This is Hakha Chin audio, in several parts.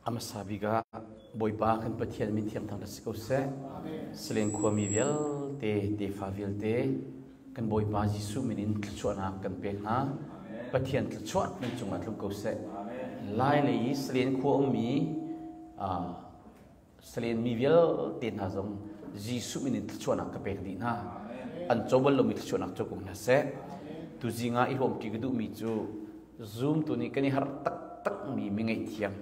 A hmasa bik ah Bawipa kan Pathian min thiang thangṭhat si ko seh. Salen khuami vialte, tefa vialte kan Bawipa Jesuh min in thluachuahnak kan pek hna. Pathian thluachuah nan cungah tlung ko seh. Lai lei i Salen khua ummi Salen mi vialte hna zong Jesuh min in thluachuahnak ka pek dih hna. An co bal lomi thluachuahnak co ko hna seh. Tuzing ah i hrawmṭi ka duhmi cu Zumtu nih kan i harh taktakmi mi ngaihthiam.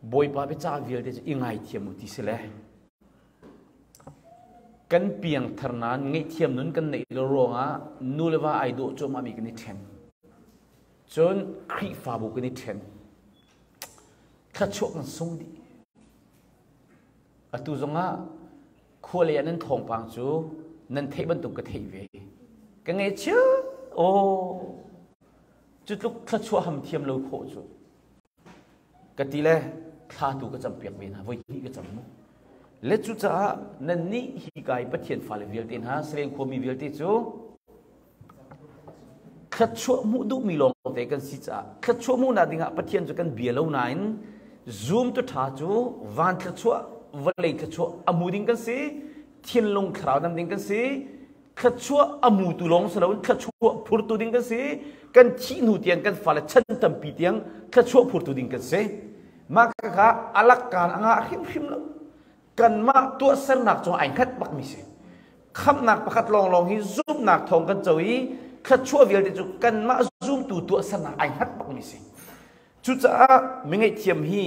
Bawipa biacah vialte cu i ngaithiam u ti si le kan piangthar nain ngaihthiam nun kan neih lo ruangah nu le va ai dawh cuahmah mi kan i ṭhen. Cun Khrihfabu kan i ṭhen. Thluachuah kan sung dih. Atu zongah khua lei ah nan thawngpang cu nan theih bantuk ka theih ve. Ka ngaihchia aw cu tluk thluachuah ham thiam lo khawh cu. Ka ti le thla tu ka campiak ve hna voi hnih ka cam mu. Le cucaah nannih hi kai Pathian fale vialte hna Salen khuami vialte cu Thluachuah hmuh duhmi lawngte kan si caah thluachuah hmuhnak dingah Pathian cu kan bia lo nain zumtu ṭha cu van thluachuah, vawlei thluachuah a hmu ding kan si, thinlung thlarau dam ding kan si, thluachuah a hmutu lawng si loin thluachuah phurtu ding kan si, kan thih hnu tiang kan fale chan tampi tiang thluachuah phurtu ding kan si. Mah kha alakkaan a ngah hrimhrim lo. Kanmah tuahsernak cung ai hngat bakmi si. Khamhnak pakhat lawnglawng hi zumhnak thawng kan co i thluachuah vialte cu kanmah zumtu tuahsernak ai hngat bakmi si. Cucaah mi ngaihthiam hi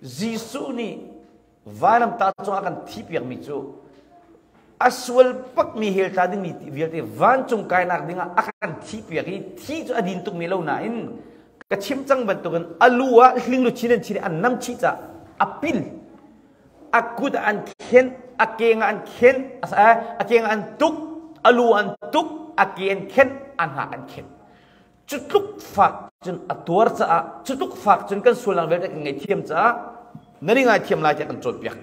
Jesuh nih vailamtah cungah kan thihpiakmi cu a sual bakmi hell tla dingmi vialte vancung kainak dingah a kan thihpiak i thi cu a din tukmi lo nain ka chim cang bantukin a lu ah hling luchin an chin i an nam chih caah a pil a kut ah an khen a keng ah an khen a keng ah an tuk a lu an tuk a ke an khen a hna an khen cu tluk fak cun a tuar caah cu tluk fak cun kan sualnak vialte kan ngaihthiam caah nan i ngaithiam lai tiah kan cawnpiak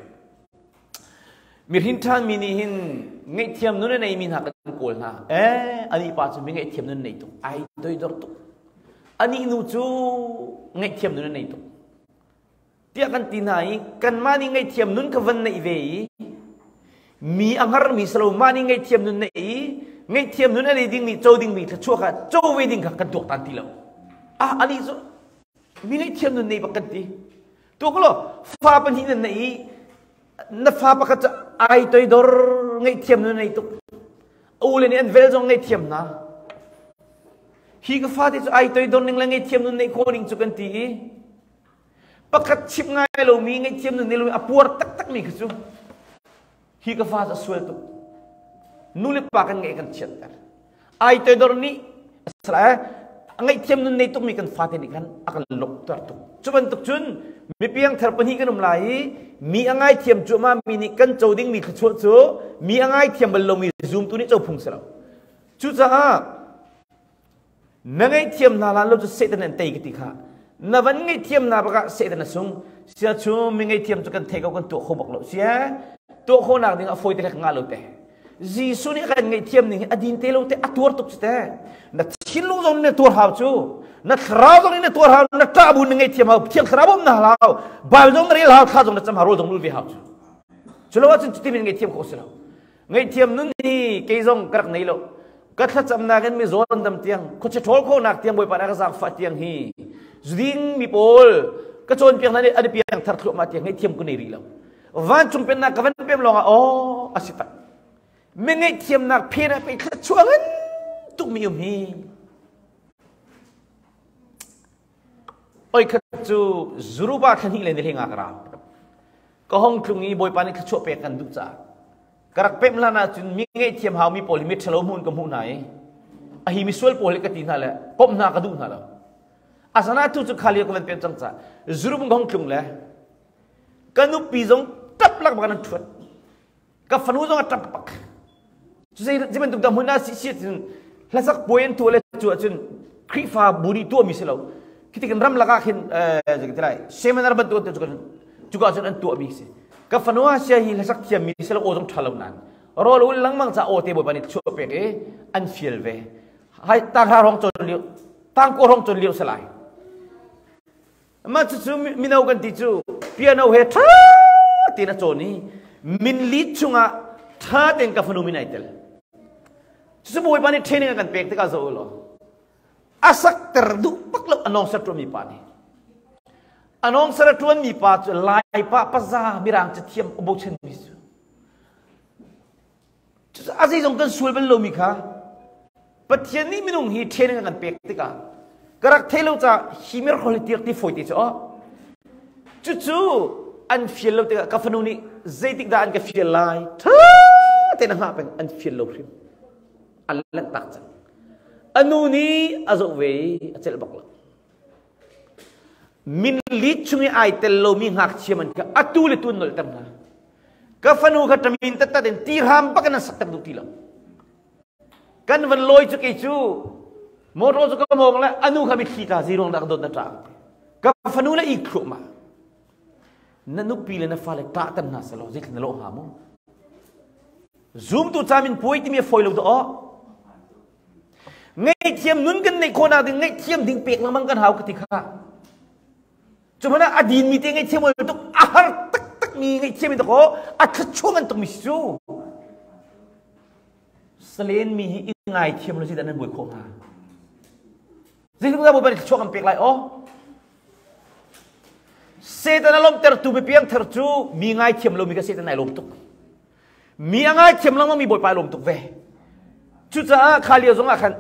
mi hrin mi nih hin ngaihthiam nun a neimi hna kan kawl hna eh ani pa cu mi ngaihthiam nun nei tuk ai toidor tuk ani nu cu ngaihthiam nun a nei tuk tiah kan ti hna i kanmah nih ngaihthiam nun kha van neih ve i mi a hngarmi si lo mah nih ngaihthiam nun neih i ngaihthiam nun a nei dingmi co dingmi thluachuah kha co ve ding kha kan tuaktan ti lo ah anih cu mi ngaihthiam nun nei bak kan ti tuak law fa pahnih nan neih i na fa pakhat cu ai toidor ngaihthiam nun nei tuk a u le nih an vel zong ngaihthiam hna hi ka fate cu ai toidor ning le ngaihthiam nun neih khawh ning cu kan ti i Pakhat chimh ngai lomi ngaihthiam nun lomi a puar taktakmi kha cu hi ka fa cu a sual tuk. Nu le pa kan ngeih kan chiatter. Ai toidor nih ngaihthiam nun nei tukmi kan fate nih khan a kan lawmhter tuk. Cu bantuk cun mi piangthar pahnih kan um lai i mi a ngaithiam cuahmah mi nih kan co dingmi thluachuah cu mi a ngaithiam bal lomi zumtu nih co phung si lo. Cucaah Na ngaihthiam hna hlan lo cu Satan an tei ka ti kha. Na van ngaihthiam hna bakah Satan a sung. Sia cu mi ngaihthiam cu kan thei ko kan tuah kho bak lo. Sia tuah khawhnak ding a fawi te ngah lo te. Jesuh nih kan ngaihthiam ning hi a din te lo te a tuar tuk cu te. Na thinlung zong na tuar hau cu. Na thlarau zong na tuar hau, na ṭah bu na ngaihthiam hau, thiang thlarau um na hau, Bible zong na rel hau, thla zong na cam hau, rawl zong nul ve hau cu. Cu lo ahcun cutin in ngaihthiam khawh si lo. Ngaihthiam nun hi kei zong ka rak nei lo. Ka thlacamnak in mizaw an dam tiang, khuachia ṭhawl khawhnak tiang Bawipa nih a ka zaangfah tiang hi zuding mi pawl ka cawnpiak hna nih an i piang thar thluahmah tiang ngaihthiam ka nei rih lo. Vancung pennak ka van pem lawngah aw a si tak. Mi ngaihthiamnak phen ah pei thluachuah ngan tukmi um hi. Oi khat cu Zuruba thla hnih le ni hlei nga ka ra. Ka hong tlung i Bawipa nih thluachuah pek kan duh caah ka rak pemh hlan ahcun mi ngaihthiam hau mi pawl hi miṭhalo hmuh in ka hmuh hna i a hi misual pawl hi ka ti hna le komh hna ka duh hna lo. Asana tu cu kha lio ka van pem cang caah zurum ka hong tlung le ka nupi zong ṭap lak bak an ṭhuat. Ka fanu zong a ṭap bak. Cu zei bantuk dah hmun ah si si cun hlasak puai an tuah le cu ahcun Khrihfa bu nih tuahmi si lo. Khi kan ram lakah khin zei lai seminar bantuk an tuah cuka cun an tuahmi si. Ka fanu ah sia hi hlasak thiammi si lo aw zong ṭha lo nain rawl ul lengmang ca aw te bawipa nih chuah pek i an fial ve. Hai tang hra rong cawn lio tang ko rong cawn lio si lai. Mah cucu mino kan ti cu piano he ṭha tein a cawn i min lead chungah ṭha tein ka fanu min ai tel. Cucu Bawipa nih training a kan pek tikah zoh u law a sakter duh bak lo a nawng ser ṭuanmi pa nih. A nawng ser a ṭuanmi pa cu Lai pa paza mirang cathiam a bochanmi cu. Cucu a zeizong kan sual bal lomi kha Pathian nih minung hi training a kan pek tikah ka rak thei lo caah hi miracle hi tiak ti fawi te cu aw. Cucu an fial lo tikah ka fanu nih zeitik dah an ka fial lai ṭha tein a hngah peng an fial lo hrim. An lanh tak cang. A nu nih a zoh ve i a celh bak lo. Min lit chung i ai tel lomi ngakchia man kha atu le tu an nolhter hna. Ka fanu kha ṭamin tattat in tihram bak in an sakter duh ti lo. Kan van lawi cu kei cu motor cu ka mawng le anu kha mitthli tla ziruang dah ka dawt na ṭah. Ka fanu le i thluahmah. Na nupi le na fale ṭahter hna selaw zeitluk na lawh hnga mu? Zumtu ca min puai timi a fawi lo dah. Ngaihthiam nun kan neih khawhnak ding ngaihthiam ding pek lengmang kan hau ka ti kha. Cu hmanh ah a dinmi te ngaihthiam ol tuk a har taktak mi ngaihthiam in dakaw a thluachuah ngan tukmi si cu. Salen mi hi i ngaithiam lo si dah nan buai khawh hnga. Zeitluk dah Bawipa nih thluachuah kan pek lai aw? Satan a lawmhtertu mi piangthar cu mi ngaithiam lomi kha Satan ai lawm tuk. Mi a ngaithiam lengmang mi Bawipa ai lawm tuk ve. Cucaah kha lio zong ah khan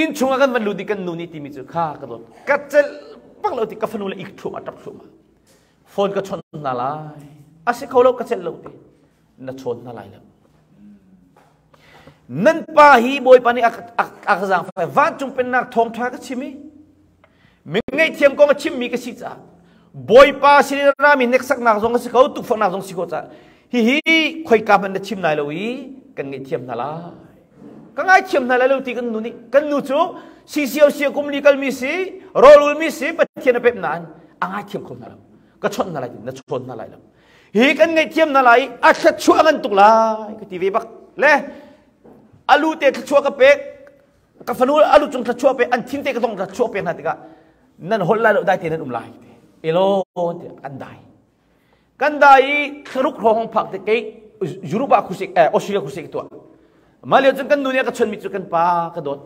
inn chung ah kan van lut i kan nu nih timi cu kha ka dawt ka celh bak lo ti ka fanu le ik thluahmah ṭap thluahmah phone ka chawnh hna lai a si kho lo ka celh lo ti na chawn hna lai lo nan pa hi bawipa nih a ka zaangfah vancung pennak thawngṭha ka chim i mi ngaihthiam kong a chimmi ka si caah bawipa sin rami hneksaknak zong a si ko tukforhnak zong si ko caah hihi khoika hmanh na chim lai lo i kan ngaihthiam hna lai ka ngaithiam hna lai lo ti kan nu nih kan nu cu CCOC kum li kalmi si rawlul mi si Pathian a pek nain a ngaithiam kho hna lo ka chawnh hna lai ti na chawn hna lai lo hi kan ngaihthiam hna lai a thluachuah ngan tuk lai ka ti ve bak le alu te thluachuah ka pek ka fanu alu cung thluachuah pe an thin te ka tong thluachuah pek hna tikah nan holh lai lo dai te nan um lai ti elo ti an dai kan dai i thlaruk hrawng phak te kei Europe ah khusik eh Australia khusik tuah mah lio cun kan nu nih a ka chonmi cu kan pa ka dawt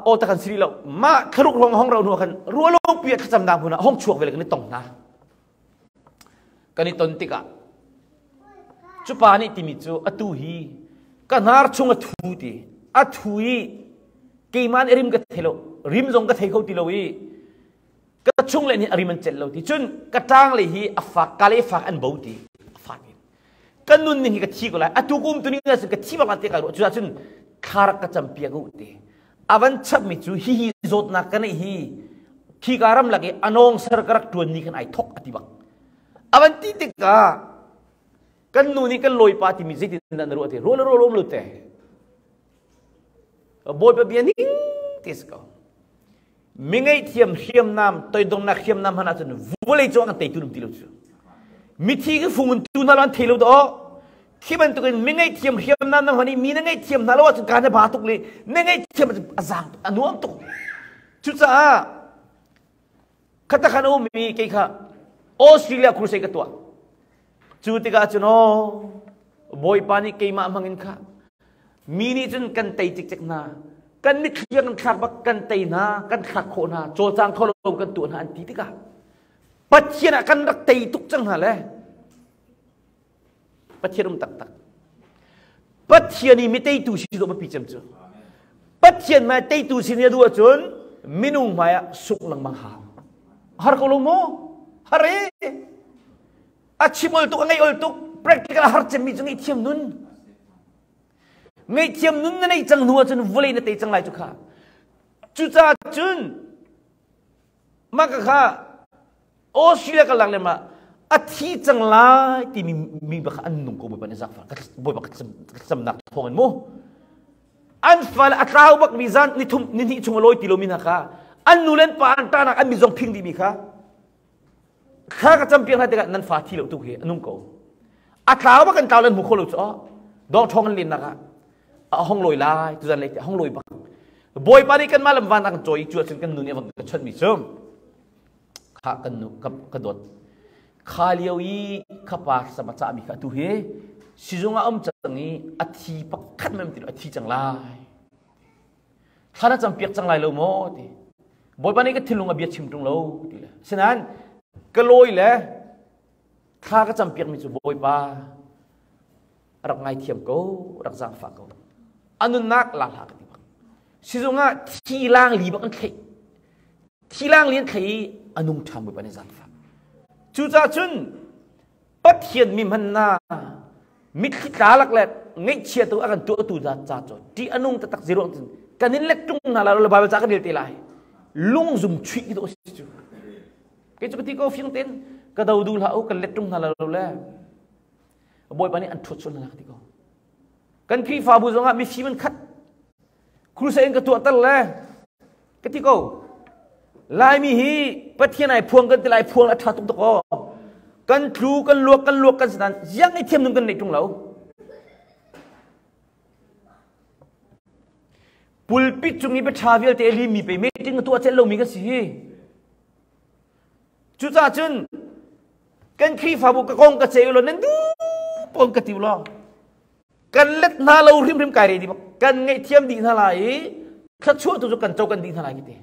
aw ta kan si lo mah thlaruk hrawng hong ro hnu khan rualo pi a thlacam nak hmun ah hong chuak ve le kan i tong hna kan i ton tikah cu pa nih timi cu atu hi ka hnar chung a thu ti a thu i keimah nih rim ka thei lo rim zong ka thei kho ti lo i ka chung le nih a rim an celh lo ti cun ka ṭang le hi a fak ka le fak an bo ti a fak in ka nun ning hi ka thi ko lai atu kum tu ning cun ka thi bak lai te ka ruah cuah cun thla rak ka cam piak u ti avan chapmi cu hi hi zawtnak ka neih hi khi ka ram lak i anong ser ka rak tuan ni khan ai thok ati bak avan ti tikah kan nu nih kan lawipa timi zeitin dah na ruah ti ruah le ruah lo te Bawipa bia ning ti si ko. Mi ngaihthiam hriamnam toidongnak hriamnam hman ahcun vawlei cung ah kan teitu ti lo cu. Mithi ka fung in tu hna lo an thei lo daw. Khi bantukin mi ngaihthiam hriamnam na hman i mi na ngaihthiam hna lo ahcun ka na ba tuk le na ngaihthiam a zaang a nuam tuk. Cucaah khatakhan a ummi kei kha Australia crusade ka tuah. Cu tikah cun aw Bawipa nih keimah hmangin kha mi nih cun kan tei cikcek hna kan mitthli kan thlak bak kan tei hna kan thlak khawh hna cawlcang kho lo kan tuah hna an ti tikah Pathian ah kan rak tei tuk cang hna le Pathian um taktak Pathian i mi teitu si dawh biapi cem cu Pathian hmai teitu si ni a duh ahcun minung hmai ah sungh lengmang hau har ko lo maw har e a chim ol tuk a ngeih ol tuk practical a har cemmi cu ngaihthiam nun ngaihthiam nun na neih cang hnu ahcun vawlei na tei cang lai cu kha cucaah cun mah ka kha Australia ka lak le ma a thi cang lai timi mi bak an nung ko bawipa nih zakfar bawipa ka thlacamnak thawng in mu an fale a tlau bak mi zan ni thum ni hnih chung a lawi ti lomi hna kha an nu le an pa an ṭahnak an mi zong phing dih mi kha Thla ka campiak hna tikah nan fa thi lo tuk hi a nung ko. A tlau bak kan tlau lan hmu kho lo cu dawng ṭhawng an lennak ah a hong lawi lai tuzan lei a hong lawi bak. Bawipa nih kanmah lam van a kan cawi cu ahcun kan nu nih a van ka chonhmi cu kha kan nu ka dawt kha lio i kha pa sama cahmi kha atu hi sizung ah um cang i a thi pakhat mem ti a thi cang lai thla na cam piak cang lai lo maw ti Bawipa nih ka thinlung a bia chim ṭung lo ti le sinain ka lawi le thla ka cam piakmi cu Bawipa rak ngaithiam ko rak zaangfah ko a nunnak la hlah ka ti bak sizung ah thi lang li bak an thlei thi lang li an thlei i a nung ṭhan Bawipa nih zaangfah cucaah cun Pathian mi hman na mitthli tla lak le ngaihchia tu a kan tuahtu ca ca cu ṭih a nung taktak ziruang cun kan in let ṭung hna la lo Bible ca kan rel te lai lungzum chuih ki dawh si cu kei cu ka ti ko fiang ten ka do du hlah u kan let ṭung hna la lo le Bawipa nih an ṭhuat sual hna ka ti ko. Kan Khrihfabu zongah mifim an khat. Crusade in ka tuahter le ka ti ko. Laimi hi Pathian ai phuang kan ti lai phuang a ṭha tuk tuk aw. Kan tlu kan luak kan luak kan sinan ziang i thiam nun kan neih ṭung lo. Pulpit cung i biaṭha vialte a lim mi pe meeting a tuah cel lomi kan si hi. Cucaah cun kan Khrihfabu ka kong ka ceu lo nan duh pon ka tiu lo kan let hna lo hrimhrim kai re di bak kan ngaihthiam dih hna lai i thluachuah tu cu kan co kan dih hna lai ki ti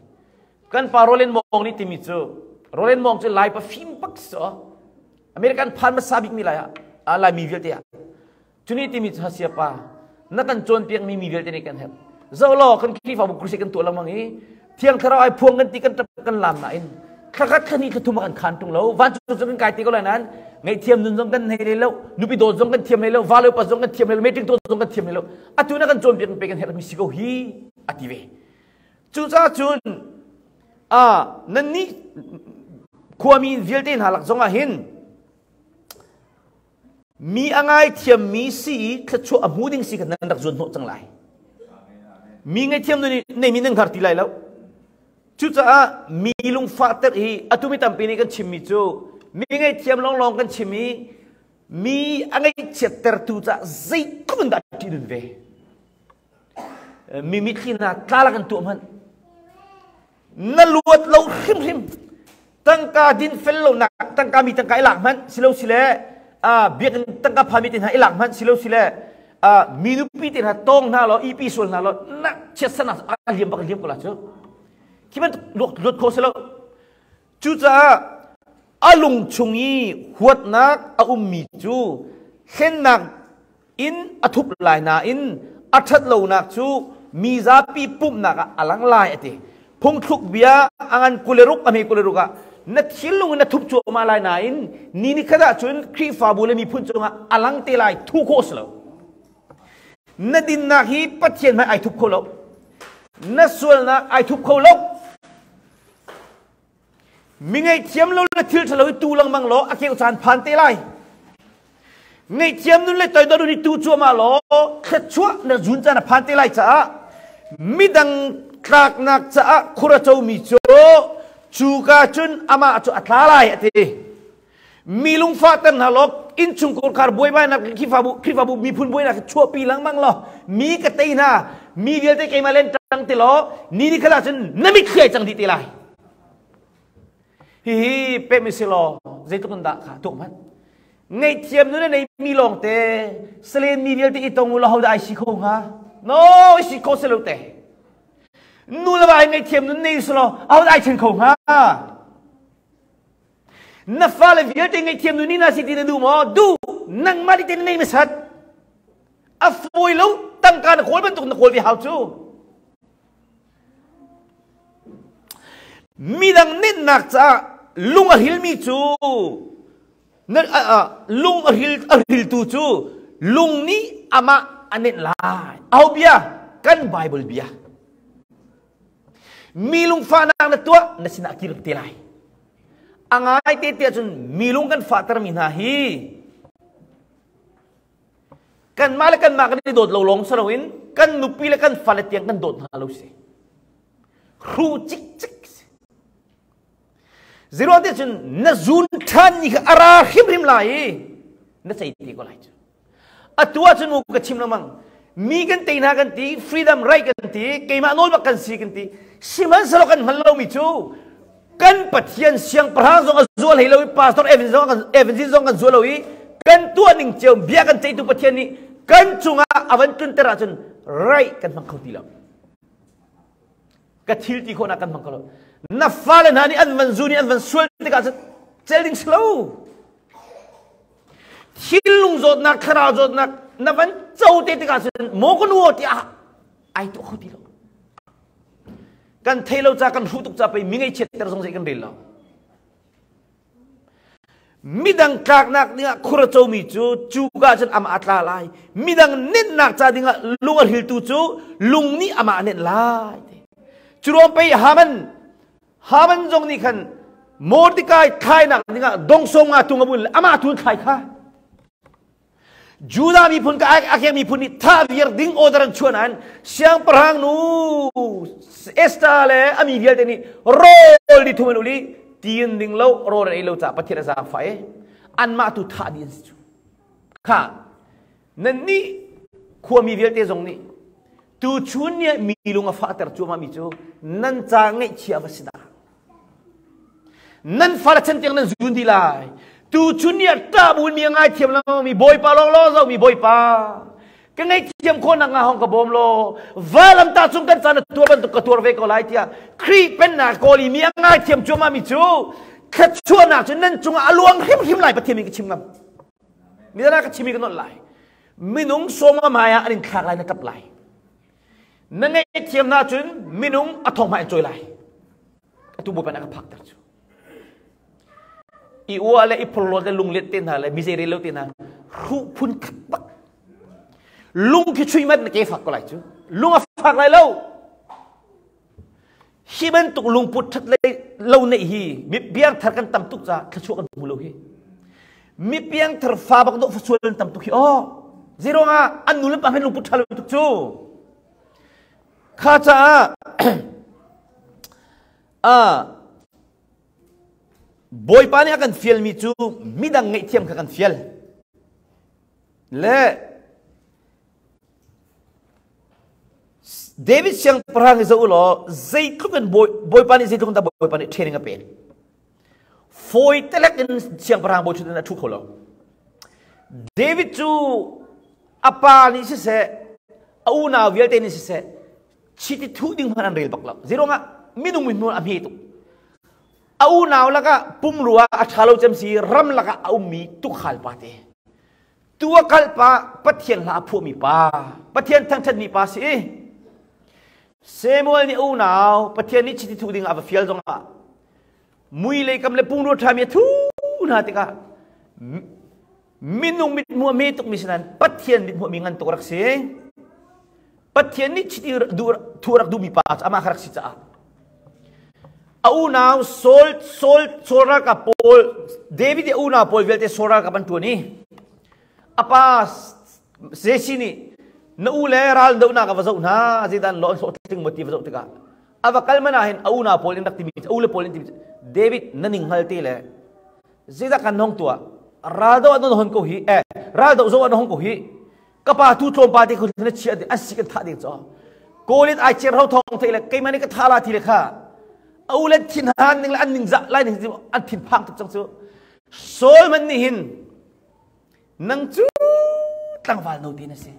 kan pa Roland Mong nih timi cu Roland Mong cu lai pa fim bak so American phan hmasa bik mi lai ah lai mi vialte ah Cuni timi cu Hasia pa na kan cawnpiak mi mi vialte nih kan herh. Zoh law kan Khrihfabu crusade kan tuah lengmang i Thiang Thlarau ai phuang kan ti kan ṭap kan lam nain thlakhat thlahnih thlathum ah kan khan ṭung lo vancung cu kan kai te ko lai nain ngaihthiam nun zong kan nei lo nupi dawt zong kan thiam hlei lo vale upat zong kan thiam hlei lo meeting tuah zong kan thiam hlei lo atu na kan cawnpiak pe kan herh mi si ko hi a ti ve cucaah cun a nannih khuami vialte hna lak zong ah hin Mi a ngaithiammi si i thluachuah a hmu ding si kha nan rak zuan hnawh cang lai. Mi ngaihthiam neimi nan hngar ti lai lo. Cucaah mi lungfahter hi atu mi tampi nih kan chimmi cu mi ngaihthiam lawnglawng kan chim i mi a ngaihchiattertu caah zeitluk in dah ṭih nun ve. Mi mitthli hna tla lak in tuah hmanh. Na luat lo hrimhrim. Tangka din fel lonak tangka mi tangka i lak hmanh silo sile biakinn tangka phami te hna i lak hmanh silo sile mi nupi te hna tawng hna law ipi sual hna law na chiatsan a liam bak liam ko la cu khi bantuk luat kho silo cucaah a lung chung i huatnak a ummi cu hlennak in a thup lai nain a ṭhat lonak cu mi zapi pumhnak ah a lang lai a ti. Phungthluk bia a ngan 26 a hme 26 ah na thinlung in na thup cuahmah lai nain ni ni khat ah cun Khrihfabu le miphun cungah a lang te lai thu khawh si lo. Na dinnak hi Pathian hmai ai thup kho lo. Na sualnak ai thup kho lo. Mi ngaihthiam lo le thil ṭhalo i tu lengmang law a keuh caan phan te lai. Ngaihthiam nun le toidor nun i tu cuahmah law thluachuah na zun caan a phan te lai caah midang tlaknak caah khur a comi cu cuka cun amah cu a tla lai a ti. Mi lungfahter hna law innchungkhar khar buaibainak Khrihfabu Khrihfabu miphun buainak chuahpi lengmang law mi ka tei hna mi vialte keimah len ṭang ti law ni ni khat ah cun na mitthli ai cang dih te lai. Hihi peh mi si law zeitluk in dah kha tuak hmanh. Ngaihthiam nun a nei mi lawng te salen mi vialte i tong u law hodah ai si kho hnga? No, i si kho si lo te. Nu le va ai ngaihthiam nun nei si law ahodah ai chen kho hnga? Na fale vialte ngaihthiam nu ni na si ti na duh maw? Duh. Nangmah nih te na nei hmasat. A fawi lo tangka na kawl bantuk na kawl ve hau cu. Midang nennak caah lung a hrilmi cu lung a hril a hriltu cu lung nih amah a nenh lai. Aho bia? Kan Bible bia. Mi lungfahnak na tuah na sinah kir te lai. A ngai te tiah cun mi lung kan fahtermi hna hi kanmah le kanmah kan i dawt lo lawng si loin kan nupi le kan fale tiang kan dawt hna lo si. Hru cikcek si. Zero te cun na zun ṭhan ni kha a ra hrimhrim lai i na cei te ko lai cu. Atu ahcun mu ka chim lengmang. Mi kan tei hna kan ti, freedom right kan ti, keimah nawl bak kan si kan ti. Sihmanhsehlaw kan hngal lomi cu kan Pathian siangpahrang zong a zual hlei lo i Pastor Evan zong kan Evan zong kan zual lo i kan tuah ning cio bia kan ceihtu Pathian nih kan cungah a van tlunter ahcun right kan hmang kho ti lo. Ka thil ti khawhnak kan hmang kho lo. Na fale hna nih an van zu nih an van sual tikah cun cel ding si lo. Thinlung zawtnak, thlarau zawtnak na van co te tikah cun maw ka nu tiah ai tuah kho ti lo. Kan thei lo ca kan hruh tuk ca pei mi ngaihchiat ter zong zei kan rel lo. Midang tlaknak dingah khur a comi cu cuka cun amah a tla lai. Midang nenhnak ca dingah lung a hriltu cu lung nih amah a nenh lai. Cu ruang pei Haman Haman zong nih khan Mordecai thlainak dingah dongsawm nga tung a bun le amah tu thlai kha. Judah miphun ka Akheng miphun nih thah viar ding order an chuah nain siangpahrang nu Esther le a mi vialte nih rawl di thum an uli tiin ding lo rawl an ei lo caah Pathian a zaangfah i anmah tu thah dih an si cu. Kha Nannih khuami vialte zong nih tuchun ni ah mi lung a fahter cuahmahmi cu nan ca ngaihchia va si dah. Nan fale chan tiang nan zun dih lai. Tuchun ni ah ṭah buin mi a ngaithiam lengmangmi Bawipa lawnglawng zohmi Bawipa ka ngaihthiam khawh nak hnga hong ka bawm law vailam ta cung kan caan na tuar bantuk ka tuar ve ko lai tiah Khrih pennak kawl i mi a ngaithiam cuahmahmi cu thluachuahnak cu nan cungah a luang hrimhrim lai Pathian min ka chim ngam. Midang ka chimi ka nolh lai. Minung sawm hmai ah an in thlak lai na tap lai. Na ngaihthiam na cun minung a thong hmai an cawi lai. Atu bawipa nih a ka phak ter cu. I ua le i phorhlawt le lunglet te hna le mizei rel lo te hna hruh phun khat bak. Lung khi chui mat na ke fak ko lai cu. Lung a fak lai lo. Hi bantuk lungput ṭhat lo neih hi mi piangthar kan tam tuk caah thluachuah kan hmu lo hi. Mi piangthar fa bak dawh fasual an tam tuk hi aw. Zeiruangah an nu le pa hin lungput ṭha lo tuk cu. Kha caah ah Bawipa nih a kan fialmi cu midang ngaihthiam kha kan fial. Le David siangpahrang hi zoh u law zeitluk in Bawipa nih zeitluk in dah Bawipa nih training a pek. Fawi telek in siangpahrang bawi ṭhut in a ṭhu kho lo. David cu a pa nih siseh, a unau vialte nih siseh, chiti thuh ding hmanh an rel bak lo. Zeiruangah minung mithmuh a hme tuk. A unau lakah pumrua a ṭha lo cem si ram lakah a ummi tukhal pa te. Tu a kal pa Pathian hla a phuahmi pa, Pathian thangṭhatmi pa si. Samuel nih unau Pathian nih chiti thuh ding a va fial zongah mui lei kam le pumrua ṭhami a thu hna tikah minung mithmuh a hme tukmi si nain Pathian mithmuh mi ngan tuk rak si. Pathian nih chiti thuh rak duhmi pa cu amah kha rak si caah a unau Saul Saul Saul ralkap pawl David i a unau pawl vialte Saul ralkap an ṭuan i a pa Jesse nih na u le ral dohnak a va zoh hna zeidah an lawh an hlawhtling maw ti va zoh tikah a va kal man ah hin a unau pawl in rak timi a u le pawl in timi David na ning hngal te le zeidah kan hong tuah ral doh an hon ko hi eh ral doh zo an hong ko hi ka pa tu tlawmpal te khu na chia an si kan thah ding cho kawlin ai cher ho thong thei le keimah nih ka tha la ti le kha a u le thin han ning le an ning za lai ning an thin phang tuk cang cu Saul man nih hin nang cu tlangval no te na si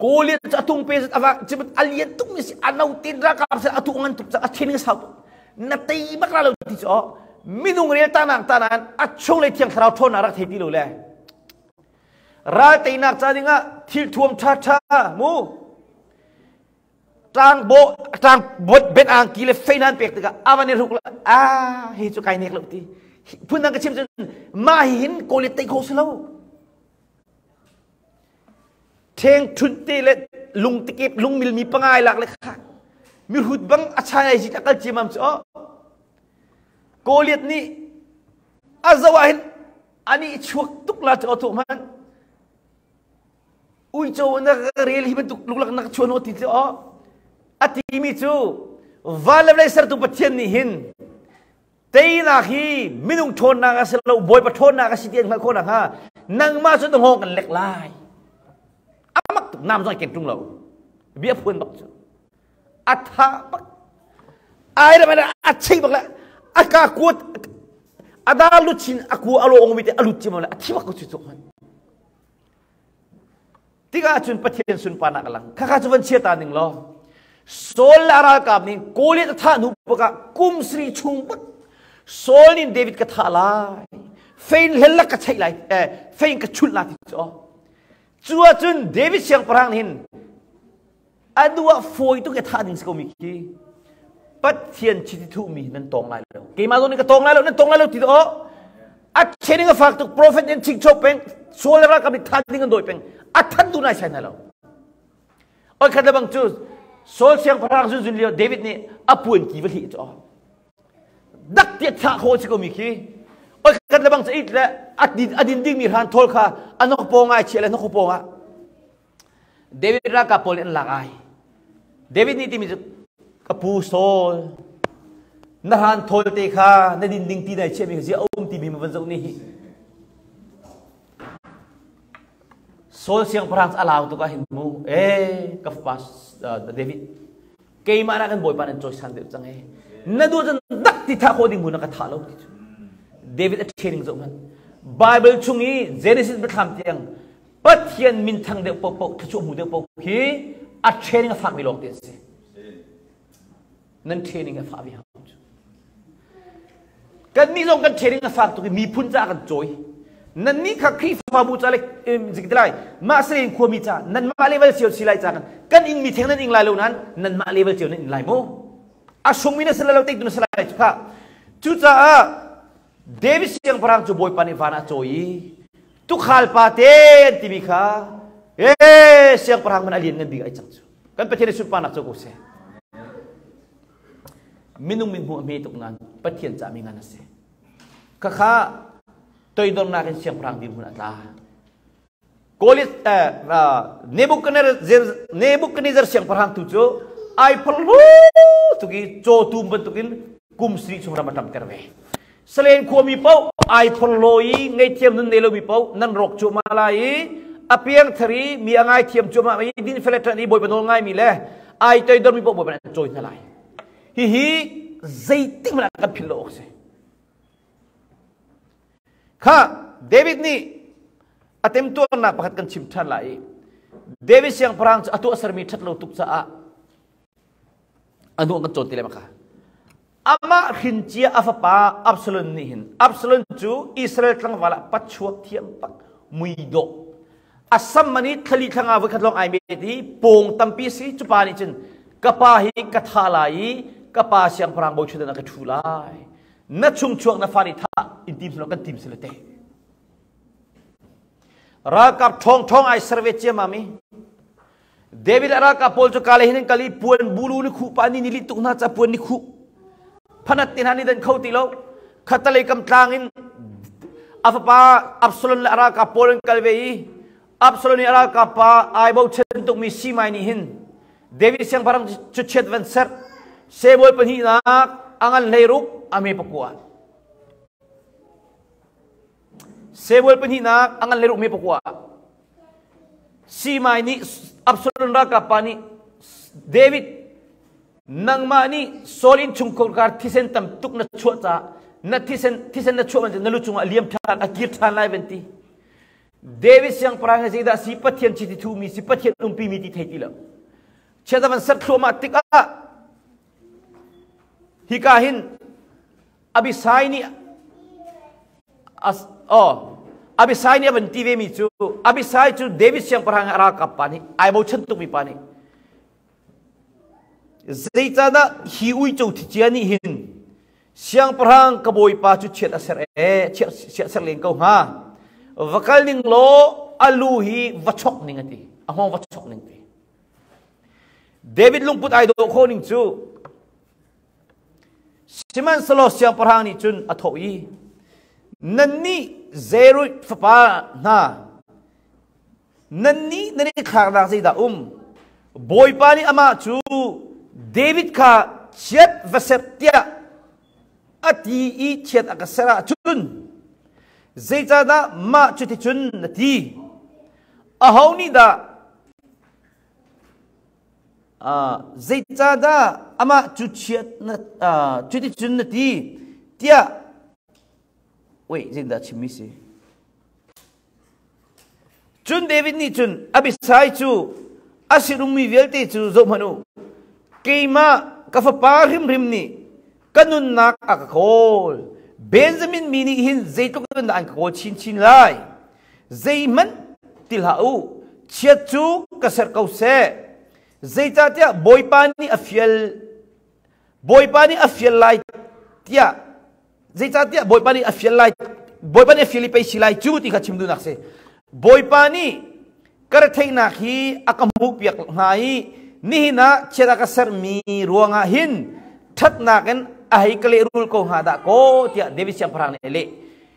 Goliath cu atung pe awa chimit alian tuk mi si ano tin rakap se atu ngan tuk a thin sau tuk na tei bak la lo ti cho minung rel ta nak ta nan a chung le thiang thlarau thawn rak thei ti lo le Ral teinak ca dingah thil thuam ṭhaṭha mu tlang bo tlang bot bet angki le fei nan pek tikah avan i hruk la a hi cu kai nek lo ti phun dang ka chim cun mah hi hin kawl tei kho si lo ṭheng ṭhunh te le lung tikep lung milmi pangai lak le kha mihrut bang a chai ai zit a kal ciamam cu oh Goliath nih a zoh ah hin ani chuak tuk la cu tu hman uico na rel hi bantuk luklak na chuan ti cu a ti mi cu van le vawlei sertu Pathian nih hin teinak hi minung ṭhawnnak a si lo Bawipa ṭhawnnak a si ti an hngalh khawh nakhnga nangmah cu na hngawng kan lek lai amak tuk. tuk nam zong keng ṭung lo. Bia phuan bak cu. A tha bak. Ai le a chei bak le a ka kuat a dar luchin a ku a lo ong mi te a lut cim le a thi bak ko chu cuk man. Tikah cun Pathian sunparnak a lang. Khakha cu van chia ta ning law Saul le a ralkap nih Goliath a thah hnu bakah kum sri chung bak Saul nih David ka thah lai fein hlel la ka cheih lai eh, fein ka chulh la ti cu cu ahcun David siangpahrang hin a duh ah fawi tuk i thah ding si ko mi khi Pathian chiti thuhmi nan tawng lai lo keimah zong nih ka tawng lai lo nan tawng lai lo ti aw a training a fak tuk prophet in ching chok peng sual ralkap nih that ding an dawi peng a that duh nai sai hna lo oi khat le bang cu Saul siangpahrang zun zun lio David nih a puan ki va hlih cu dak tiah thah khawh si ko mi khi oi khat le bang cu it le a din ding mi hran thawl kha a nok pawng ai chia le nok pawng ah David ralkap pawl nih an lak ai. David nih timi cu ka pu Saul na hran thawl te kha na din ding ti nai chiahmi kha zia a um timi ma van zoh ni hi. Saul siangpahrang cu a lau tuk ah hin mu eh ka fapa David keimah na kan bawipa nan cawisan deuh cang e na duh cun dak ti thah khawh ding mu na ka thah lo ti cu David a training zoh hmanh Bible chung i Genesis biathlam tiang Pathian minthang deuh paohpaoh thluachuah hmu deuh paoh khi a training a fakmi lawng te an si. Nan training a fah ve hau cu. Kannih zong kan training a fak tuk i miphun caah kan cawi. Nannih kha Khrihfabu ca le zik lai mah salen khuami ca nanmah level cio si lai ca kan kan in mi theng nan ing lai lo nan nanmah level cio nan in lai mu. A sungmi na si lai lo teitu na si lai cu kha. Cucaah David siangpahrang cu Bawipa nih van ah cawi i tukhal pa te an timi kha ee siangpahrang man a lian ngan bik ai cang cu kan Pathian i sunparnak cu ko seh minung min hmuh a hme tuk nain Pathian ca mi ngan a si khakha toidornak in siangpahrang dirhmun a tla Goliath Nebuchadnezzar siangpahrang tu cu ai phorhlu tuk i cawtum bantukin kum sarih chung ram a ṭamter ve. Salen khuami paoh ai phorhlaw i ngaihthiam nun nei lomi paoh nan rawk cuahmah lai i a piangthar i mi a ngaithiam cuahmah i dinfel le ṭanh i Bawipa nawl ngaimi le ai toidormi paoh Bawipa nih an cawi hna lai. Hihi zeitik hmanh ah kan philh lo awk a si. Kha David nih a temtuarnak pakhat kan chim ṭhan lai i David siangpahrang cu a tuahsermi ṭhat lo tuk caah a hnu kan cawn ti lai ma kha. Amah hrincia a fapa Absalom nih hin Absalom cu Israel tlangval ah pachuak thiam pak muidawh a sam man i thlali thlanga voi khat lawng ai met i pawng tampi si cu pa nih cun ka pa hi ka tha lai i ka pa siangpahrang bawi ṭhutdan ah ka ṭhu lai na chungchuak na fa nih thah in tim silo kan tim silo te ralkap ṭhawng ṭhawng ai serve ciamam i David le ralkap pawl cu kale hin kal i puan bulu ni khuh pa ni ni tuk hna ca puan ni khuh phanat te hna ni dan kho ti lo khatalei kam tlang in a fapa Absalom le ralkap pawl an kal ve i Absalom nih a ralkap pa ai bochan tukmi Simai nih hin David siangpahrang cu chiat van serh Samuel pahnihnak a ngan 16 a me pakua Samuel pahnihnak a ngan 16 me pakua Simai nih Absalom ralkap pa nih David nangmah nih Saul inn chungkhar thisen tam tuk na chuah caah na thisen thisen na chuah bantuk na lu cungah liam ṭhan a kir ṭhan lai van ti David siangpahrang hi zeidah si Pathian chiti thumi si Pathian umpi mi ti thei ti lo chiat van ser thluahmah tikah hika hin Abisai nih as oh Abisai nih a van ti ve mi cu Abisai cu David siangpahrang a ralkap pa nih ai bochan tukmi pa nih Zeicahdah hi uico thicia nih hin siangpahrang ka bawipa cu chiat a ser ee chiat ser len ko hnga va kal ning law a lu hi va chok ning a ti a hngawng va chok ning ti David lungput ai dawh khawh ning cu sihmanhsehlaw siangpahrang nih cun a thawh i nannih Zeruiah fapa hna Nannih nan i thlaknak zeidah um? Bawipa nih amah cu David kha chiat va ser tiah a ti i chiat a ka ser ahcun zeicahdah mah cuticun na ti? Aho nih dah? Zeicahdah amah cu chiat na cuticun na ti tiah wait zeitindah chimmi si? Cun David nih cun Abishai cu a sinummi vialte cu zohhmanh u, keimah ka fapa hrimhrim nih ka nunnak a ka kawl. Benjamin mi nih hin zeitluk in dah an ka kawl chinchin lai. Zeihmanh ti hlah u, chiat cu ka serh ko seh. Zeicahtiah Bawipa nih a fial Bawipa nih a fial lai tiah zeicahtiah Bawipa nih a fial lai Bawipa nih a fial i pei si lai cu ti kha chim duhnak si. Bawipa nih ka retheihnak hi a ka hmuhpiak hnga i nihin ah chiat a ka sermi ruangah hin ṭhatnak in a hei ka lehrul ko hnga dah kaw tiah David siangpahrang nih a leh.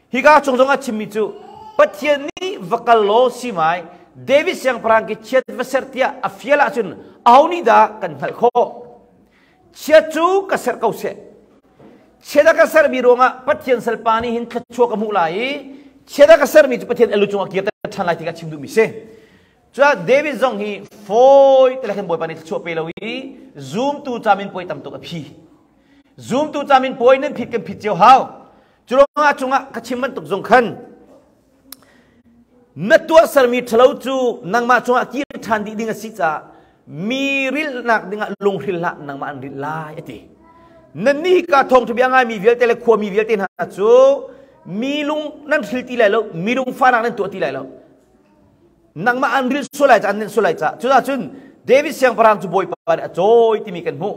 Hika chung zong ah chimmi cu Pathian nih va kal law si mai David siangpahrang ki chiat va ser tiah a fial ahcun aho nih dah kan hngalh khawh? Chiat cu ka ser ko seh. Chiat a ka sermi ruangah Pathian salpa nih hin thluachuah ka hmuh lai i chiat a ka sermi cu Pathian elu cungah kirter ṭhan lai ti kha chim duhmi si. Cuah David zong hi fawi te le khan Bawipa nih thluachuah pe lo i zumtu camin puai tam tuk a phi. Zumtu camin puai nan phit kan phit cio hau. Cu ruangah cungah ka chim bantuk zong khan na tuahsermi ṭhalo cu nangmah cungah kir ṭhan dih ding a si caah mi rilhnak dingah lunghril hlah, nangmah an rilh lai a ti. Nannih ka thawngṭha bia ngaimi vialte le khuami vialte hna cu mi lung nan hril ti lai lo, mi lung fahnak nan tuah ti lai lo. Nangmah an rilh sual lai ca, an nenh sual lai ca. Cucun David siangpahrang cu Bawipa nih a cawi timi kan hmuh.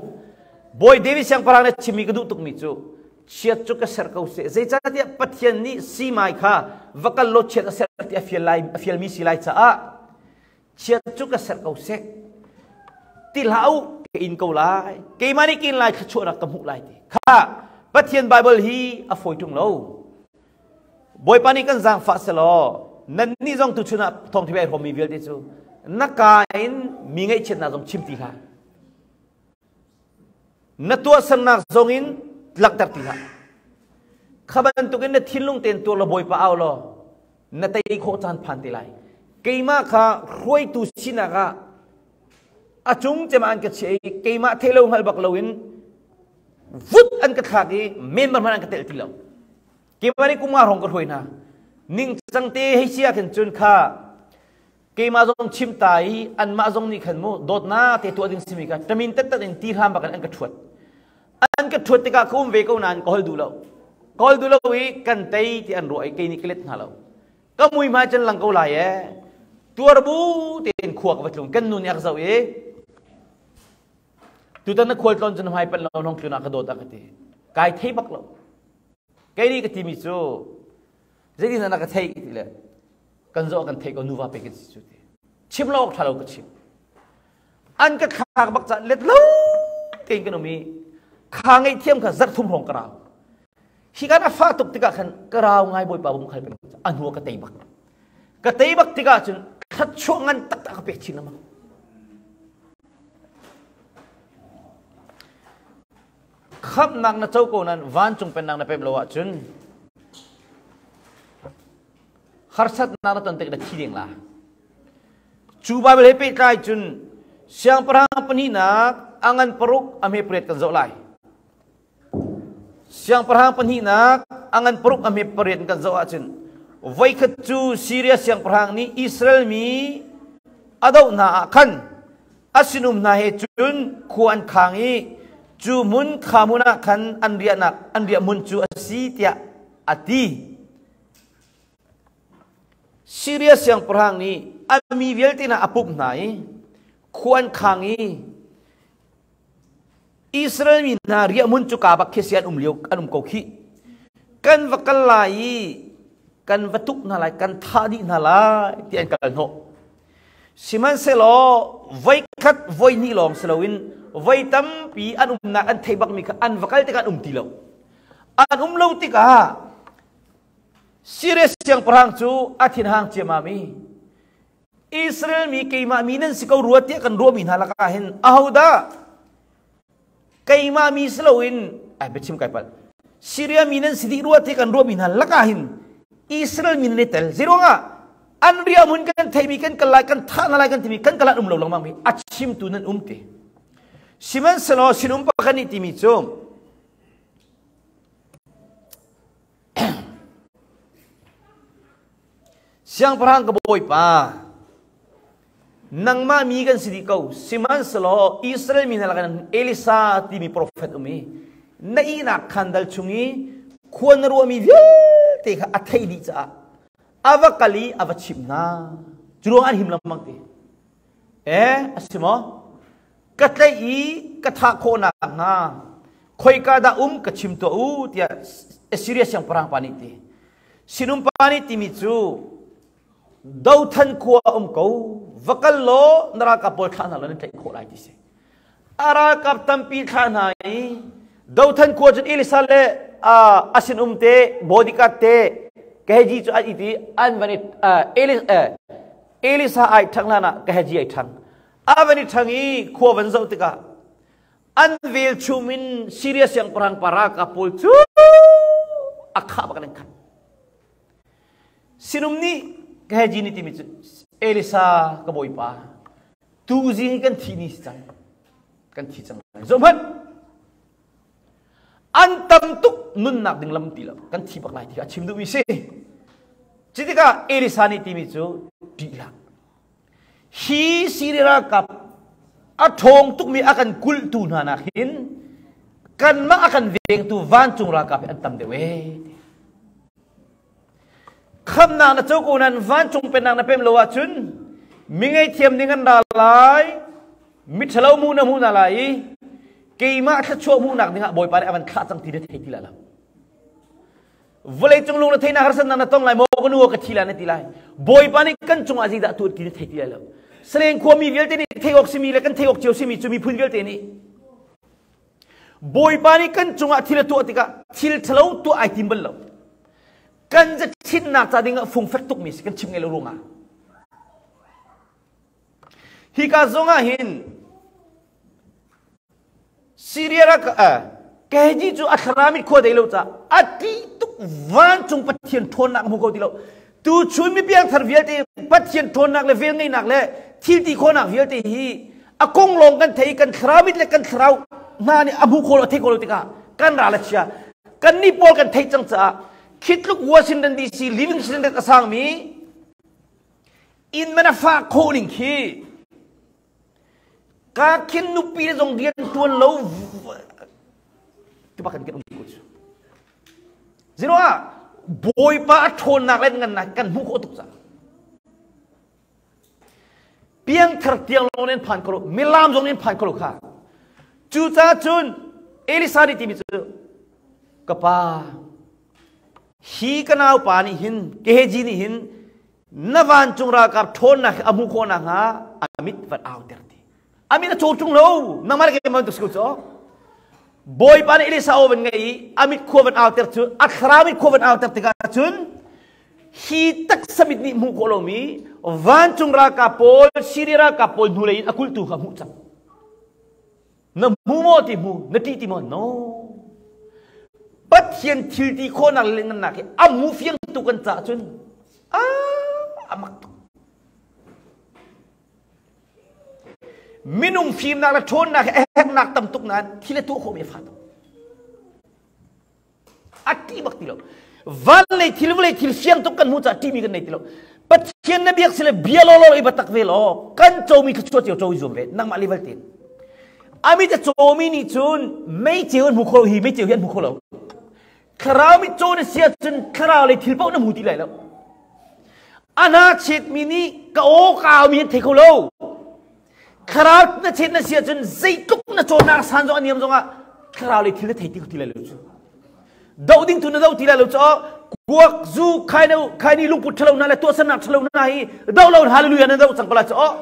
Bawi David siangpahrang nih a chimmi ka duh tukmi cu chiat cu ka ser ko seh, zeicahtiah Pathian nih simai kha va kal law chiat a ser ti a fial lai a fialmi si lai caah chiat cu ka ser ko seh ti hlah u, ka in ko lai, keimah nih kin lai thluachuahnak ka hmuh lai ti kha. Pathian Bible hi a fawi ṭung lo. Bawipa nih kan zaangfah selaw nannih zong tuchun ah thawngṭha bia ai hrawmmi vialte cu na ka in mi ngaihchiatnak zong chim ti hlah, na tuahsernak zong in langhter ti hlah. Kha bantukin na thinlung tein tuar law Bawipa au law na tei khawh caan phan te lai. Keimah kha hruaitu sinak ah a cung cem an ka chiah i keimah thei lo hngal bak loin vut an ka thlak i member hmanh an ka telh ti lo. Keimah nih kum nga hrawng ka hruai hna. Ningcang te hei si ah khin cun kha keimah zong chim ta i anmah zong nih khan mu dawtnak te tuah ding simi kha tamin tattat in ti hram bakin an ka ṭhuat. An ka ṭhuat tikah ka um ve ko nain ka hol duh lo, ka hol duh lo i kan tei ti an ruah i kei nih ka let hna lo. Ka mui hmai cun lang ko lai e tuar bu tein khua ka va tlung. Kan nu nih a ka zoh i, "Tutan na khual tlawn cun hmai panh lo hnong tlun ah ka dawt," a ka ti. Kai thei bak lo. Kei nih ka timi cu, "Zeitin na ka theih?" ti le kan zoh kan theih ko, nuva pe kan si cu ti. Chim lo awk ṭha lo ka chim. An ka thlak bak ca let lo tein kan um i kha ngaihthiam kha zarh thum hrawng ka rau. Hi kan a fah tuk tikah khan ka rau ngai. Bawipa bum khal peng a hnu ka tei bak. Ka tei bak tikah cun thluachuah ngan taktak ka pek chin lengmang. Khamhnak na co ko nan vancung pennak na pem lo ahcun harsatnak na ton tik na thi ding la. Cu Bible he pehtlai cun Siangpahrang pahnihnak a ngan paruk a hme pariat kan zoh lai. Siangpahrang pahnihnak a ngan paruk a hme pariat kan zoh ahcun, voikhat cu Syria siangpahrang nih Israel mi a doh hna ah khan a sinum hna he cun khua an khang i cu hmun kha hmun ah khan an riahnak an riah hmun cu a si tiah a ti. Syria siangpahrang nih a mi vialte hna a pumh hna i khua an khang i Israel mi hna riahhmun cu ka bak khi si, an um lio an um ko khih. Kan va kal lai i kan va tuk hna lai, kan thah dih hna lai ti an kal hnawh. Sihmanhsehlaw voikhat voihnih lawng si loin voi tampi an umnak an theih bakmi kha an va kal tikah an um ti lo. An um lo tikah Syria siangpahrang cu a thinhang ciammam i Israel mi keimah mi nan si ko rua tiah kan ruahmi hna lakah hin ahodah keimah mi si loin ai biachim kai palh, Syria mi nan si dih rua tiah kan ruahmi hna lakah hin Israel mi nan i tel. Zeiruangah an riahhmun kan theimi kan kal lai, kan thah hna lai kan timi kan kal an um lo lengmang mi a chimtu nan um ti. Sihmanhsehlaw sinum pakhat nih timi cu Siangpahrang ka bawipa, nangmah mi kan si dih ko, sihmanhsehlaw Israel mi hna lakah Elisa timi profet um i na ihnak khandal chung i khua na ruahmi vialte kha a theih dih caah a va kal i a va chimh hna. Cu ruangah an him lengmang ti. Eh, a si maw? Ka tlaih i ka thah khawh nakhnga khoika dah um ka chim tuah u tiah Assyria siangpahrang pa nih ti. Sinum pa nih timi cu Dothan khua um ko, va kal law na ralkap pawl thlah hna law nan tlaih khawh lai ti si. A ralkap tampi thlah hna i Dothan khua cun Elisa le a sinum te bodyguard te Gehazi cu an iti an van i Elisa ai ṭhang hlan ah Gehazi ai ṭhang. A van i ṭhang i khua van zoh tikah an velchum in Syria siangpahrang pa ralkap pawl cu a khah bak an khat. Sinum nih Gehazi nih timi cu Elisa ka bawipa tuzing hi kan thi ni si cang kan thi cang zohhmanh An tam tuk nunnak ding lam ti lo kan thi bak lai ti a chim duhmi si. Cu tikah Elisa nih timi cu ṭih hlah. Hi Syria ralkap a ṭhawng tukmi a kan kulhtu hna nak hin kanmah a kan vengtu vancung ralkap hi an tam deuh ee. Khamnak na co ko nain vancung pennak na pem lo ahcun mi ngaihthiam ding an ra lai, miṭhalo hmuh na hmuh hna lai i keimah thluachuah hmuhnak dingah Bawipa nih a van thlah cang ti na thei ti lai lo. Vawleicung lung na theihnak harsatnak na tong lai maw ka nu ka thi lai na ti lai. Bawipa nih kan cungah zeidah tuah ti na thei ti lai lo. Saleng khuami vialte nih theih awk simi le kan theih awk cio simi cu miphun vialte nih Bawipa nih kan cungah thil a tuah tikah thil ṭhalo tuah ai tim bal lo. Kan zachinnak ca dingah fungfek tukmi si kan chim ngei lo ruangah. Hika zongah hin Syria rak Gehazi cu a thlarau khua dei lo ca a ṭih tuk vancung Pathian ṭhawnnak hmu ko ti lo. Tu chun mi piangthar vialte Pathian ṭhawnnak le velngeihnak le thil ti khawhnak vialte hi a kong lawng kan thei kan thlarau mit le kan thlarau hna nih a hmu kho lo thei kho lo tikah kan ral a chia. Kan nih pawl kan theih cang caah khi tluk Washington DC living standard a sangmi inn man a fah khawh ning khi Ka khin nupi le zong rian tuan lo ti bak kan um ko cu. Zero ah Bawipa a ṭhawnnak le ngannak kan hmuh khawh tuk caah. Piangthar tiang lawng in phan kho milam zong in phan kho kha. Cucaah cun Elisa nih timi cu ka pa hi ka naupa nih hin Gehazi nih hin na vancung ralkap ṭhawnnak hi a hmuh khawh nakhnga a mit van auter ti a mit a caw ṭung lo nangmah le keimah bantuk si ko cu Bawipa nih Elisa aw van ngaih i a mit khua van auter cu a thlarau mit khua van auter tikah cun hi taksa mit nih hmuh khawh lomi vancung ralkap pawl Syria ralkap pawl hnulei in a kulhtu kha hmuh cang Na hmu maw ti hmu, na ṭih ti maw? No. Pathian thil ti khawhnak le ngannak hi a mu fiang tu kan caah cun a mak tuk. Minung fimnak le ṭhawnnak hi a herhnak tam tuk nain thil a tuah khawhmi a fa tuk. A ṭih bak ti lo. Van lei thil vawlei thil fiang tuk kan hmuh caah ṭihmi kan nei ti lo. Pathian na biak sile bia lawlaw i batak ve law kan comi thluachuah cio co i zuam ve nangmah level tein. Amit a cawmi nih cun mei ceu an hmu kho hi mei ceu hi an hmu kho lo. Thlarau mit caw na si ahcun thlarau lei thil paoh na hmu ti lai lo. Ana chetmi nih ka aw ka aumi an thei kho lo. Thlarau na chet na si ahcun zeitluk na cawnnak san zong a niam zongah thlarau lei thil na thei ti ti lai lo cu. Do ding tu na do ti lai lo cu kuak zu khaino khaini lungput ṭhalo hna le tuahsernak ṭhalo hna hi do lo hallelujah na do cang ko lai cu oh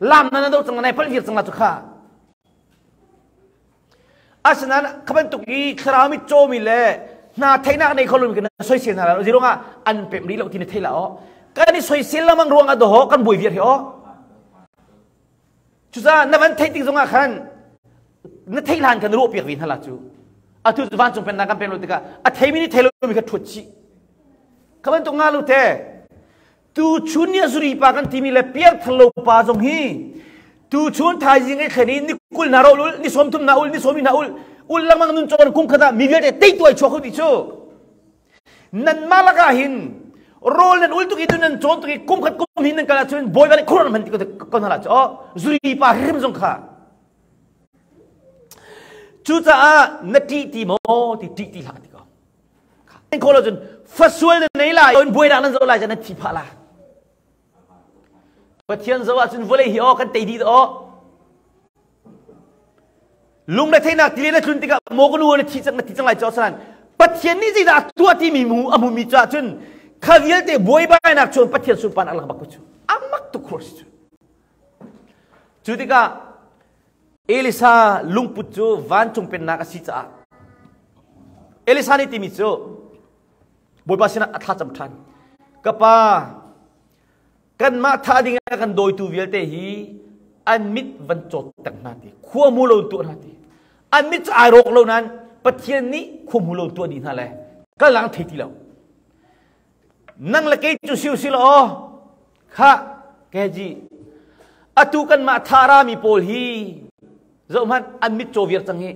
lam na na do cang na palh vir cang la cu kha Asinain kha bantuk i thlarau mit cawmi le hna theihnak nei kho lomi kan soisel hna lo ziruangah an pemh rih lo ti na thei la aw kan i soisel lengmang ruangah dawh kan buai viar hi aw cucaah na van theih tik zongah khan na theih hlan khan ruah piak ve hna la cu atu cu vancung pennak kan pek lo tikah a theimi nih thei lomi kha ṭhuat chih kha bantuk nga lo te Tu chun ni a zuri pa kan timi le piangthar lo pa zong hi Tu chun thaizing i thlen i ni 20 na ro ul, ni 30 na ul, ni 40 na ul, ul lengmang nun cawn kum khat ah mi vialte teitu ai chuak kho ti cu. Nanmah lakah hin rawl nan ul tuk i nan cawn tuk i kum khat kum hin nan kal ahcun Bawipa nih khuaruah hman ti ko hna la cu zuri pa hrim zong kha. Cucaah na ṭih ti maw ti ṭih ti hlah ti ko. Kho lo cun fasual na nei lai, buainak nan zoh lai cun nan thi phah la. Pathian zoh ahcun vawlei hi aw kan tei dih aw. Lungretheihnak tili na tlun tikah maw ka nu na thi cang na thi cang lai cu sanan Pathian nih zeidah a tuah timi mu a hmumi cu ahcun kha vialte buaibainak cun Pathian sunparnak lang bak ko cu amak tuk khur si cu. Cu tikah Elisa lungput cu vancung pennak a si caah Elisa nih timi cu Bawipa sinah a thlacam ṭhan. Ka pa, kanmah thah ding ah kan dawitu vialte hi an mit van cawtter hna ti, khua hmu lo tuah hna ti. An mit cu ai rawk lo nain Pathian nih khua hmu lo tuah dih hna le kal lang thei ti lo. Nang le kei cu siu si lo aw. Kha, keji. Atu kanmah thah rami pawl hi zoh hmanh an mit caw viar cang hi.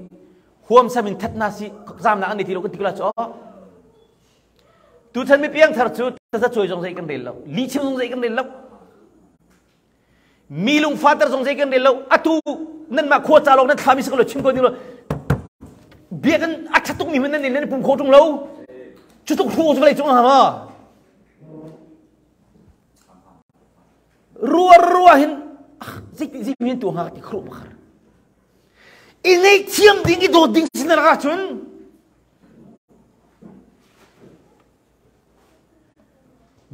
Huamsam in that na si zamnak an nei ti lo kan ti ko la cu aw. Tuchan mi piangthar cu tazacuai zong zei kan rel lo, lihchim zong zei kan rel lo. Mi lungfater zong zei kan rel lo. Atu nanmah khua ca lawng nan thlami si ko lo chim ko ding lo. Bia kan a ṭha tukmi hmanh nan nan pum kho ṭung lo. Cu tuk hru cu vawlei cung ah ma. Rua rua hin zeiti zeiti hin tu hnga ti khru bakhar. I ngaihthiam ding i dawt ding sin rak ahcun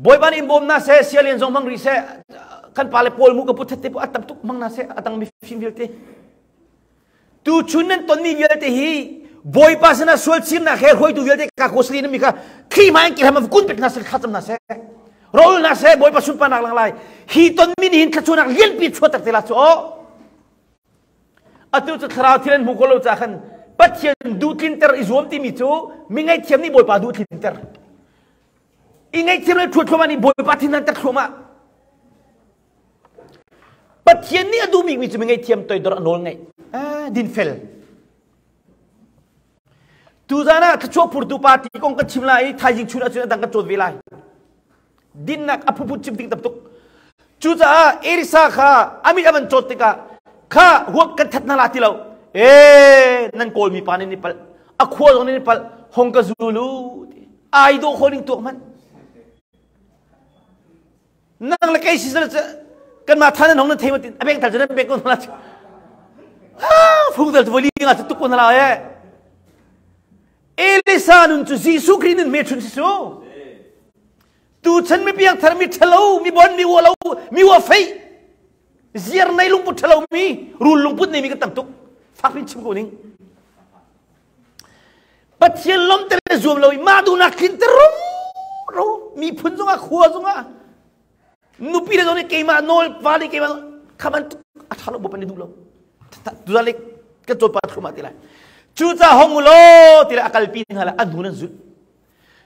Bawipa nih in bawm na seh, sialian zong hmang rih seh, kan pale pawl mu ka pu thette pu a tam tuk hmang na seh, a dang mi fim vialte. Tu chun nan tonmi vialte hi Bawipa sinah sual chimnak he hruaitu vialte ka kosli na mi kha thli hmai in kirham kun pek hna seh thlacam hna seh. Rol hna seh Bawipa sunparnak lang lai. Hi tonmi nih hin thlachunak lianpi chuahter te la cu aw. Atu cu thlarau thil an hmu ko lo caah khan Pathian duhtlinter i zuam timi cu mi ngaihthiam nih Bawipa duhtlinter. I ngaihthiam le ṭhuat thluahmah nih Bawipa thinhunter thluahmah. Pathian nih a duhmi mi cu mi ngaihthiam toidor a nawl ngaih. Ah, dinfel. Tuzan ah thluachuah phurtu party kong kan chim lai i thaizing chun ahcun a dang kan cawn ve lai. Dinnak a phuphu chim ding tam tuk. Cucaah Elisa kha a mit a van cawt tikah kha huap kan that hna la ti lo. E nan kawlmi pa nih ni palh. A khua zong nih ni palh. Hong ka zulu. Ai dawh kho ding tuak hmanh. Nang le kei si kan mah than nan hong nan thei ma tin a beng tal nan beng ko na fung dal voli nga tuk ko na la e Elisa nun cu Jesuh Khrih nun me chun si su tu chan mi piang thar mi thalo mi bon mi wa lo mi wa fei ziar nei lungput thalo mi rul lungput nei mi ka tam tuk fak pin chim ko ning Pathian lomter le zuam lo i mah duhnak tlinter ro ro miphun zongah khua zongah nupi le zong nih keimah nawl va nih keimah kha bantuk a ṭha lo bawipa nih duh lo tuzan le kan cawnpa thluahmah ti lai cucaah hong u law ti le a kalpi hna le an hnu nan zulh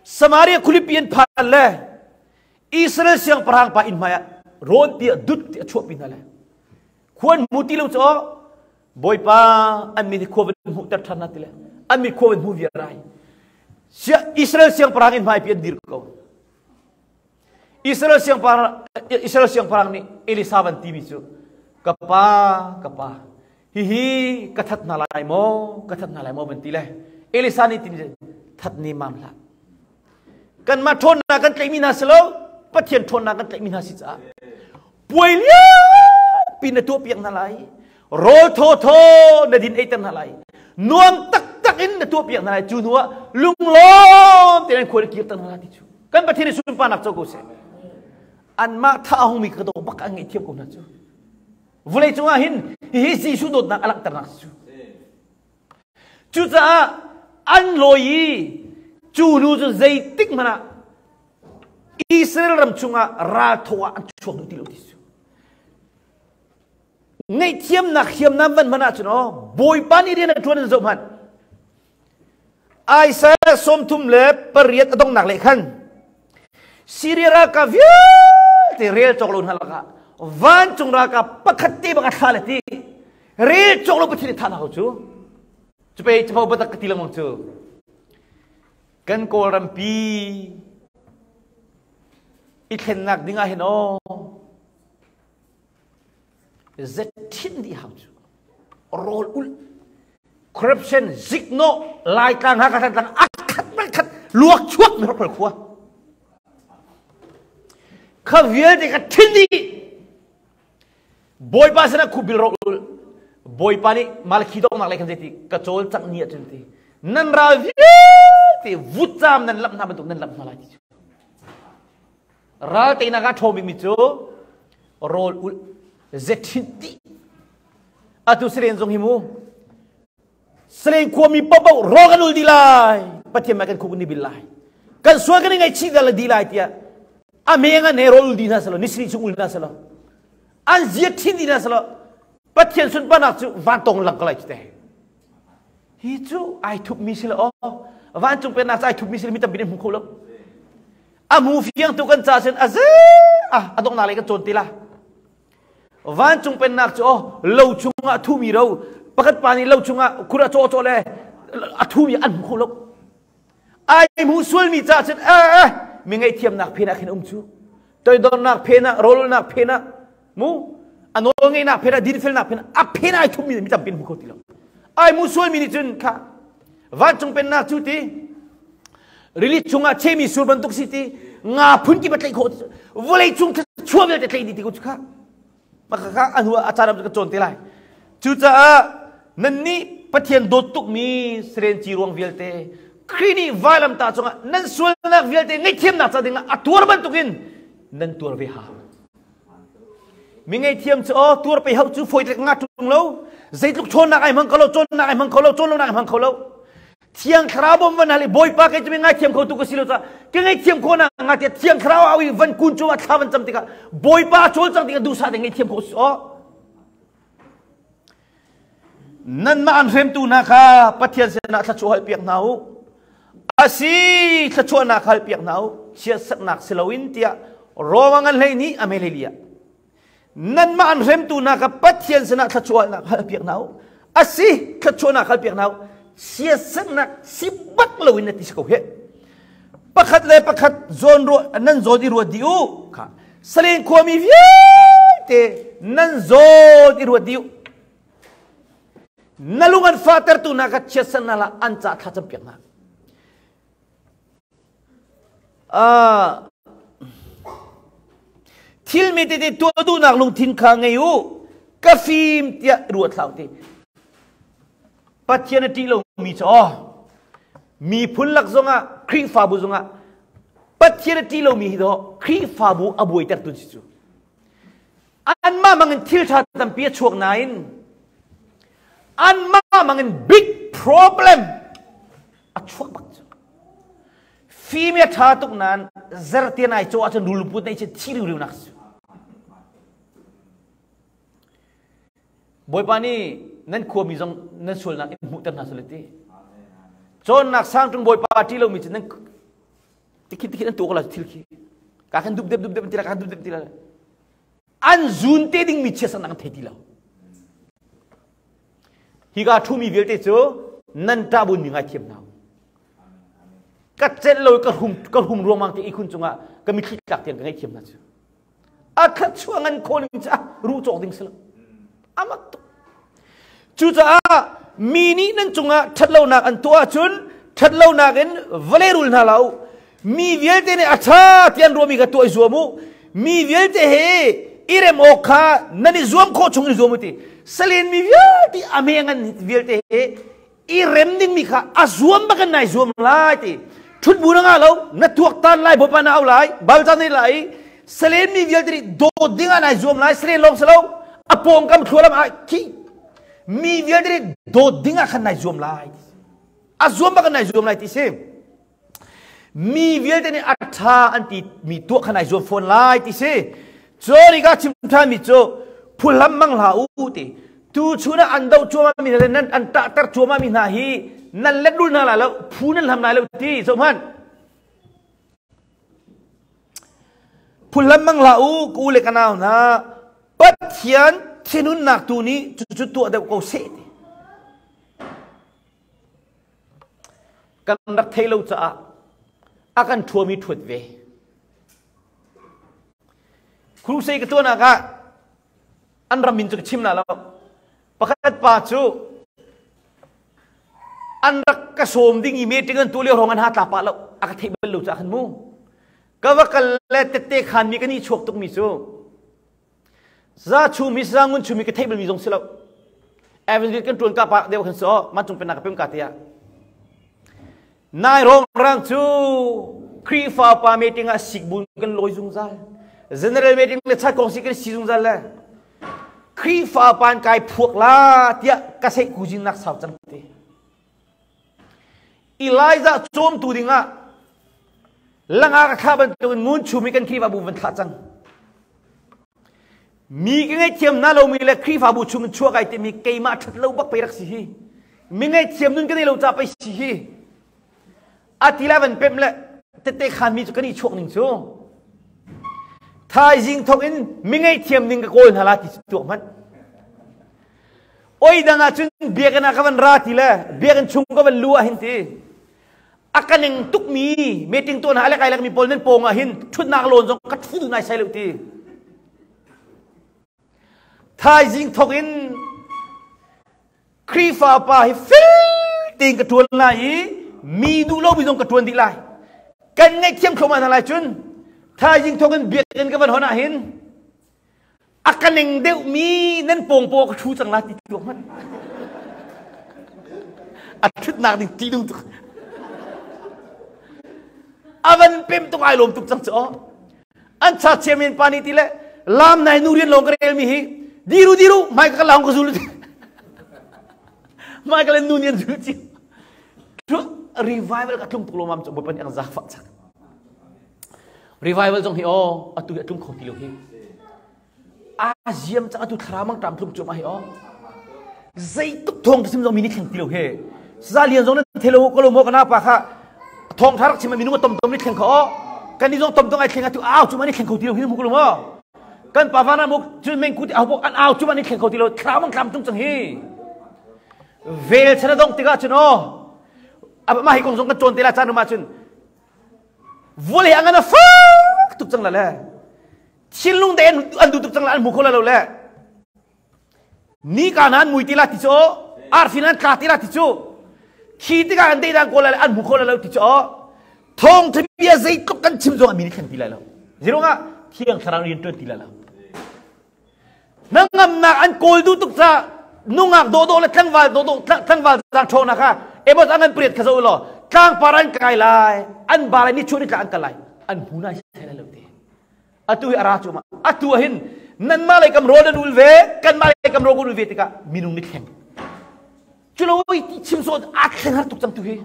Samaria khualipi an phan le Israel siangpahrang pa inn hmai ah rawn ti ah dut ti a chuahpi hna le Khua an hmu ti lo cu Bawipa an min hi khua van hmuhter ṭhan hna ti le an mit khua van hmu viar ai. Israel siangpahrang in hmaipi an dir ko. Israel siangpahrang Israel siangpahrang nih Elisa van timi cu ka pa ka pa hihi ka that hna lai maw ka that hna lai maw van ti le Elisa nih timi that ni mam hlah kanmah ṭhawnnak kan tlaihmi hna si lo Pathian ṭhawnnak kan tlaihmi hna si caah puai lianpi na tuahpiak hna lai rawl thawthaw na din eiter hna lai nuam taktak in na tuahpiak hna lai cu hnu ah lunglawm tein an khua na kirter hna lai ti cu kan Pathian i sunparnak co ko seh anmah tha hungmi ka dawh bak an ngaihthiam ko hna cu vawlei cungah hin hihi Jesuh dawtnak a langhternak si cu Cucaah an lawi i cu nu cu zeitik hmanh ah Israel ram chungah raltho ah an chuak duh ti lo ti cu. Ngaihthiamnak hriamnam van hman ahcun aw Bawipa nih rian a ṭuan in zoh hmanh. Isaiah 38 a donghnak leh khan Syria ralkap vialte rel cawk lo hna lakah. Vancung ralkap pakhat te bak a thla le ti. Rel cawk lo Pathian nih thah hna ko cu. Cu pei capo batak ka ti lengmang cu. Kan Kawlrampi i thlennak ding ah hin aw zethin dih hau cu rawl ulh corruption ziknawh laitlang ha ka tlang akhat man khat luak chuak mi hrokhol khua kha vialte ka thin dih bawipa sinah khubil ro ul bawipa nih malakhi dongnak lei khan zeiti ka cawl cang ni ahcun ti nan ral vialte vutcaam nan lamh hna bantuk nan lamh hna lai ti cu Ral teinak ah ṭhawm bikmi cu rawl ulh zethin dih. Atu Salen zong hi mu. Salen khuami paohpaoh rawl kan ul dih lai. Pathian mah kan khuk ni bil lai. Kan sual kan i ngaihchih dah le dih lai tiah a meng an he rawl ul dih hna selaw nisarih chung ul hna selaw an zia thin dih hna selaw Pathian sunparnak cu van tong lang ko lai cu te. Hi cu ai thupmi si lo aw. Vancung pennak cu ai thupmi si lo mi tampi nih hmu kho lo. A mu fiang tu kan ca cun a ze a a donghnak lei kan cawn ti la. Vancung pennak cu aw lo chungah thumi ro pakhat pa nih lo chungah khur a caw caw le a thumi an hmu kho lo. Ai hmu sualmi ca cun eh mi ngaihthiamnak phen ah khin um cu. Toidornak phen ah rawlulnak phen ah mu a nawlngeihnak phen ah dinfelnak phen ah a phen ai thummi mi tampi hmu kho ti lo. Ai mu sualmi nih cun kha vancung pennak cu ti rili chungah chemi sur bantuk si ti nga phun kip a tlaih khawh vawlei cung chuah vialte tlaih dih ti ko cu kha maka kha a hnu a caan ka cawn te lai cucaah nannih Pathian dawt tukmi Seren ci ruang vialte Khrih nih vailamtah cungah nan sualnak vialte ngaihthiamnak ca dingah a tuar bantukin nan tuar ve hau mi ngaihthiam cu aw tuar pe hau cu fawi tlek nga ṭung lo zeitluk ṭhawnnak ai hmang kho lo cawnnak ai hmang kho lo cawn lonak ai hmang kho lo Thiang Thlarau bawm van hal i Bawipa kei cu mi ngaithiam kho tu ka si lo caah ka ngaihthiam khawh nak hnga tiah Thiang Thlarau au i van kun cungah thla van cam tikah Bawipa a cawl cang tikah duhsah te ngaihthiam khawh si aw. Nanmah an hremtu hna kha Pathian sinah thluachuah halpiak hna u. Asi thluachuahnak halpiak hna u. Chiatserhnak si loin tiah Roma ngan hlei nih a mei ah Nanmah an hremtu hna kha Pathian sinah thluachuahnak halpiak hna u. Asi thluachuahnak halpiak hna u. Siasernak si bak loin na ti si ko he. Pakhat le pakhat zawn ruah nan zawn i ruat dih u. Kha Salen khuami vialte nan zawn i ruat dih u. Na lung an fahtertu hna kha chiatsernak la an ca thla campiak hna. Thil mi tete tuah duhnak lungthin kha ngei u. Ka fim tiah ruat hlah u ti. Pathian a ṭih lomi cu aw miphun lak zongah Khrihfabu zongah Pathian a ṭih lomi hi dawh Khrihfabu a buaitertu si cu. Anmah mangin thil ṭha tampi a chuak nain anmah mangin big problem a chuak bak cu. Fim a ṭha tuk nain zertian ai cawh ahcun rulput nei chin thi riu nak si. Bawipa nih nan khuami zong nan sualnak in hmuhter hna sule ti. Cawnnak sangtung Bawipa ṭih lomi cu nan tikhin tikhin an tuah ko la thil khi. Ka kan dup dep dup dep ti la ka kan dup dep ti la. An zun te dingmi chiatsernak an thei ti lo. Hika ṭhumi vialte cu nan ṭahbunmi ngaithiam hna u. Ka celh lo ka hrum ka hrum ruangmang te ihkhun cungah ka mitthli tlak tiang ka ngaihthiam hna cu. A thluachuah ngan khawh ning cu ruh cawk ding si lo. Amak tuk. Cucaah mi nih nan cungah ṭhatlonak an tuah ahcun ṭhatlonak in vawlei rul hna hlah u. Mi vialte nih a ṭha ti an ruahmi kha tuah i zuam u. Mi vialte he i rem awk kha nan i zuam khawh chung i zuam u ti. Salen mi vialte a me ngan vialte he i rem dingmi kha a zuam bak in nai zuam lai ti. Ṭhut bu na ngah lo, na tuaktan lai, Bawipa na au lai, Baibal ca na lai i salen mi vialte nih dawt ding ah nai zuam lai, salen lawng si lo, a pawngkam thlualam ah khi mi vialte nih dawt ding ah khan nai zuam lai. A zuam bak in nai zuam lai ti si. Mi vialte nih a ṭha an ti mi tuah kha nai zuam fawn lai ti si. Cun ka chim ṭhanmi cu phuhlam mang hlah u ti. Tu chun ah an doh cuahmah mi hna le nan an ṭahter cuahmah mi hna hi nan let lul hna lai lo, phu nan hlam lai lo ti. Zohhmanh. Phuhlam mang hlah u, ka u le ka nau hna. Pathian thinhunnak tu nih cucu tuah deuh ko seh ti. Kan rak thei lo caah a kan ṭhuami ṭhuat ve. Crusade ka tuahnak ah an ram min cu ka chim la lo. Pakhat pa cu an rak ka sawm ding i meeting an tuah lio hrawng an ha tla pah lo. A ka theih bal lo caah khan mu. Ka va kal le tette khan mi kan i chuak tukmi cu za chumi za ngun chumi ka theih balmi zong si lo. Evangelist kan ṭuan ka pa deuh khan so man cung pennak ka pem ka tiah. Nai rong rang cu Khrihfa pa meeting ah sikbun kan lawi zungzal. General meeting le chat kong si kan si zungzal le. Khrihfa pa an kai phuak la tiah ka seih kuzin nak sau cang te. Elijah cawmtu dingah langa ka thlah bantukin ngun chumi kan Khrihfabu van thlah cang. Mi ka ngaihthiam na lomi le Khrihfabu chung chuak ai timi keimah ṭhat lo bak pei rak si hi. Mi ngaihthiam nun ka nei lo ca pei si hi. A ti la van pem le tete khan mi cu kan i chuak ning cu. Thaizing thok in mi ngaihthiam ning ka kawl hna la ti cu tuak hmanh. Oi dang ah cun biakinn ah ka van ra ti le biakinn chung ka van lu ah hin ti a ka ning tukmi meeting tuah hna alek ai mi pawl nan pawng ah hin thutnak lawn zong ka thu nai sai lo ti thaizing thok in Khrihfa pa hi fel tein ka tuan lai i mi duh lo mi zong ka tuan dih lai kan ngaihthiam thluahmah hna lai cun thaizing thok in biakinn ka van hon ah hin a ka ning deuhmi nan pawngpaw ka ṭhu cang la ti tuak hmanh a ṭhutnak ding ti ding tuk a van pem tuk ai lawm tuk cang cu aw an cha chairman pa nih ti le lam nai nu rian lawng ka rel mi hi diru diru mai ka laung ka zul mai ka le nu nian zul ci revival ka tlung tuk lo mam cu bawipa nih ang zaangfah cang Revival zong hi aw atu hi a tlung kho ti lo hi. A ziam cang atu thlarau mang ṭam tlung cuahmah hi aw. Zeituk thawng ka sim zong mi nih thleng ti lo hi. Za lian zong nan thelo ko lo maw kana pa kha thawng tha rak chim minung a tom tom ni thleng kho aw. Kan ni zong tom tom ai thleng atu au cu ma ni thleng kho ti lo hi mu ko lo maw. Kan pa vana muk cun meng ku ti au an au cu ma ni thleng kho ti lo thlarau mang tlam tung cang hi. Vel chan a dong tikah cun aw. Mah hi kong zong kan cawn te la caan um ah cun Vawlei a ngan a fak tuk cang la le thinlung te an duh tuk cang la an hmu kho la lo le nika na an mui ti la ti cu arfi nan tla ti la ti cu khi tikah an deidang kawl la an hmu kho la lo ti cu thawng bia zeitluk kan chim zong a mi nih thleng ti lai lo zirungah thiang thlarau rian tuan ti lai lo Hnangamnak an kawl duh tuk caah nungak dawhdawh le tlangval dawhdawh tlangval zaang ṭhawngnak kha ebot an an priat kha zoh law tlangpar an kai lai an ba lai nichuah nitla an kal lai an hmu nai sai lai lo te atu hi a ra cu ma atu ah hin nanmah lei kam rawl an ul ve kanmah lei kam rawl kan ul ve tikah minung nih thleng culo i chim sawh aa thleng har tuk cang tu hi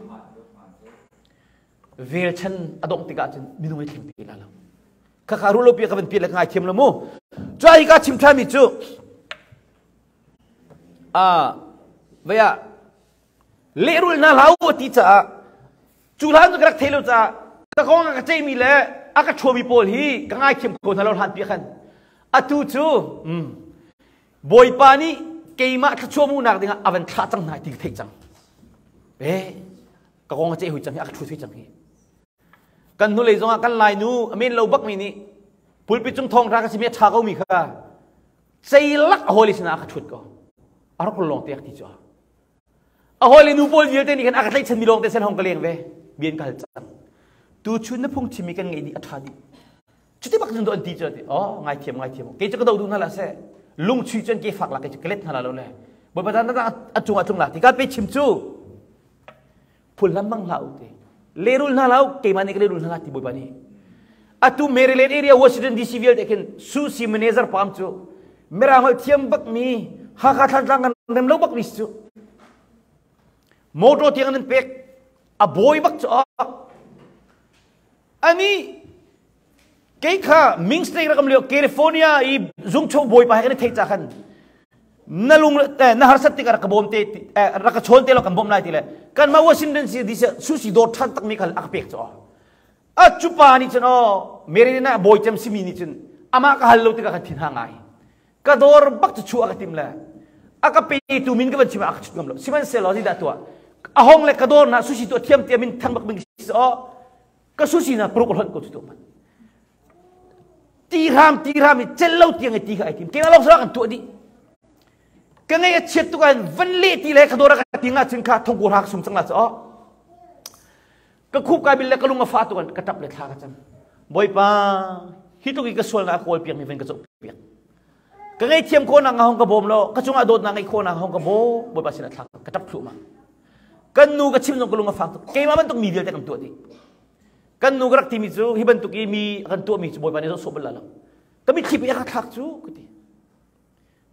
vel chan a dongh tikah cun minung i thleng ti la lo khakha rulo pi ka van pi le ka ngai thiam lo mu cu hi ka chim than mi cu a vaya lehrul hna hlah u ti caah cu hlan cu ka rak thei lo caah ka kong a ka ceimi le a ka ṭhuami pawl hi ka ngaithiam ko hna lo hlan pi khan atu cu Bawipa nih keimah thluachuah hmuhnak dingah a van thlah cang hna ti ka theih cang eh ka kong a ceih hui cang hi a ka ṭhut hui cang hi kan hnulei zongah kan lai nu a men lo bak mi nih pulpit cung thawng ra ka simi a ṭha ko mi kha ceilak a hawile sinah a ka ṭhut ko a rak lawng te ti cu a hawile nu pawl vialte nih khan a ka tlaihchan mi lawng te sen hong ka leng ve bian ka hal cang tu chun na phung chimmi kan ngeih dih a ṭha dih cuti bak cun an ti cu ti oh ngaithiam ngaithiam kei cu ka do duh hna la seh lungchui cun ke fak la kei cu ka let hna la lo le bawipa dan a cung ah tlung la ti ka pe chim cu phullam bang hlah u ti lerul hna hlah u keimah nih ka lerul hna la ti bawipa nih atu Maryland area Washington DC vialte khin Susi manager pam cu mirang holh thiam bak mi Hakha Thlantlang kan rem lo bak mi cu motor tiang nan pek a bawi bak cu ani kei kha Ming State rakam lio California i zungcho bawipa he kan i theih ca khan na lung na harsat tikah rak ka bawm te rak ka chawn te lo kan bawmh lai ti le kan mah Washington DC sushi dawr than tak mi kha a ka pek cu a cu pa nih cun aw Mary na bawi cem simi nih cun amah ka hal lo tikah khan thin ha ngai. Ka dawr bak cu chuah ka tim le a ka petu min ka van chim ah a ka chut ngam lo. Sihmanhsehlaw zeidah tuah? A hong le ka dawr na sushi tuah thiam tiam in thang bak min si oh ka sushi na pruk hlonh ko cu tuah man. Ti hram ti hram i cel lo tiang i ti kha ai tim. Keimah lawng kan tuah dih. Ka ngei a chiat tuk ah van le ti le ka dawr ka ti nga cun kha thongku hra ka sum cang la cu oh. Ka khup kai bil le ka lung a fa tuk ka tap le thla ka cam. Bawipa, hi tluk i ka sualnak a kawl piak mi van ka zoh piak. Ka ngaihthiam khawhnak nga hong ka bawm law, ka cungah dawtnak ngeih khawhnak hong ka bawm. Bawipa sinah thla ka tap thluahmah. Kan nu ka chim zong ka lung a fak tuk. Keimah bantuk mi vialte kan tuah dih. Kan nu ka rak timi cu hi bantuk i mi kan tuahmi cu Bawipa nih zoh sawh bal la lo. Ka mitthli pe ka thlak cu ka ti.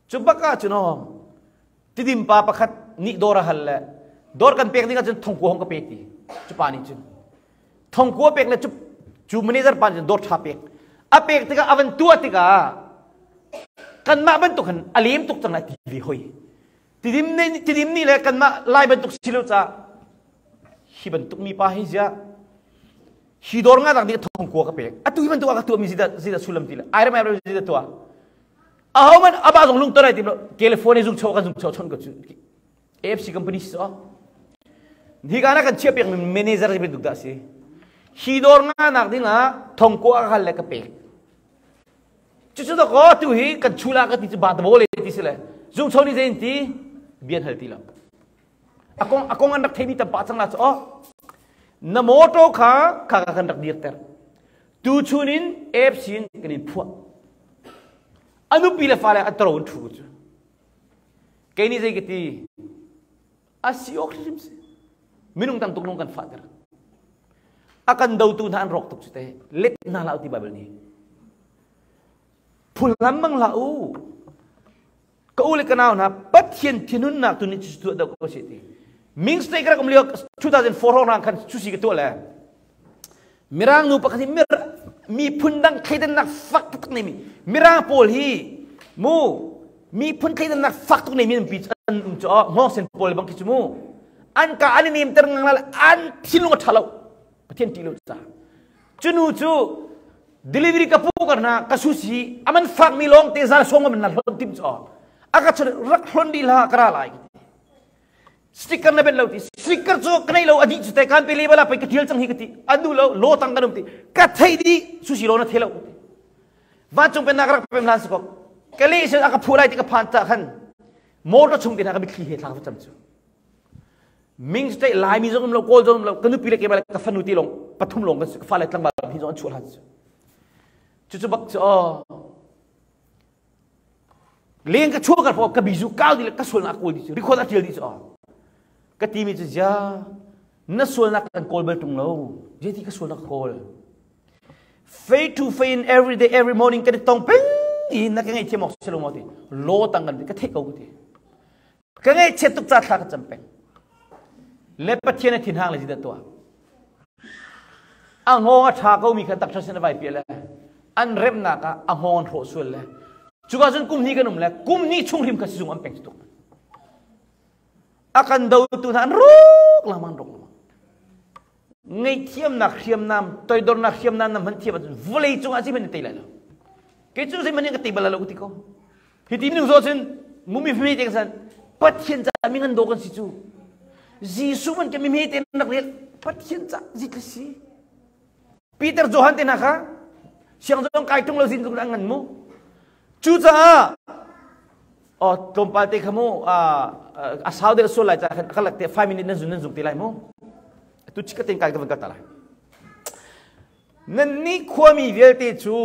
Cu bak ah cun aw Tidim pa pakhat nih dawr a hal le dawr kan pek ding ahcun thongkua hong ka pe ti. Cu pa nih cun thongkua pek le cu cu manager pa nih cun dawr ṭha pek. A pek tikah a van tuah tikah kanmah bantuk khan a lem tuk cang lai ti ve hoi. Tidim nih Tidim nih le kanmah Lai bantuk si lo caah hi bantuk mi pa hi ziah hi dawr nga dang nih thongkua ka pek. Atu hi bantuk a ka tuahmi zidah zidah sullam ti le ai rem ai rem zidah tuah. Aho man aba zong lung tonai tim lo California zung cho kan zung cho chon ko cu AFC company si so hi ka na kan chia pek mi manager si bantuk dah si hi dawr nga nak ding ah thongkua ka hal le ka pek cucu da ko tu hi kan chula ka ti cu ba ta le ti si le zung cho ni zein ti bian hal ti lo akong akong an rak theimi tam pa cang la chu oh na motor kha kha kan rak dirter tu chun in AFC in kan in phuah a nupi le fale an taro in thu cu kei nih zei ka ti a si awk hrim si minung tam tuk lung kan fahter a kan dotu hna an rawk tuk cu te let hna hlah ti Bible nih phulhlam bang hlah u ka u le ka nau hna Pathian thinhunnak tu nih cu tuah deuh ko si ti Ming State ka rak um lio 2004 hrawng rang khan cusi ka tuah le Mirang nu pakhat hi miphun dang thleidannak fak taktak nei mi Mirang pawl hi mu miphun thleidannak fak tuk nei mi an pi an um cu ngawng sen pawl bang khi cu mu an ka an i nemter ngang la an thinlung a ṭha lo Pathian ṭih lo ca cu nu cu delivery ka pu kar na ka sushi aman fak mi lawng te zal song man na hlon tim cho aka chon rak hlon di la kara lai sticker na ben lo ti sticker chu kanai lo adi chu te kan pe le bala pe ka thial chang hi ka ti anu lo lo tang kan um ti ka thei di sushi lo na the lo va chung pen na rak pem lan sukok ka le se aka phu lai ti ka phan ta khan motor chung ti na ka mitthli he thlang cam chu Ming State Laimi zong um lo Kawl zong um lo ka nupi le keimah le ka fanu ti lawng pathum lawng kan si ka fale tlangval hi zong an chuah hlan cu cucu bak cu aw leng ka chuah ka ka bizu kau di le ka sualnak kawl di cu record a tial di cu aw ka ti mi cu zia na sualnak kan kawl bal tung lo je ti ka sualnak ka kawl face to face in every day every morning kan i tong peng i na ka ngaihthiam awk si lo maw ti law tang kan ka theih ko ka ti Ka ngaihchiat tuk ca thla ka cam peng. Le Pathian a thinhang le zidah tuah. A ngawng a ṭha ko mi kha tak sin a vai piah le an remnak ah a ngawng an hrawh sual le cuka cun kum hnih kan um le kum hnih chung hrim kha sizung an peng tuk. A kan dotu hna an ruk lengmang ruk lengmang. Ngaihthiamnak hriamnam, toidornak hriamnam na hman thiam ahcun vawlei cungah zeihmanh na tei lai lo. Kei cu zeihmanh in ka tei bal lo ka ti ko. Hi ti minung zaw cun mumi fami te san Pathian ca mi ngan do kan si cu. Jesuh man ke mi hme te nak rel Pathian ca zit si. Peter Johan te hna kha siang zong kai tung lo zin tung an ngan mu. Cucaah oh tlawmpal te kha mu a sau deuh sual lai ca khan ka lak te 5 minute nan zun nan zung te lai mu. Tu chika ten kai ka van kal ta lai. Nannih khuami vialte cu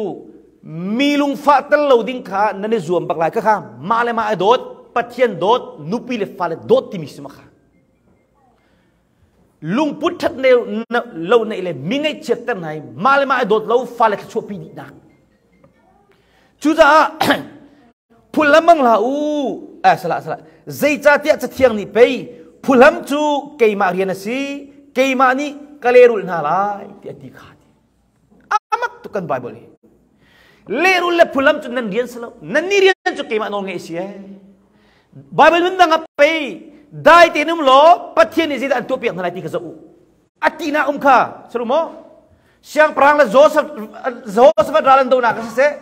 mi lungfah tel lo ding kha nan i zuam bak lai. Khakha mah le mah i dawt, Pathian dawt, nupi le fale dawt timi si ma kha. Lungput ṭhat lo neih le mi ngaihchiatter hna i mah le mah i dawt lo fale thluachuah pi dihnak. Cucaah phullam bang hlah u eh salah salah zeicahtiah cathiang nih pei phullam cu keimah rian a si keimah nih ka lehrulh hna lai tiah ti kha ti amak tuk kan bible hi lehrulh le phullam cu nan rian si lo nan ni rian cu keimah nawl ngeih si ee bible nun dang ah pei dai tein um law pathian nih zeidah an tuah piak hna lai ti kha zoh u a tinak um kha salu maw siangpahrang le Joseph Jehoshaphat ral an donak siseh.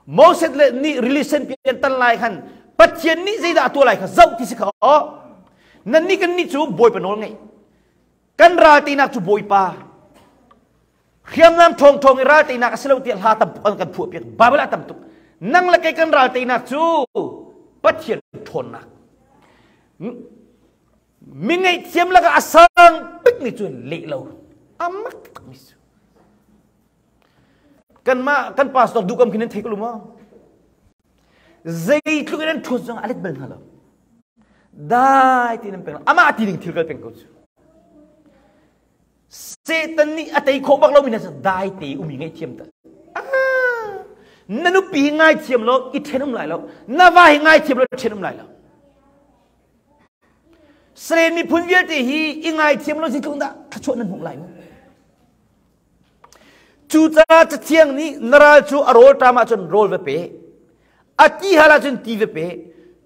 Moses le nih relation pi an tan lai khan Pathian nih zeidah a tuah lai kha zoh ti si kha aw. Nan nih kan nih cu Bawipa nawl ngeih. Kan ral teinak cu Bawipa. Hriamnam ṭhawng ṭhawng i ral teinak a si lo tiah hla tam tuk an kan phuah piak. Bible ah tam tuk. Nang le kei kan ral teinak cu Pathian ṭhawnnak. Mi ngaihthiam lakah a sang bikmi cu leh lo. A mak takmi cu. Kanmah kan pastor duhkam khi nan thei ko lu maw? Zeitluk in an ṭhut zong a let bal hna lo. Dai ti nan peng lo. Amah ti ding thil kal peng ko cu. Satan nih a tei khawh bak lomi na cu dai te umi ngaihthiam ta. Na nupi ngaithiam lo i ṭhen um lai lo. Na va hi ngaithiam lo i ṭhen um lai lo. Saren miphun vialte hi i ngaithiam lo zeitluk dah thluachuah nan hmuh lai mu. Cucaah Cathiang nih na ral cu a rawl ṭam ahcun rawl va pe, a ti hal ahcun ti va pe.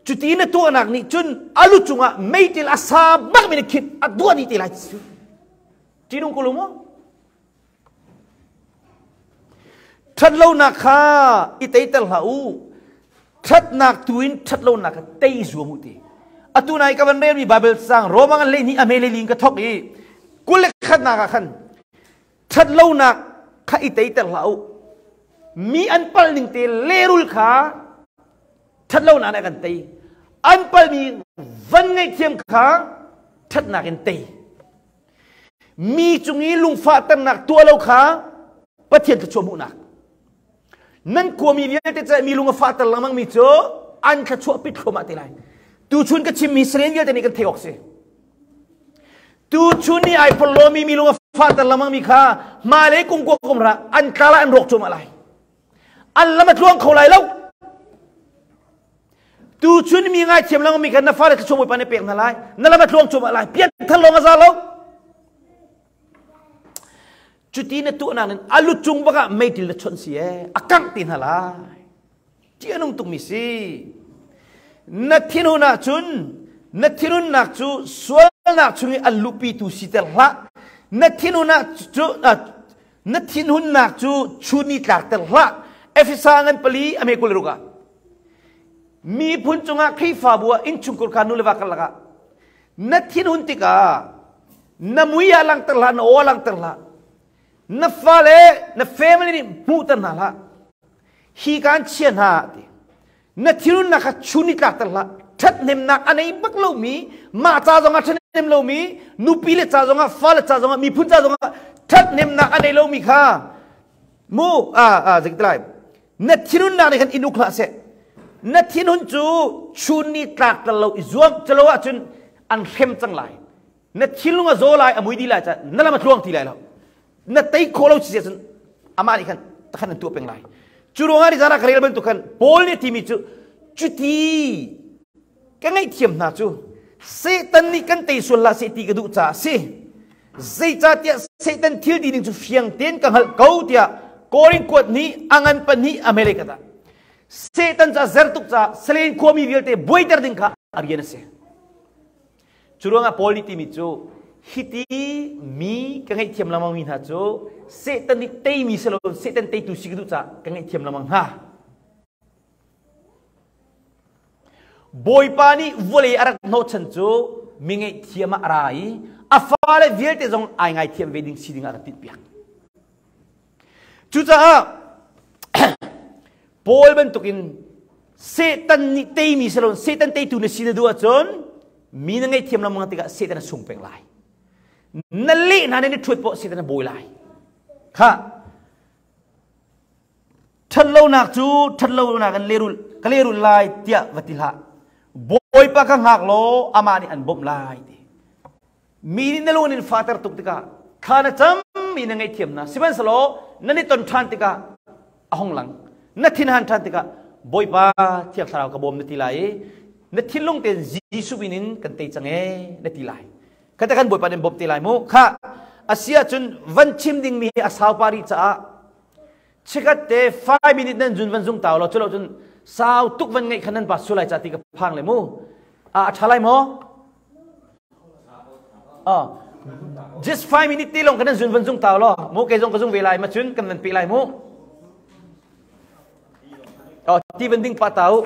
Cuti na tuahnak nih cun a lu cungah meitil a sa bakmi na khit a duah dih te lai ti cu. Ṭihnung ko lo maw? Ṭhatlonak kha i teiter hlah u. Ṭhatnak tu in ṭhatlonak kha tei zuam u ti. Atu nai ka van relmi Bible sang Roma ngan 12 a hme le ling ka thok i 21nak ah khan ṭhatlonak kha i teiter hlah u. Mi an pal ning te lehrul kha ṭhatlonak nih a kan tei. An palmi van ngaihthiam kha ṭhatnak in tei. Mi cung i lungfahternak tuah lo kha Pathian thluachuah hmuhnak. Nan khuami vialte ca mi lung a fahter lengmang mi cu an thluachuah pit thluahmah te lai. Tuchun ka chimmi Israel vialte nih kan theih awk si. Tuchun ni ai phorlomi mi lung a fahter lengmang mi kha hmailei kum kua kum ra an tla lai an rawk cuahmah lai. An lam a tluang kho lai lo. Tuchun mi ngaithiam lengmang mi kha na fale thluachuah Bawipa nih pek hna lai. Na lam a tluang cuahmah lai. Pianthar lawng a za lo. Cuti na tuahnak in a lu cung bak ah meitil na chawnh si ee, a kangh te hna lai. Ṭih a nung tukmi si. Na thinhun ahcun na thinhunnak cu sualnak chung i an luhpitu siter hlah. Na thinhun cu na thinhunnak cu chun ni tlakter hlah. Efesa ngan pali a me 26 ah miphun cungah Khrihfabu ah innchungkhar kha nu le va karlak ah Na thinhun tikah na mui ah langhter hlah, na aw ah langhter hlah. Na fale, na family nih hmuhter hna hlah. Hi kaan chia hna ti. Na thinhunnak kha chun i tlakter hlah. Ṭhathnemnak a nei bak lomi, mah ca zongah ṭhathnem lomi, nupi le ca zongah, fale ca zongah, miphun ca zongah ṭhathnemnak a nei lomi kha mu a a zeitilai na thinhunnak nih khan in uk hlah seh na thinhun cu chun ni tlak tel lo i zuam calo ahcun an hrem cang lai na thinlung a zaw lai a mui di lai ca na lam a tluang ti lai lo na tei khawh lo si cun amah nih khan takhan an tuah peng lai cu ruangah ni zara ka rel bantuk khan Paul nih timi cu cuti ka ngaihthiam hna cu Satan nih kan tei sual hlah seh ti ka duh caah si zeicahtiah Satan thil ti ning cu fiang tein ka hngalh ko tiah Korin kuat nih a ngan pahnih a hmelei ka Satan ca zer tuk caah Salen khuami vialte buaiter ding kha a rian a si. Cu ruangah Paul nih timi cu hiti mi ka ngaihthiam lengmang mi hna cu Satan nih teimi si lo Satan teitu si ka duh caah ka ngaihthiam lengmang hna. Bawipa nih vawlei a rak hnawhchan cu mi ngaihthiam ah a ra i a fale vialte zong ai ngaithiam ve ding si ding ah a rak tinhpiak. Cucaah Paul bantukin Satan nih teimi si lo Satan teitu na si na duh ahcun mi na ngaihthiam lengmang tikah Satan a sung peng lai. Na leh hna nih na ṭhuat poah Satan a bawi lai. Kha Ṭhatlonak cu ṭhatlonak in lehrulh ka lehrulh lai tiah va ti hlah. Bawipa kha hngak law amah nih an bawmh lai ti. Mi nih na lung in fater tuk tikah thla na cam mi na ngaihthiam hna. Sihmanhsehlaw nan i ton ṭhan tikah a hung lang. Na thinhan ṭhan tikah Bawipa Thiang Thlarau ka bawm na ti lai i na thinlung tein Jesuh min in kan tei cang ee na ti lai. Kha kan Bawipa nih bawmh te lai mu. Kha a si ahcun van chim dingmi hi a sau pari caah chikat te 5 minute nan zun van zung tau lo culo cun sau tuk van ngeih khan nan pa sulai ca ti ka phang le mu a tha lai maw ah just 5 minute te long kan nan zun van zung tau lo mu ke zong ka zung ve lai ma cun kan nan pe lai mu. Oh, ti van ding pa ta u.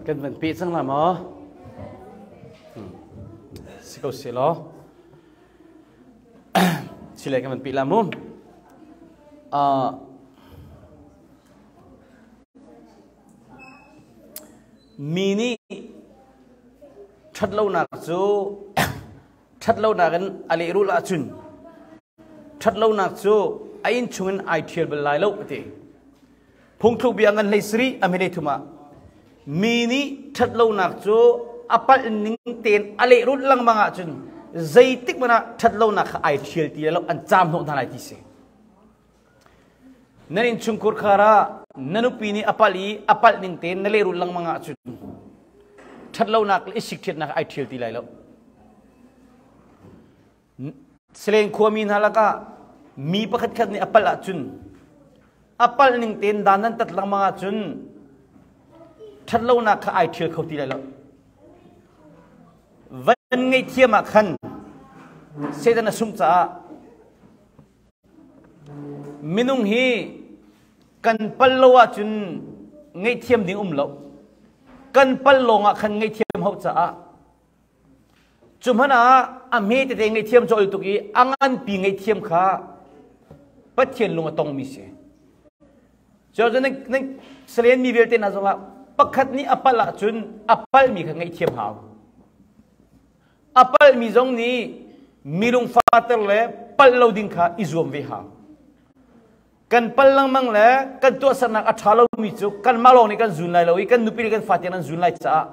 Kan van pe cang la maw? Si ko si law. Sile kan van pe la mu. Mi nih ṭhatlonak cu ṭhatlonak in a lehrulh ahcun ṭhatlonak cu a inn chungin ai ṭhial bal lai lo a ti. Phungthluk bia ngan hlei sarih a hmilei thum ah mi nih ṭhatlonak cu a palh ning tein a lehrulh lengmang ahcun zeitik hmanh ah ṭhatlonak kha ai ṭhial ti lai lo an caam hnawh hna lai ti si. Nan innchungkhur khar ah na nupi nih a palh i a palh ning tein na lehrulh lengmang ahcun ṭhatlonak le i sikṭhiatnak ai ṭhial ti lai lo. Selen khuami hna lakah mi pakhatkhat nih a palh ahcun a palh ning tein dan nan tat lengmang ahcun ṭhatlonak kha ai ṭhial kho ti lai lo. Van ngaihthiam ah khan Satan a sungh caah Minung hi kan pal lo ahcun ngaihthiam ding um lo. Kan pal lawng ah khan ngaihthiam hauh caah cu hmanh ah a hme tete ngaihthiam cu ol tuk i a nganpi ngaihthiam kha Pathian lung a tongmi si. Cu nan salen mi vialte hna zongah pakhat nih a palh ahcun a palhmi kha ngaihthiam hau. A palhmi zong nih Mi lungfater le palh lo ding kha i zuam ve hau. Kan pal lengmang le kan tuahsernak a ṭha lomi cu kanmah lawng nih kan zun lai lo i kan nupi le kan fate an zun lai caah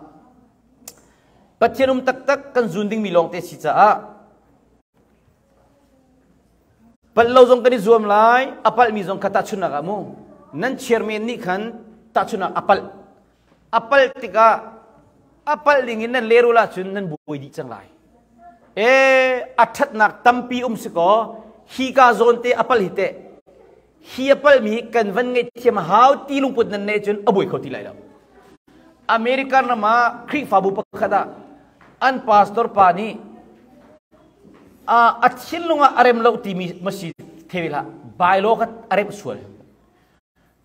Pathian um taktak kan zun dingmi lawngte si caah palh lo zong kan i zuam lai. A palhmi zong kha tahchunhnak ah mu nan chairman nih khan tahchunhnak a palh, a palh tikah a palh ding in nan lehrul ahcun nan buai dih cang lai. E a ṭhatnak tampi um si kaw hi ka zawn te a palh hi teh, hi a palhmi hi kan van ngaihthiam a hau ti lungput nan neih cun a buai kho ti lai lo. American ram ah Khrihfabu pakhat ah an pastor pa nih a thinlung ah a rem lo timi masi thei hlah, bylaw kha a remh sual.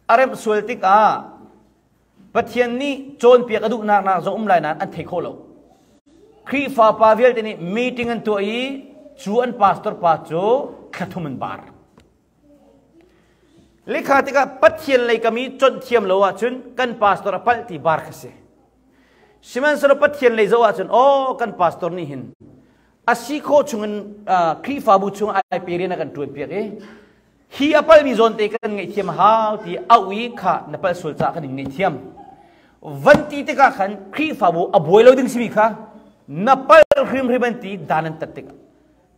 A remh sual tikah Pathian nih cawnpiak a duhnak nak zong um lai nain an thei kho lo. Khrihfa pa vialte nih meeting an tuah i cu an pastor pa cu thlathum an bar. Lekha tikah Pathian lei kami conh thiam lo ahcun kan pastor a palh ti bar kha si. Sihmanhsehlaw Pathian lei zoh ahcun aw kan pastor nih hin a si khawh chungin Khrihfabu chung ai pe rian a kan ṭuan piak i hi a palmi zawn te kan ngaihthiam hau ti auh i kha na pal sual caah kan in ngaihthiam van ti tikah khan Khrihfabu a buai lo ding simi kha na pal hrimhrim an ti dan an tat tikah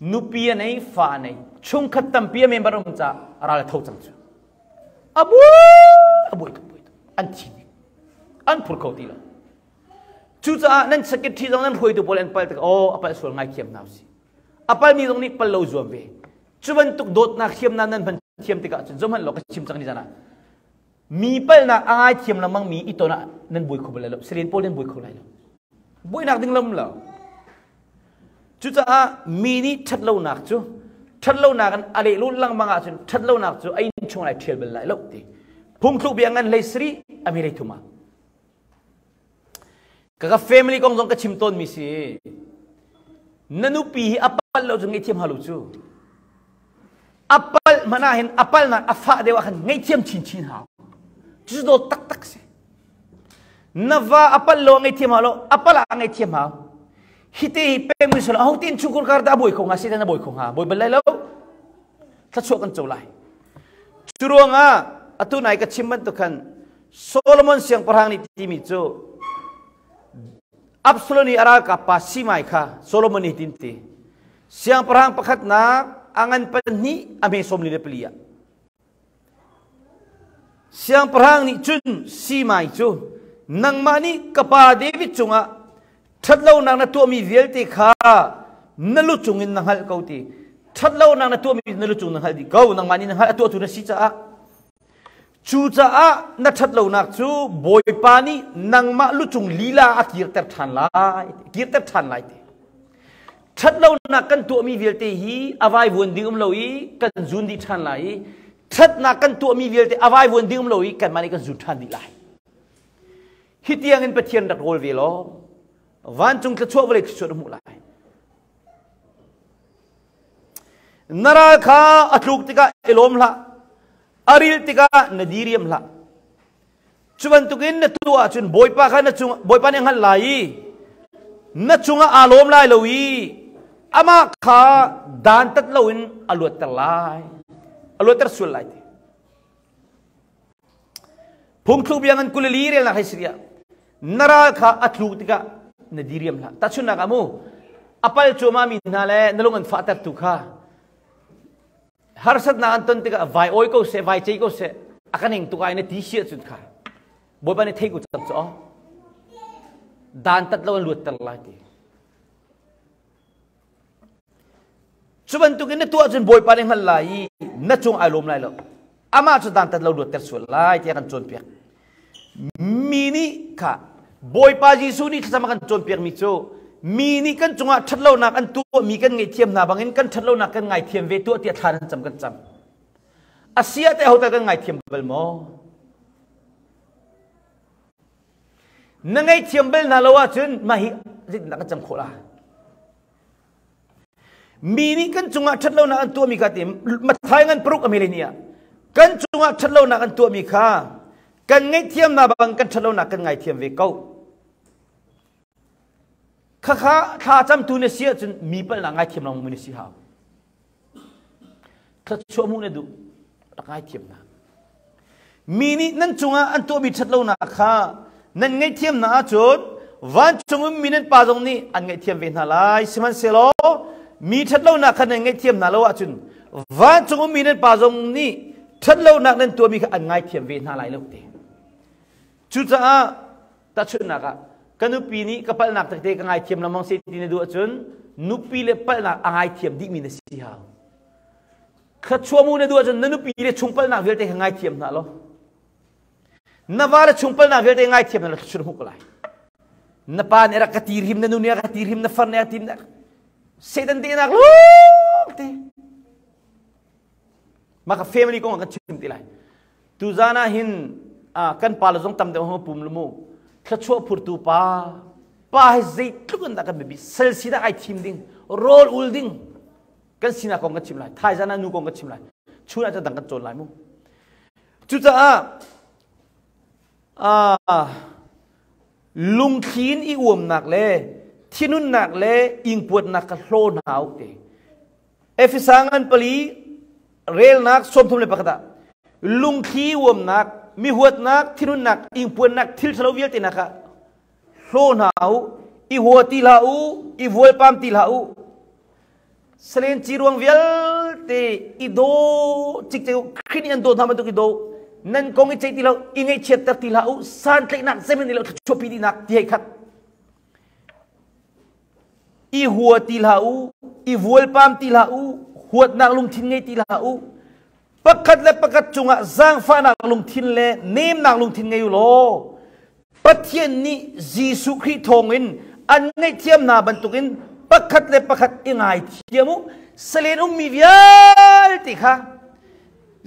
nupi a nei, fa a nei, chungkhat tampi a member um ca ral a tho cang cu a buai a buai tuk buai tuk an thi an phur kho ti lo. Cucaah nan secretary zong nan hruaitu pawl an pal tikah aw a pal sual ngaithiam hna usih, a palmi zong nih pal lo zuam ve. Cu bantuk dawtnak hriamnam nan hman thiam tikah cun zohhmanh law ka chim cang ni zan ah mi palnak a ngai thiam lengmang mi i ton ah nan buai kho bal lai lo. Selen pawl nan buai kho lai lo, buainak ding lam lo. Cucaah mi nih ṭhatlonak cu ṭhatlonak in a lehlul lengmang ahcun ṭhatlonak cu a inn chung ai ṭhial bal lai lo ti phungthluk bia ngan hlei sari a mi hlei thum ah Ka family kong zong ka chim tawnmi si. Na nupi hi a palh lo cu ngaihthiam hau lo cu. A palh hmanh ah hin a palhnak a fah deuh ah khan ngaihthiam chinchin hau. Cucu dawt taktak si. Na va a palh lo ngaihthiam hau lo, a palh ah ngaihthiam hau. Hi te hi peng mi solo ho tin chungkhur kar dah a buai kho hnga, Satan a buai kho hnga, buai bal lai lo. Thluachuah kan co lai. Cu ruangah atu nai ka chim bantuk khan Solomon siangpahrang nih timi cu Absalom i a ralkap pa Simai kha Solomon nih tin ti. Siangpahrang pakhatnak a ngan pahnih a hme 44 ah. Siangpahrang nih cun Simai cu nangmah nih ka pa David cungah ṭhatlonak na tuahmi vialte kha na lu cungin na hngalh ko ti. Ṭhatlonak na tuahmi na lu cung na hngalh dih ko. Nangmah nih na hngalh, a tuahtu na si caah. Cucaah na ṭhatlonak cu Bawipa nih nangmah lucung lila a kirter ṭhan lai, kirter ṭhan lai ti. Ṭhatlonak kan tuahmi vialte hi a vaivuan ding um lo i kan zun dih ṭhan lai i ṭhatnak kan tuahmi vialte a vaivuan ding um lo i kanmah nih kan zun ṭhan dih lai. Hi tiangin Pathian rak rawl ve law vancung thluachuah vawlei thluachuah na hmuh lai. Na ral kha a tluk tikah i lawm hlah, a ril tikah na diriam hlah. Cu bantukin na tuah ahcun Bawipa kha na cung Bawipa nih a hngalh lai i na cungah aa lawm lai lo i amah kha dantat loin a luatter lai, a luatter sual lai ti. Phungthluk bia ngan 22 relnak hei si na ral kha a tluk tikah na diriam hlah. Tahchunhnak ah mu a pal cuahmah mi hna le na lung an fahtertu kha harsatnak an ton tikah vai oi ko seh, vai cei ko seh, a ka ning tuk ai na ti si ahcun kha Bawipa nih thei ko cang cu aw dan tat lo an luatter lai ti. Cu bantukin na tuah cun Bawipa nih hngalh lai i na cung ai lawm lai lo. Amah cu dantat lo luatter sual lai tiah kan cawnpiak. Mi nih kha Bawipa Jesuh nih thlacam a kan cawnpiakmi cu mi nih kan cungah ṭhatlonak an tuahmi kan ngaihthiam hna bangin kan ṭhatlonak kan ngaithiam ve tuah tiah thla nan cam kan cam. A si ah teh hotal kan ngaithiam bal maw? Na ngaihthiam bal hna lo ahcun mah hi zeitindah kan cam khawh lai? Mi nih kan cungah ṭhatlonak an tuahmi kha ti Matthai ngan paruk a mele ni ah kan cungah ṭhatlonak an tuahmi kha kan ngaihthiam hna bang kan ṭhatlonak kan ngaithiam ve ko. Khakha thla camtu na si ahcun mi palhnak ngaithiam lengmang na si hau. Thluachuah hmuh na duh, rak ngaithiam hna. Mi nih nan cungah an tuahmi ṭhatlonak kha nan ngaihthiam hna ahcun vancung ummi nan Pa zong nih an ngaihthiam ve hna lai. Sihmanhsehlaw mi ṭhatlonak kha nan ngaihthiam hna lo ahcun vancung ummi nan Pa zong nih ṭhatlonak nan tuahmi kha an ngaithiam ve hna lai lo ti. Cucaah tahchunhnak ah ka nupi nih ka palhnak tete ka ngaithiam lengmang seh ti na duh ahcun nupi le palhnak a ngaithiam dihmi na si hau. Thluachuah mu na duh ahcun na nupi le chung palhnak vialte kha ngaithiam hna law na va le chung palhnak vialte ngaithiam hna law thluachuah na hmuh ko lai. Na pa nih rak ka tir him, na nu nih rak ka tir him, na far nih a tim Satan tehnak lawng te. Mah ka family kong ah kan chim ti lai. Tuzan ah hin kan pa le zong tam deuh hong pum lu mu. Thluachuah phurtu pa pa hi zeitluk in dah kan biapi sal sinak ai thim ding rawl ul ding kan sinak kong kan chim lai thaizan ah nu kong kan chim lai chun ah dang kan cawn lai mu cucaah lungthli in i uamnak le thinunnak le ingpuatnak ka hlaw hna u te Efesa ngan pali relnak 31 ah lungthli uamnak mi huatnak thinunnak ingpuannak thil ṭhalo vialte nak ah hlaw hna u i hua ti hlah u i vualpam ti hlah u Salen ci ruang vialte i daw cikcek u Khrih nih an dawt hna bantuk i daw nan kong i ceih ti lo i ngaihchiatter ti hlah u santlaihnak zeihmanh nih lo thluachuahpi dihnak ti hei khat i hua ti hlah u i vualpam ti hlah u huatnak lungthin ngei ti hlah u pakhat le pakhat cungah zaangfahnak lungthin le nemnak lungthin ngei u law Pathian nih Jesuh Khrih thawngin an ngaihthiam hna bantukin pakhat le pakhat i ngaithiam u. Salen ummi vialte kha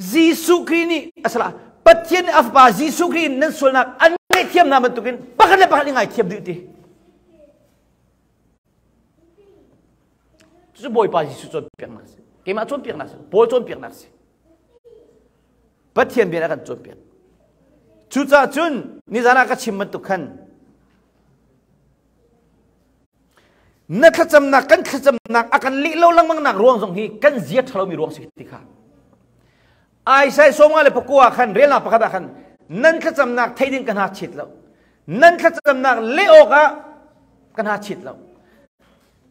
Jesuh Khrih nih asala Pathian nih a fapa Jesuh Khrih in nan sualnak an ngaihthiam hna bantukin pakhat le pakhat i ngaithiam dih ti. Cucu Bawipa Jesuh cawnpiaknak si. Keimah cawnpiaknak si. Paul cawnpiaknak si. Pathian bia a kan cawnpiak. Cucaah cun nizan ah ka chim bantuk khan na thlacamnak kan thlacamnak a kan leh lo lengmang nak ruang zong hi kan zia ṭhalomi ruang si ti kha Isaiah 54 khan relnak pakhat ah khan nan thlacamnak thei ding ka hna chit lo nan thlacamnak leh awkah ka hna chit lo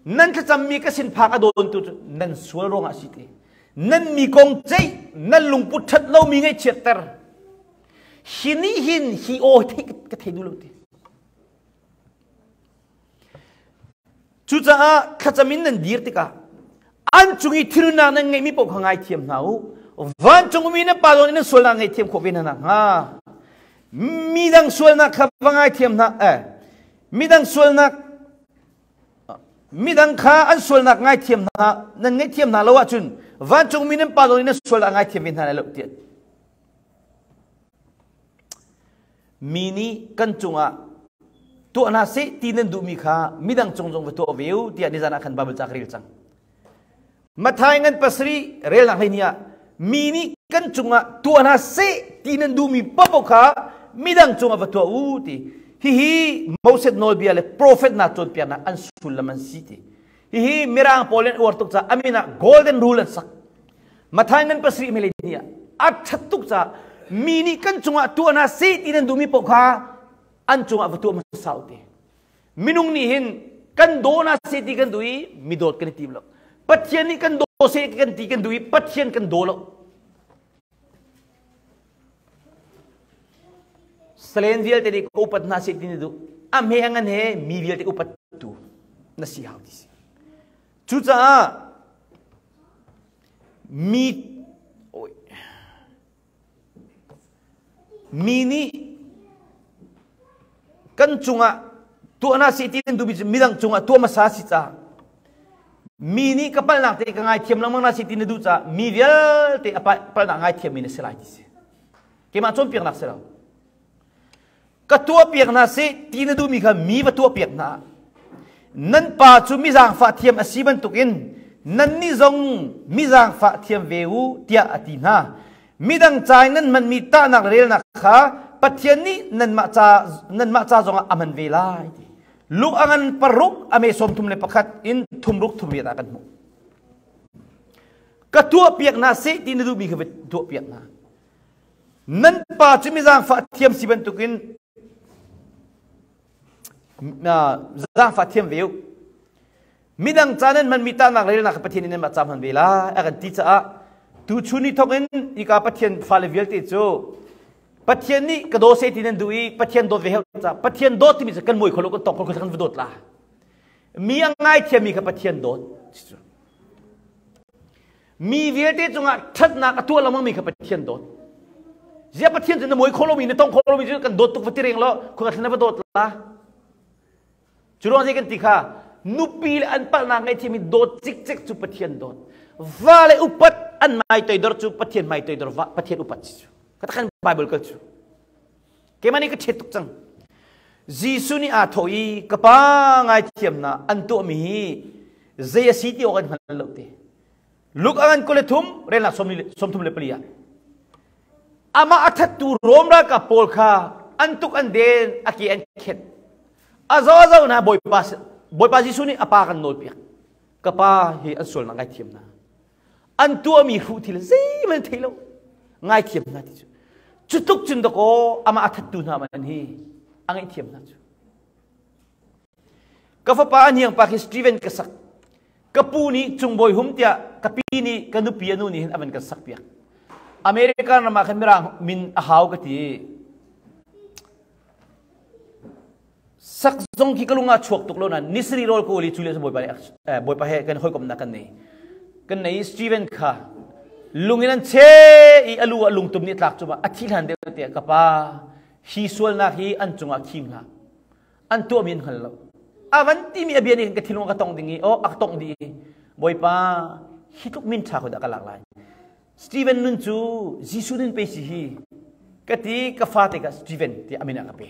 Nan thlacammi ka sin phak a dawntu cu nan sual ruangah a si ti. Nan mi kong ceih, nan lungput ṭhat lomi ngaihchiatter. Hi nih hin hi aw hi ka thei duh lo ti. Cucaah thlacam in nan dir tikah an cung i thilnak nan ngeihmi paoh kha ngaithiam hna u. Vancung umi na pa zong nih nan sualnak ngaihthiam khawh ve hna nakhnga. Midang sualnak kha va ngaithiam hna eh midang sualnak Midang kha an sualnak ngaithiam hna nan ngaihthiam hna lo ahcun vancungmi nan Pa zong nih nan sualnak ngaithiam ve hna lai lo tiah. Mi nih kan cungah tuah hna seh ti nan duhmi kha midang cung zong va tuah ve u tiah nizan ah khan Bible ca ka rel cang. Matthai ngan pasarih relnak hlei ni ah mi nih kan cungah tuah hna seh ti nan duhmi paoh kha midang cungah va tuah u ti. Hihi Moses nawlbia le profet hna cawnpiaknak an sullam an si ti. Hihi Mirang pawl an uar tuk caah a min ah Golden Rule an sak. Matthai ngan pasarih mele ni ah a ṭhat tuk caah mi nih kan cungah tuah hna seh ti nan duhmi paoh kha an cungah va tuah hmasa u ti. Minung nih hin kan daw na se ti kan duh i mi dawt kan i tim lo. Pathian nih kan daw se kan ti kan duh i Pathian kan daw lo. Salen vialte nih ka upat hna se ti na duh. A hme a ngan he mi vialte upat tu na si hau ti si. Cucaah mi Mi nih kan cungah tuah hna seh ti an duhmi cu midang cungah tuah hmasa si caah mi nih ka palhnak te ka ngaithiam lengmang hna seh ti na duh caah mi vialte a palhnak ngaithiammi na si lai ti si. Keimah cawnpiaknak si lo. Ka tuahpiak hna seh ti na duhmi kha mi va tuahpiak hna. Nan pa cu mi zaangfah thiam a si bantukin nannih zong mi zaangfah thiam ve u tiah a ti hna. Midang ca i nan hmanmi tahnak le relnak kha Pathian nih nanmah ca, nanmah ca zongah a hman ve lai. Ti. Luke a ngan paruk a me 31 in thumruk thumriat ah kan hmuh. Ka tuah piak hna seh ti na duhmi kha va tuah piak hna. Nan pa cu mi zaangfah thiam si bantukin zaangfah thiam ve u. Midang ca nan hmanmi tahnak le relnak Pathian in nanmah ca hman ve lai a kan ti caah tuchun ni thawk in hika Pathian fale vialte cu Pathian nih ka daw seh ti nan duh i Pathian dawt ve heo ca Pathian dawt timi cu kan muai kholo kan tawk kholo kan va dawt la. Mi a ngaithiammi kha Pathian dawt. Mi vialte cungah ṭhatnak a tuah lengmangmi kha Pathian dawt. Ziah Pathian cu na muai khawh lomi na tong khawh lomi cu kan dawt tuk va ti reng law khua thlan na va dawt la. Cu ruang zei kan ti kha nupi le an palhnak ngaihthiam i dawt cikcek cu Pathian dawt. Va le upat an mai toidor cu Pathian mai toidor va Pathian upat si cu. Ka kan Bible kal cu. Keimah nih ka ṭhet tuk cang. Jesuh nih aa thawh i ka pa ngaithiam na an tuahmi hi zei a si ti awk an hngal lo te. Luke a ngan 23 relnak 34 ah amah a thattu Rom ralkap pawl kha an tuk an den a ke an khenh a zo a zo na Bawipa Bawipa Jesuh nih a pa kan nawlpiak ka pa hi an sualnak ngaithiam hna an tuahmi hruh thil zeihmanh thei lo ngaithiam hna ti cu cu tluk cun dakaw amah a thattu hna man hi a ngaihthiam hna cu ka fapa a hniang pa khi Steven ka sak ka pu nih cungbawi hum tiah ka pi nih ka nupi a nu nih hin a van kan sak piak American ram ah khan mirang min a hau ka ti sak zong khi ka lung ah chuak tuk lo na nisri rawl ko li chu le bawipa bawipa he kan hawikomnak kan nei kan nei Steven kha lungin an che i alu ah lungtum nih tlak cuma a thi hlan deuh te ka pa hi sualnak hi an cungah khim hlah an tuahmi an hngal lo a van timi a bia nih ka thinlung ka tong ding i oh a ka tong dih i bawipa hi tluk min ṭha ko dah ka lak lai Stephen nun cu Jesuh nun pe si hi ka ti ka fate ka Stephen ti amin ah ka pe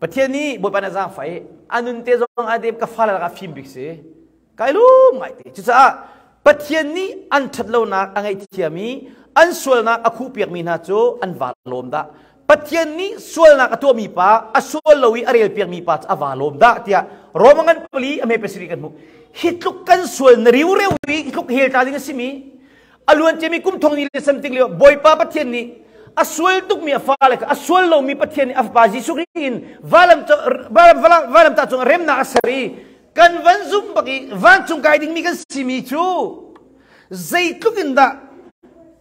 Pathian nih bawipa na zaangfah i a nun te zong a dem ka fale lakah fim bik si Kai lum ngaite. Cucaah Pathian nih an ṭhatlonak a ngaihthiam i an sualnak a khuhpiakmi hna cu an vaa lawm dah. Pathian nih sualnak a tuahmi pa, a sual lo i a relpiakmi pa cu a vaa lawm dah tiah Roma ngan pali a hme pasarih kan hmuh. Hi tluk kan sual na riureu i hi tluk hell tla ding a simi a luan ciami kum thong ni le something lio Bawipa Pathian nih a sual tukmi a fale kha a sual lomi Pathian nih a fapa Jesuh Khrih in valam valam ta cung remnak a ser i kan van zumh bak i vancung kai dingmi kan simi cu zeitluk in dah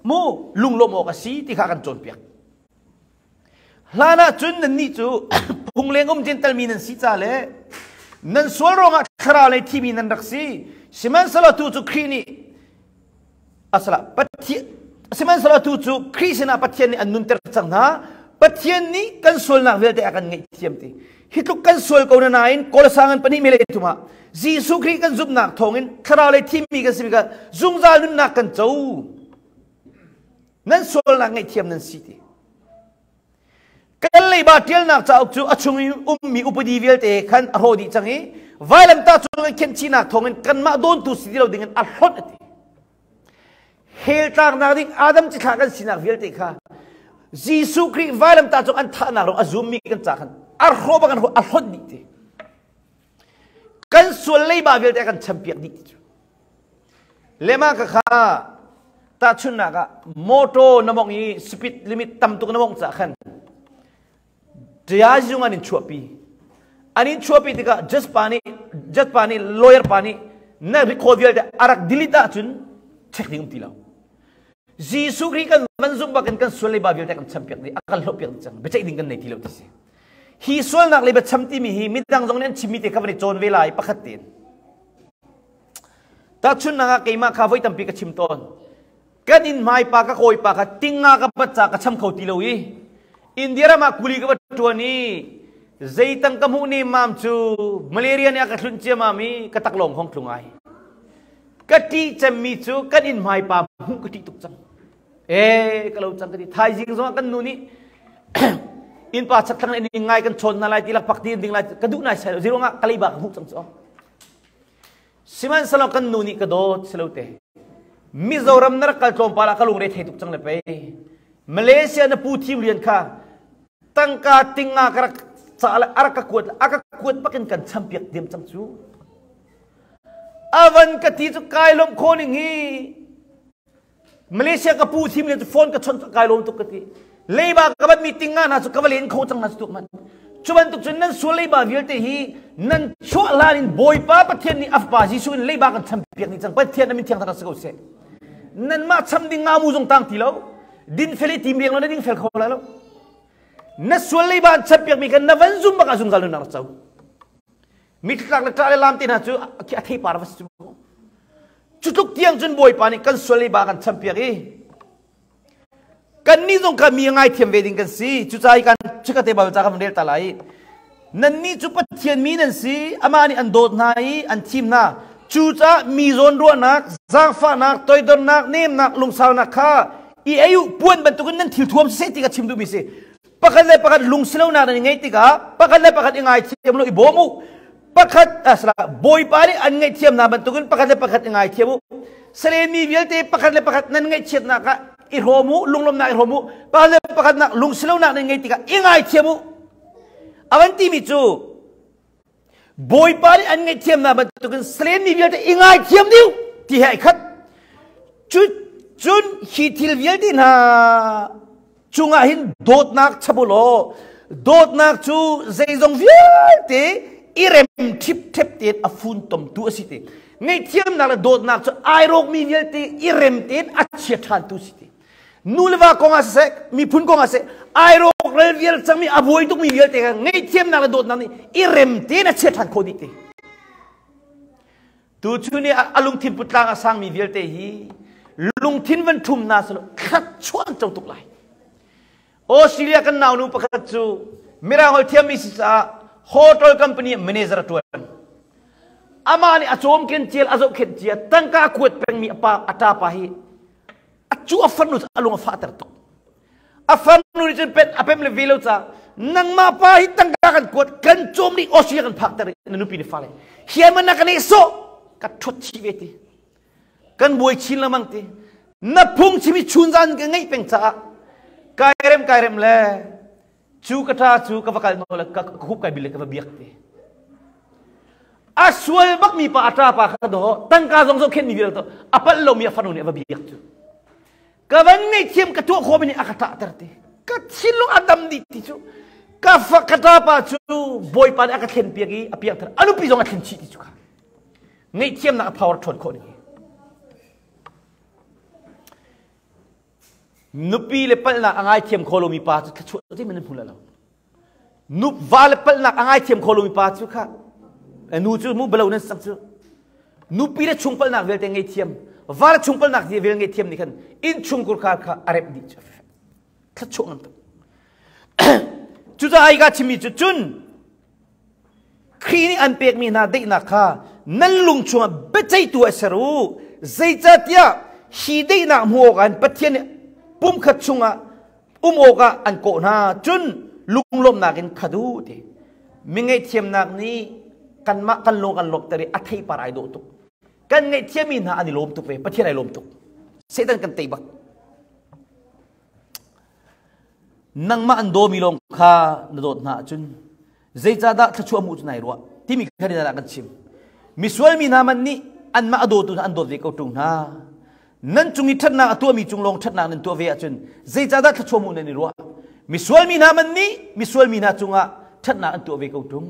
mu lunglawmh awk a si ti kha kan cawnpiak hlan ah cun nannih cu phungleng um Gental mi nan si ca le nan sual ruangah thlarau lei thimi nan rak si sihmanhsehlaw tu cu Khrih nih asala Pathian sihmanhsehlaw tu cu Khrih sinah Pathian nih an nunter cang hna. Pathian nih kan sualnak vialte a kan ngaihthiam ti. Hi tluk kan sual ko na nain Kolosa ngan pahnih mele thum ah Jesuh Khrih kan zumhnak thawngin thlarau lei thimmi kan si ka zungzal nunnak kan co. Nan sualnak ngaihthiam nan si ti. Kan leiba ṭialnak cauk cu a chung i ummi upadi vialte khan a hrawh dih cang i vailamtah cung in khenhchihnak thawngin kanmah dawntu si ti lo dingin a hlonh a ti. Hell tlaknak ding Adam cithlah kan sinak vialte kha Jesuh Khrih vailamtah cung an thahnak rong a zummi kan ca khan a hrawh bak a hlonh dih ti. Kan sual leiba vialte a kan champiak dih ti cu. Lema ka kha tahchunhnak ah motor na mong i speed limit tam tuk na mong cah khan judge zung an in chuahpi an in chuahpi tikah judge pa nih judge pa nih lawyer pa nih na record vialte a rak delete ahcun check ding um ti lo Jesuh Khrih kan van zumh bakin kan sual leiba vialte kan champiak dih a kan hlohpiak dih cang biaceih ding kan nei ti lo ti si hi sualnak leiba cham timi hi midang zong nih an chimmi te kha van i cawn ve lai pakhat tein Tahchunhnak ah keimah kha voi tampi ka chim tawn. Kan inn hmaipa ka kawipa kha tinga ka bat ca ka cham kho ti lo i India ram ah kuli ka va ṭuan i zeitang ka hmuh nemmam cu malaria nih a ka tlunh ciamam i ka taklawng hong tlung ai. Ka ṭih cemmi cu kan inn hmaipa hmuh ka ṭih tuk cang. E ka lo cang ka ti. Thaizing zongah kan nu nih innpa chakthlang in ngai kan chawn hna lai ti lakpak ti ding lai ka duh nai sai lo. Zeiruangah ka leiba ka hmuh cang cu. Sihmanhsehlaw kan nu nih ka dawt si lo te. Mizoram na rak kal tlawmpal ah ka lungre thei tuk cang le pei. Malaysia na pu thim rian kha tangka tinga ka rak Ca le a rak ka kuat a ka kuat bakin kan champiak diam cang cu. Avan ka ti cu kai lawmh khawh ning hi Malaysia ka pu thim le cu phone ka chon kai lawm tuk ka ti. Leiba ka bat meeting nga hna cu ka va len kho cang hna cu tuk man. Cu bantuk cun nan sual leiba vialte hi nan chuah hlan in Bawipa Pathian nih a fapa Jesuh in leiba kan champiak ni cang. Pathian na min thiang thar si ko seh. Nanmah cham ding nga mu zong tang ti lo. Din fel i tim riang lo na ding fel kho lai lo. Na sual leiba an champiak mi kan na van zum bak ah zungzal nunnak na co. Mittlak le ṭah le lam te hna cu a theipar va si cu. Cu tluk tiang cun Bawipa nih kan sual leiba kan champiak i kannih zong kha mi a ngaithiam ve ding kan si. Cucaah kan chikkate Baibal ca kan rel ta lai. Nannih cu Pathian mi nan si, amah nih an dawt hna i an thim hna. Cucaah mi zawnruahnak, zaangfahnak, toidornak, nemnak, lungsaunak kha i ei u puan bantukin nan thil thuam siseh ti ka chim duhmi si. Pakhat le pakhat lungsilonak nan i ngeih tikah pakhat le pakhat i ngaithiam lo i bawm u. Pakhat asala Bawipa nih an ngaihthiam hna bantukin pakhat le pakhat i ngaithiam u. Salen mi vialte pakhat le pakhat nan ngaihchiatnak ah i hrawm u, lunglawmhnak i hrawm u. Pakhat le pakhat nak lungsilonak nan ngeih tikah i ngaithiam u. A van timi cu Bawipa nih an ngaihthiam hna bantukin salen mi vialte i ngaithiam dih ti he ai khat. Cu cun hi thil vialte hna cungah hin dawtnak chap u law dawtnak cu zeizong vialte i rem ṭhipṭhep tein a funtomtu a si ti. Ngaihthiamnak le dawtnak cu ai rawkmi vialte i rem tein a chia ṭhantu si ti. Nu le va kong ah siseh, miphun kong ah siseh, ai rawkral vial cangmi a buai tukmi vialte kha ngaihthiamnak le dawtnak nih i rem tein a chia ṭhan khawh dih ti. Tuchun i a lungthin putlang a sangmi vialte hi lungthin van ṭhum hna selaw thlat chuah an co tuk lai. Australia kan naunu pakhat cu Mirang holh thiammi si caah hotel company manager a ṭuan. Amah nih a cawmken cial a zohkhenh cia tangka a kuat pengmi a pa a ṭapa hi a cu a farnu cu a lung a fahter tuk. A farnu nih cun pen a pem le ve lo caah nangmah pa hi tangka kan kuat kan cawm nih Australia kan phakter i na nupi le fale hian man na ka nehsawh ka ṭhuat chih ve ti kan buai chin lengmang ti na phungchim i chunzan ka ngeih peng caah kai rem kai rem le cu ka ṭa cu ka va kal nawl ka hup kai bil le ka va biak ti a sual bak mi pa a ṭa pa kha do tangka zong zoh khen mi vial to a palh lomi a fanu nih a va biak cu ka van ngaihthiam ka tuah khawh mi nih a ka ṭahter ti ka thinlung a dam dih ti cu ka fa ka ṭapa cu bawipa nih a ka thlen piak i a piangthar a nupi zong a thlen chih ti cu kha ngaihthiamnak a power ṭhawn khawh ning hi Nupi le palhnak a ngaithiam kho lomi pa cu thluachuah zeihmanh nan hmu lai lo. Nu va le palhnak a ngaithiam kho lomi pa cu kha nu cu mu balo nan sak cu. Nupi le chung palhnak vialte ngaihthiam, va le chung palhnak vialte ngaihthiam nih khan inn chungkhur kha kha a remh dih cu. Thluachuah ngan tuk. Cucaah hi ka chimmi cu cun Khrih nih an pekmi hna daihnak kha nan lung chungah biaceihtu ah ser u. Zeicahtiah hi daihnak hmuh awkah hin Pathian nih pumkhat chungah um awkah an kawh hna. Cun lunglawmhnak in khat u ti. Mi ngaihthiamnak nih kanmah kan lung kan lawmhter i a theipar ai dawh tuk. Kan ngaihthiammi hna an i lawm tuk ve. Pathian ai lawm tuk. Satan kan tei bak. Nangmah an dawmi lawng kha na dawt hna ahcun zeicahdah thluachuah hmuh cu nai ruah timi kha dah kan chim. Misual mi hna man nih anmah a dawtu hna an dawt ve ko ṭung hna. Nan cung i ṭhatnak a tuahmi cung lawng ṭhatnak nan tuah ve ahcun zeicahdah thluachuah hmuh nan i ruah? Misual mi hna man nih misual mi hna cungah ṭhatnak an tuah ve ko ṭung.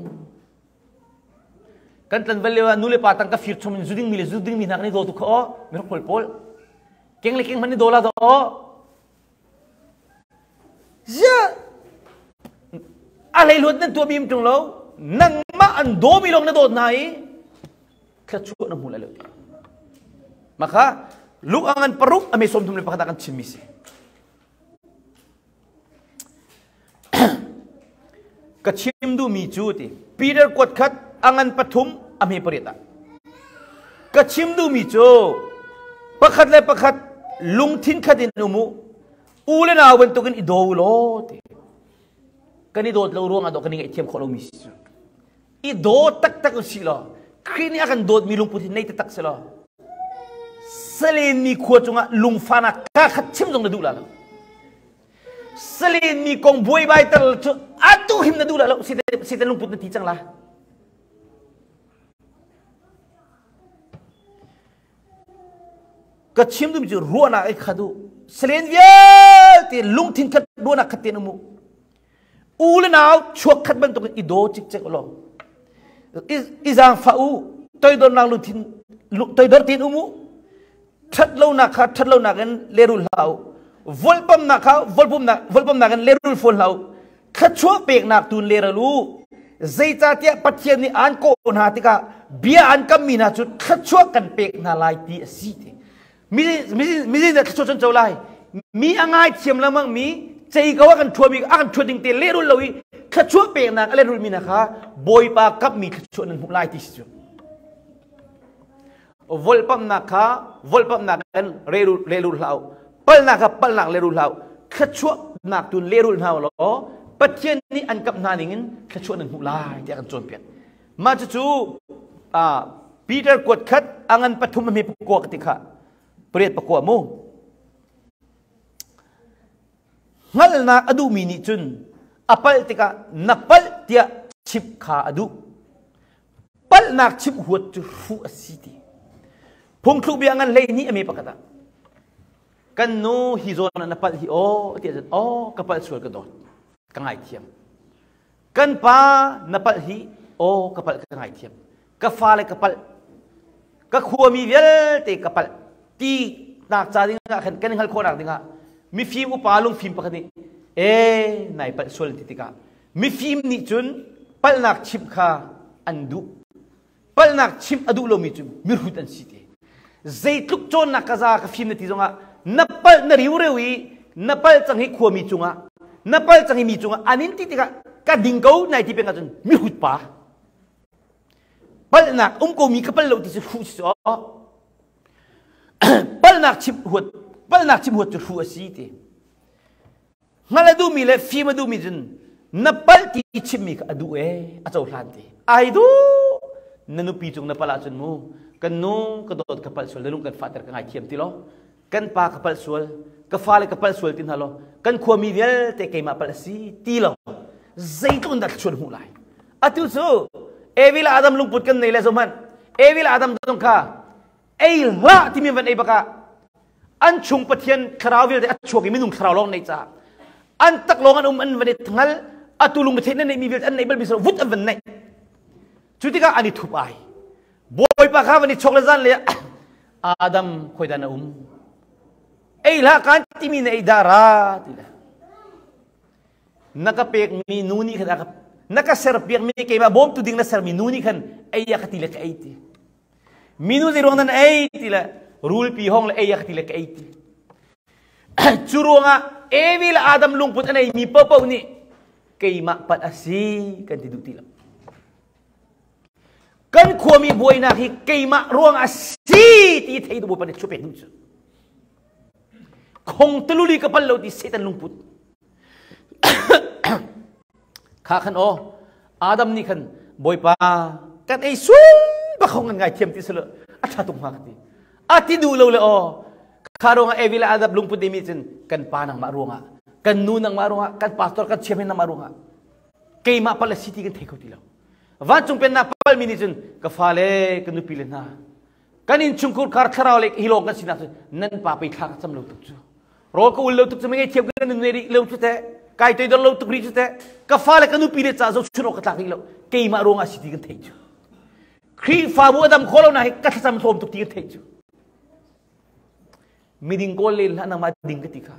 Kan tlanval lio ah nu le pa tang ka fir chom in zu dingmi le zu dingmi hna kan i daw tu kha aw mirok pawl pawl keng le keng hmanh i daw la daw Ziah a hleihluat nan tuahmi um ṭung lo nangmah an dawmi lawng na dawt hna i thluachuah na hmu lai lo ti mah kha Luke a ngan paruk a me 31 ah kan chimmi si ka chim duhmi cu ti Peter kuat khat a ngan pathum a hme pariat ah ka chim duhmi cu pakhat le pakhat lungthin khat in um u u le nau bantukin i daw u law ti kan i dawt lo ruangah dawh kan i ngaihthiam khawh lomi si cu i daw taktak u sih law Khrih nih a kan dawtmi lungput hi nei taktak si law Salen mi khua cungah lungfahnak ka khat chim zong na duh la lo Salen mi kong buaibai ter cu atu him na duh la lo si te. Satan lungput na ti cang la. Ka chim duhmi cu ruahnak i khat u. Salen vialte lungthin khat ruahnak khat tein um u. U le nau chuak khat bantukin i daw cikcek u law. I zaangfah u. Toidornak lungthin toidor tein um u. Ṭhatlonak kha ṭhatlonak in lehrul hlah u. Volpamnak kha volpamnak in lehrul fawn hlah u. Thluachuah peknak tu in leral u. Zeicahtiah Pathian nih aan kawh hna tikah bia an kammi hna cu thluachuah kan pek hna lai ti a si ti. Mi nih thluachuah cu an co lai. Mi a ngaithiam lengmang mi cei ko a kan ṭhuami a kan ṭhuat ding te lehrul lo i thluachuah peknak a lehrulmi hna kha Bawipa kammi thluachuah nan hmuh lai ti si cu. Volpamnak kha volpamnak in lehrul hlah u. Palhnak kha palhnak lehrul hlah u. Thluachuahnak tu lehrul hna u law Pathian nih an kamh hna ningin thluachuah nan hmuh lai tiah kan cawnpiak. Mah cucu Peter kuat khat a ngan pathum a hme pakua ka ti kha pariat pakua mu. Hngalhnak a duhmi nih cun a palh tikah na palh tiah chimh kha a duh. Palhnak chimh huat cu hruh a si ti. Phungthluk bia ngan 12 a mi pakhat ah kan nu hi zawn ah na palh hi aw tiah cun aw ka palh sual ka dawt ka ngaithiam. Kan pa na palh hi aw ka palh ka ngaithiam. Ka fale ka palh ka khuami vialte ka palh ti nak ca ding ah khan kan hngalh khawhnak ding ah mifim upa lungfim pakhat nih e nai palh sual ti tikah mifim nih cun palhnak chimh kha an duh palhnak chimh a duh lomi cu mirhut an si ti zeitluk cawnnak ka za ka fim na ti zongah na palh na riu reu i na palh cang hi khuami cungah na palh cang hi mi cungah an in ti tikah ka ding ko nai ti peng ahcun mirhut pa palhnak um ko mi ka palh lo ti cu hruh si aw palhnak chim huat palhnak chim huat cu hruh a si ti Hngalh a duhmi le fim a duhmi cun na palh ti chimmi kha a duh ee, a cohlan ti. Ai duh! Na nupi cung na palh ahcun mu, kan nu ka dawt ka palh sual, na lung kan fahter ka ngaithiam ti law, kan pa ka palh sual, ka fale ka palh sual ti hna law, kan khuami vialte keimah palh a si ti lo. Zeitluk in dah thluachuah na hmuh lai? Atu cu Evi le Adam lungput kan nei le zohhmanh. Evi le Adam zong kha ei hlah timi van ei bakah an chung Pathian thlarau vialte a chuak i minung thlarau lawng neih caah an tak lawng an um an van i thngal atu lung theih nan neih mi vialte an neih bal mi vut an van neih cu tikah an i thup ai Bawipa kha van i chok le zan le Adam khoi dan a um ei hlah kan timi na ei dah ra ti le na ka pekmi nu nih khan na ka serpiak mi keimah bawmtu ding na sermi nu nih khan ei a ka ti le ka ei ti Minu zei ruang nan ei ti le rulpi hong le ei a ti le ka ei ti. Cu ruangah Evi le Adam lungput an eimi paohpaoh nih keimah palh a si kan ti duh ti lo. Kan khuami buainak hi keimah ruang a si ti thei tu Bawipa nih chu pek duh cu. Khong tululi ka pal lo ti Satan lungput. Kha khan aw Adam nih khan Bawipa kan ei sul bak hong an ngaithiam ti selo a ṭha tuk hnga ka ti. A ti duh lo le aw kha ruangah Evi le Adam lungput dimi cun kan pa nangmah ruangah kan nu nangmah ruangah kan pastor kan chairman nangmah ruangah keimah pal a si ti kan thei kho ti lo. Vancung pennak palmi nih cun ka fale ka nupi le hna kan innchungkhur khar thlarau le hi lawng kan sinak cu nan pa pei thla ka cam lo tuk cu rawl ka ul lo tuk cu mei thiam kan nun rih lo cu teh kai toidor lo tuk rih cu teh ka fale ka nupi le ca zo chun awk ka tlak rih lo keimah ruangah si ti kan theih cu Khrihfabu a dam kho lo na hi ka thlacam hlawm tuk ti kan theih cu miding kawl len hlah nangmah ding ka ti kha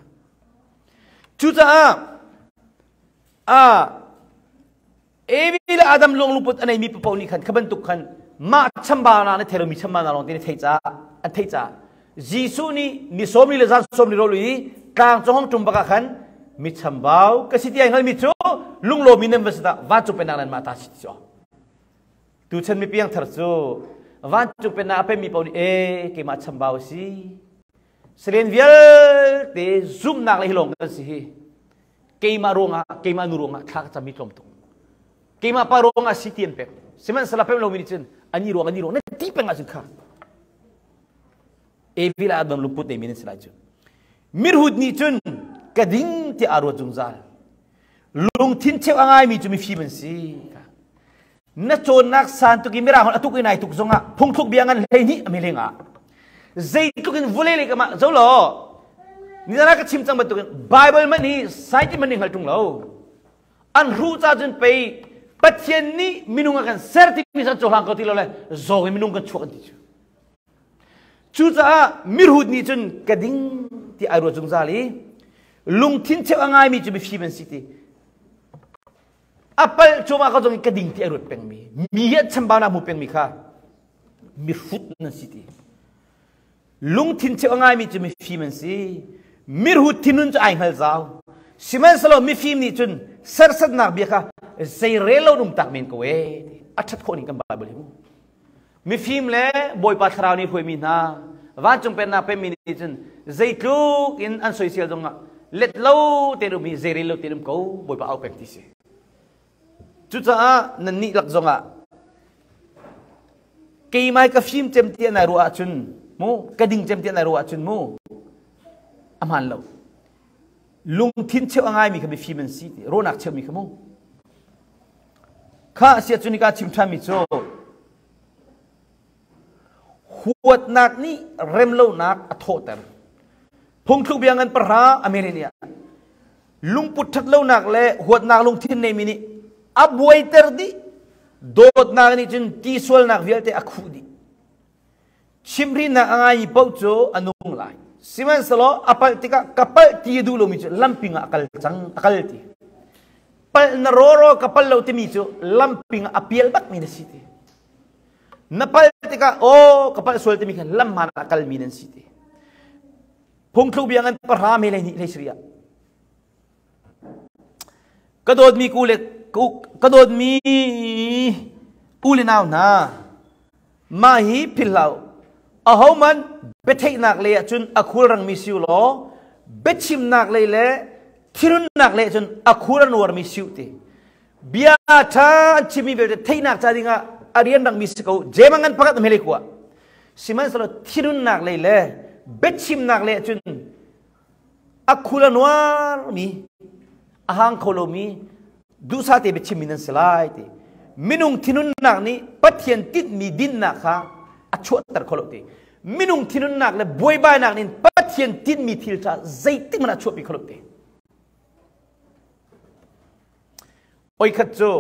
cucaah a Evi le Adam lung lungput a neimi paoh nih khan kha bantuk khan mah chambaunak na thei lomi chambaunak lawng te na theih caah an theih caah Jesuh nih ni sawmli le zan sawmli rawl i tlang cung hong ṭum bak ah khan mi chambau ka si ti ai hngalmi cu lunglawmi nan va si dah vancung pennak nan mah ta si ti tuchan mi piangthar cu vancung pennak a pemmi paoh nih e keimah chambau a si salen vialte zumhnak le hi lawng kan si hi Keimah ruangah keimah nu ruangah thla ka cam i tlawm tuk. Keimah pa ruangah si ti an pek. Sihmanhsehlaw pem lomi nih cun ani ruang ani ruang na ti peng ahcun kha Evi le Adam lungput neimi nan si lai cu. Mirhut nih cun ka ding tiah aa ruat zungzal. Lungthin cheu a ngaimi cu mifim an si. Na cawnnak san tuk i mirang holh a tuk i nai tuk zongah phungthluk bia ngan 12 a mi ah zeitluk in vulei lei kamah zo law nizan ah ka chim cang bantukin Bible man hi scientist man nih hngal ṭung lo. An hruh ca cun pei Pathian nih minung a kan ser timi san cohlang ko ti lo le zawng in minung kan chuak an ti cu. Cucaah mirhut nih cun ka ding ti ai ruat zungzal i lungthin cheu a ngaimi cu mifim an si ti. A palh cuahmah ko zong in ka ding ti ai ruat pengmi, mi hi an chambaunak hmu pengmi kha mihrut nan si ti. Lungthin cheu a ngaimi cu mifim an si. Mirhut thinun cu ai hngal zau. Sihmanhsehlaw mifim nih cun serhsatnak bia kha zeirel lo um tak men ko ee. A ṭhat khawh ning kan Bible hi mu. Mifim le Bawipa Thlarau nih hruaimi hna vancung pennak pemmi nih cun zeitluk in an soisel zongah let lo tein um i zeirel lo tein um ko Bawipa au peng ti si. Cucaah nannih lak zongah keimai ka fim cem ti nai ruah ahcun mu ka ding cem ti nai ruah ahcun mu a hmaan lo. Lungthin cheu a ngaimi kha mifim an si ti rawhnak cheumi kha mu. Kha a si ahcun hika chim ṭhanmi cu huatnak nih remlonak a thawhter. Phungthluk bia ngan pahra a men ah lungput ṭhatlonak le huatnak lungthin neimi nih a buaiter dih. Dawtnak nih cun tisualnak vialte a khuh dih. Chimhhrinnak a ngaimi paoh cu a nung lai. Sihmanhsehlaw a palh tikah ka palh ti a duh lomi cu lamping ah a kal cang, a kal ti. Palh na rawraw ka palh lo timi cu lamping ah a pial bakmi na si ti. Na palh tikah aw ka palh sual timi kha lam hmaan ah a kalmi nan si ti. Phungthluk bia ngan pahra me le hnih hlei sarih ah Ka dawtmi ku le ka dawtmi u le nau hna, mah hi philh hlah u. Ahohmanh biatheihnak lei ah cun a khulrangmi si u law biachimnak lei le thilhunnak lei ah cun a khul a nuarmi si u ti. Bia ṭha an chimmi vialte theihnak ca dingah a rianrangmi si ko. Jeim ngan pakhat na hmelei kua. Sihmanhsehlaw thilhunnak lei le biachimnak lei ah cun A khul a nuarmi, a hang kho lomi, duhsah te biachimmi nan si lai ti. Minung thinunnak nih Pathian tinhmi dinnak kha a chuahter kho lo ti. Minung thinunnak le buaibainak nih Pathian tinhmi thil ṭha zeitik hmanh ah chuahpi kho lo ti. Oikhat cu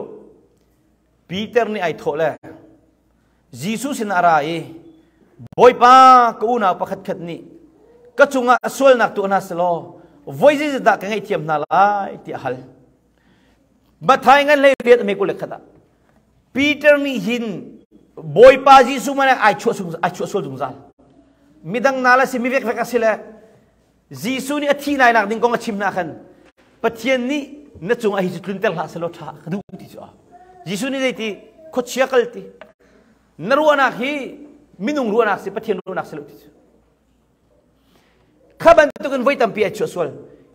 Peter nih ai thawh le Jesuh sin a ra i Bawipa ka unau pakhatkhat nih ka cungah sualnak tuah hna selaw voi zeizat dah ka ngaihthiam hna lai tiah a hal. Matthai ngan hlei riat a me kul le khat ah Peter nih hin Bawipa Jesuh man ai chuah ai chuah sual zungzal. Midang nal a si mi vekvek a si le Jesuh nih a thih lai nak ding kong a chim hna khan Pathian nih na cungah hi cu tlunter hlah selaw ṭha ka duh ti cu Jesuh nih zeiti khuachia kal ti na ruahnak hi minung ruahnak si Pathian ruahnak si lo ti cu kha bantukin voi tampi ai chuah sual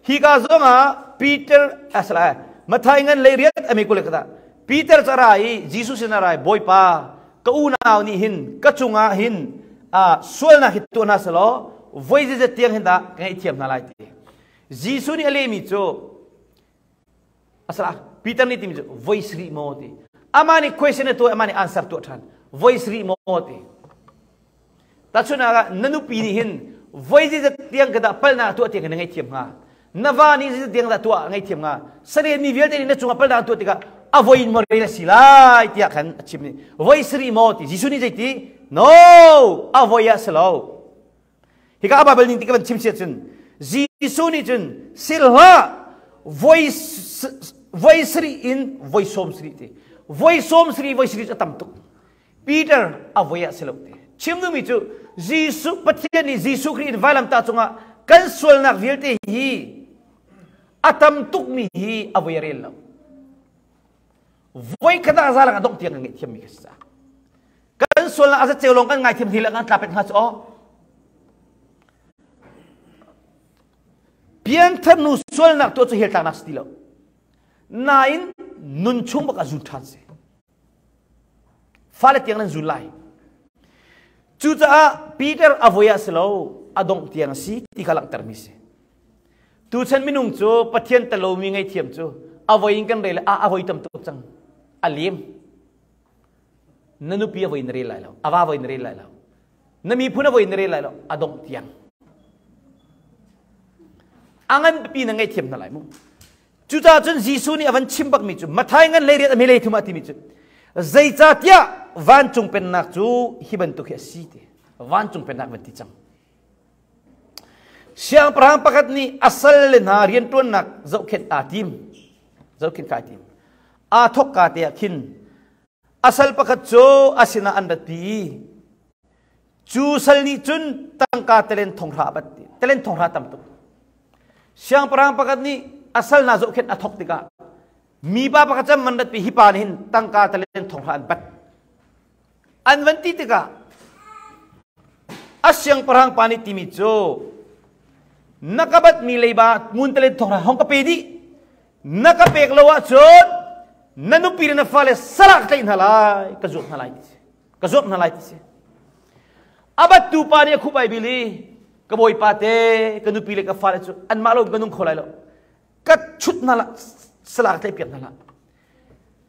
hi ka zong ah Peter asala Mathai ngan lei riat ame kule kata Peter cara i Jesuh sin a rai Bawipa ka unau nih hin ka cungah hin sualnak hi tuah hna selaw voi zeizat tiang hin dah ka ngaihthiam hna lai ti Jesuh nih a lehmi cu asala Peter nih timi cu voi sarih maw ti amah nih question a tuah amah nih answer tuah ṭhan voi sarih maw ti Tahchunhnak ah na nupi nih hin voi zeizat tiang ka dah palhnak tuah tiang na ngaihthiam hnga? Na va nih zeizat tiang dah tuah ngaihthiam hnga? Sareen mi vialte nih na cungah palhnak tuah tikah a voi in maw rel a si lai tiah khan a chim nih voi sarih maw ti Jesuh nih zeiti no a voi ah si lo hika a Bible ning ti ka van chim siah cun Jesuh nih cun sil hlah voi voi sarih in voi sawm sarih ti voi sawm sarih voi sarih cu a tam tuk Peter a voi ah si lo ti. Chim duhmi cu Jesuh Pathian nih Jesuh Khrih in vailamtah cungah kan sualnak vialte hi a tam tukmi hi a voi a rel lo. Voi khat ah zalang a dongh tiang kan ngaihthiammi kha si caah. Kan sualnak a zaceu lawng kan ngaithiam hi le kan tla pek hnga cu aw. Pianthar nu sualnak tuah cu hell tlaknak si ti lo. Nain nun chung bak a zun ṭhan si. Fale tiang nan zul lai. Cucaah Peter a voi ah si lo, a dongh tiang a si ti kha langhtermi si. Tuchan minung cu Pathian tel lomi ngaihthiam cu A voi in kan rel a a voi tam tuk cang. A lem. Na nupi a voi na rel lai lo. A va voi na rel lai lo. Na miphun a voi na rel lai lo. A dongh tiang. A ngan pipi na ngaihthiam hna lai mu. Cucaah cun Jesuh nih a van chim bakmi cu Matthai ngan 18 a hme 33 ah timi cu zeicahtiah vancung pennak cu hi bantuk hi a si ti. Vancung pennak van ti cang. Siangpahrang pakhat nih a salle hna rianṭuannak zohkhenh aa tim. Zohkhenh kai tim. Aa thawkka te ah khin a sal pakhat cu a sinah an ratpi i cu sal nih cun tangka talen thonghra a bat ti. Talen thonghra tam tuk. Siangpahrang pakhat nih a sal hna zohkhenh a thawk tikah mipa pakhat cu an ratpi hi pa nih hin tangka talen thonghra an bat. An van ti tikah a siangpahrang pa nih timi cu na ka batmi leiba ngun talen thonghra hong ka pe dih na ka pek lo ahcun na nupi le na fale salah ka tlaih hna lai ka zuat hna lai ti si ka zuat hna lai ti si a battu pa nih a khup ai bil i ka bawipa te ka nupi le ka fale cu anmah lo ka nung kho lai lo ka chut hna la salah ka tlaih piak hna la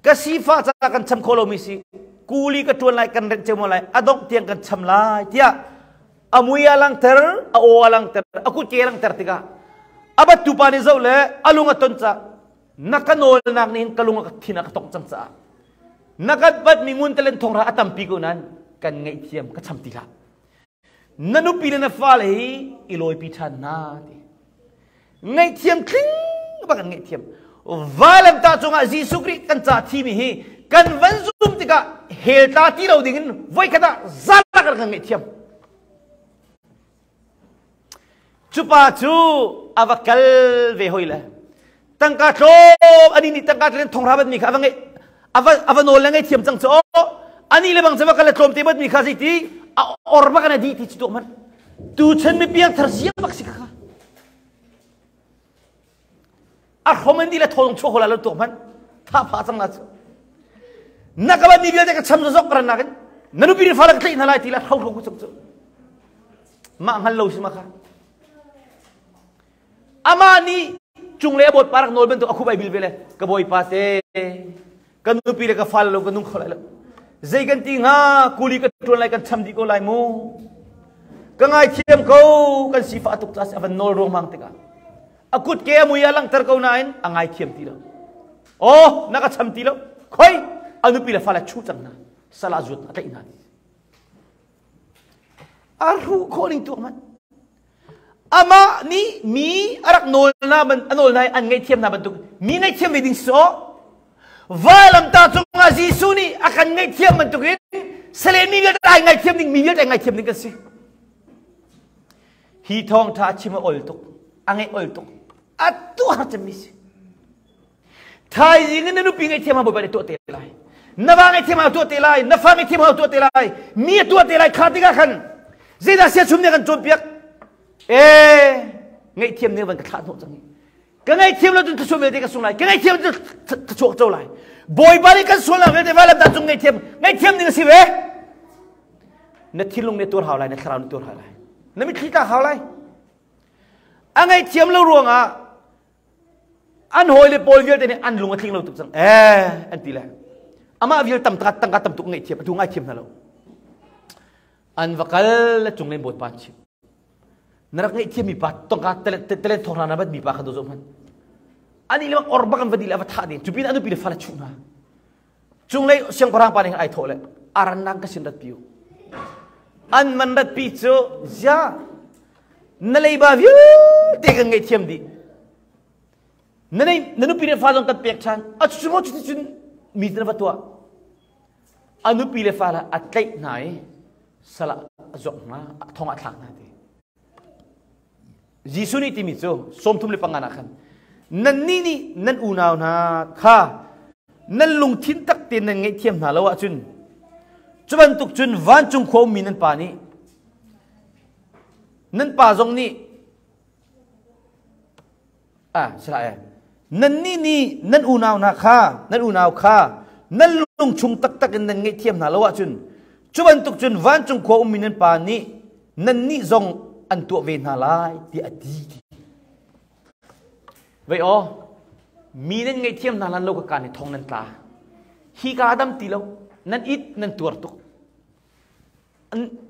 Ka sifah caah kan cham kho lomi si kuli ka ṭuan lai kan renh ceu lai a dongh tiang kan cham lai tiah a mui a langter a aw a langter a kutke a langter tikah a battu pa nih zoh le a lung a ton ca na ka nawlnak nih hin ka lung a ka thin a ka tongh cang caah na kan batmi ngun talen thongra a tampi ko nain kan ngaihthiam ka cham ti hlah na nupi le na fale hi i lawipi ṭhan hna ti ngaihthiam tling bak kan ngaihthiam vailamtah cungah Jesuh Khrih kan ca thimi hi kan van zum tikah hell tla ti lo dingin voikhat ah zalak kan ngaihthiam Cupa cu a va kal ve hoi le tangka tlawm ani nih tangka tlawm thonghra bat mi kha a va ngeih a va nawl le ngei thiam cang cu ani le bang cu va kal le tlawm te bat mi kha zeiti a or bak an di ti cu tuak man tu chan mi piang thar sia bak si kha A hrom an di le thawng chuak hola lo tuak hmanh tha pha cang la cu. Na ka ban mi vialte ka cham zok ran nakin na nupi ni fa ka tlaih hna lai ti la hro hro ku chung cu. Mah hngal lo si ma kha. Ama nih cung le a bawt parak nawl bantuk a khup ai bil ve le ka bawipa te Ka nupi le ka fale lo ka nung kho lai lo. Zei kan ti hnga kuli ka ṭuan lai kan cham dih ko lai mu. Ka ngaithiam ko kan sifah tuk ca a van nawl ruangmang tikah a kut ke a mui a langhter ko nain a ngaithiam ti lo. Oh na ka cham ti lo. Khoi a nupi le fale chu cang hna. Sala zuat a tlaih hna. A hruh khawh ning tuak manh. Amah nih mi a rak nawl na ban a nawl na i an ngaihthiam hna bantuk mi ngaihthiam ve ding si sawh. Vailamtah cungah Jesuh nih a kan ngaihthiam bantukin salen mi vialte ai ngaihthiam ding mi vialte ngaihthiam ding kan si. Hi thawngṭha a chim a ol tuk, a ngaih ol tuk, a tuar cemmi si. Thaizing in na nupi ngaihthiam ha Bawipa nih tuah te lai. Na va ngaihthiam ha tuah te lai, na fa ngaihthiam ha tuah te lai, mi a tuah te lai kha tikah khan zeidah siachum nih kan cawnpiak? Ee, ngaihthiam nih van ka thlah hnawh cang hi. Ka ngaihthiam lo cun thluachuah vialte ka sung lai. Ka ngaihthiam cun thluachuah ka co lai. Bawipa nih kan sualnak vialte vailam tah cung ngaihthiam ngaihthiam ding a si ve. Na thinlung nih tuar hau lai, na thlarau nih tuar hau lai. Na mitthli tlak hau lai. A ngaihthiam lo ruangah An hawile pawl vialte nih an lung a tling lo tuk cang. Eh, an ti le. Amah vial tam tangka tam tuk ngaihthiam, atu ngaithiam hna lo. An va kal le cung len bawipa an chim. Na rak ngaihthiam mi pa tangka talen thong na bat mi pa kha do zo hman. Ani le bang or bak an va di le a va thah ding. Cupin anu pi le fale chuh hna. Cunglei siangpahrang pa nih ai thawh le aran nang ka sin rat pi u. An man rat pi cu zia na leiba vialte kan ngaihthiam dih. Na nei na nupi le fa zong kan pek ṭhan. A cu maw cuti cun mi na va tuah. A nupi le fa la a tlaih hna i sal ah a zuak hna, thong ah a thlak hna ti. Jesuh nih timi cu 35 ah khan nannih nih nan unau hna kha nan lungthin tak tein nan ngaihthiam hna lo ahcun cu bantuk cun vancung khua ummi nan pa nih nan pa zong nih ah sila eh nannih nih nan unau hna kha nan unau kha nan lung chung taktak in nan ngaihthiam hna lo ahcun cu bantuk cun vancung khua ummi nan pa nih nannih zong an tuah ve hna lai tiah a ti. Vei aw. Mi nan ngaihthiam hna hlan lo ka kaan i thong nan tla. Hi ka adam ti lo. Nan it nan tuar tuk.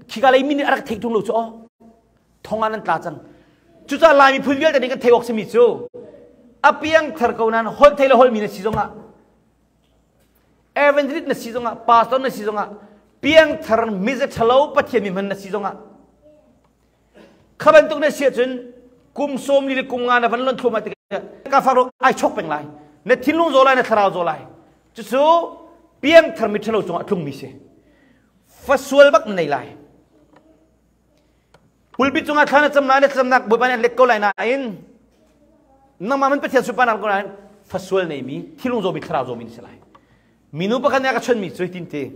Khika lei mi nih a rak theih ṭung lo cu aw. Thong ah nan tla cang. Cucaah Lai miphun vialte nih kan theih awk simi cu a piang thar ko nan holh thei le holh mi na si zongah evangelist na si zongah pastor na si zongah piangthar miza ṭhalo Pathian mi hman na si zongah Kha bantuk na si ahcun kum sawm li le kum nga na van lon thluahmah tikah ka fak ai chok peng lai. Na thinlung zaw lai, na thlarau zaw lai. Cucu piangthar mi ṭhalo cungah a tlungmi si. Fasual bak na nei lai. Pulpit cungah thla na cam lai, na thlacamnak Bawipa nih an let ko lai nain nangmah man Pathian sunparnak ko nain fasual neimi, thinlung zawmi, thlarau zawmi na si lai. Minu pakhat nih a ka chonmi cu hitin ti.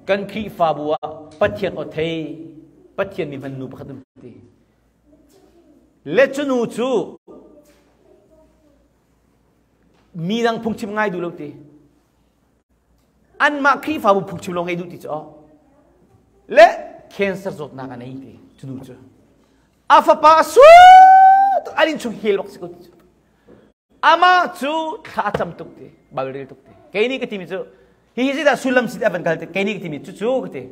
Kan Khrihfabu ah Pathian aw thei, Pathian mi hman nu pakhat um ti. Le cu nu cu mi dang phungchim ngai duh lo ti. Anmah Khrihfabu phungchim lawng ngei duh ti cu aw. Le cancer zawtnak a nei ti cu nu cu. A fapa a sual tuk an innchung hel bak si ko ti cu. Amah cu thla a cam tuk ti, Bible rel tuk ti. Kei nih ka timi cu hi hi zeidah sullam si ti a van kal ti. Kei nih ka timi cu cu ka ti.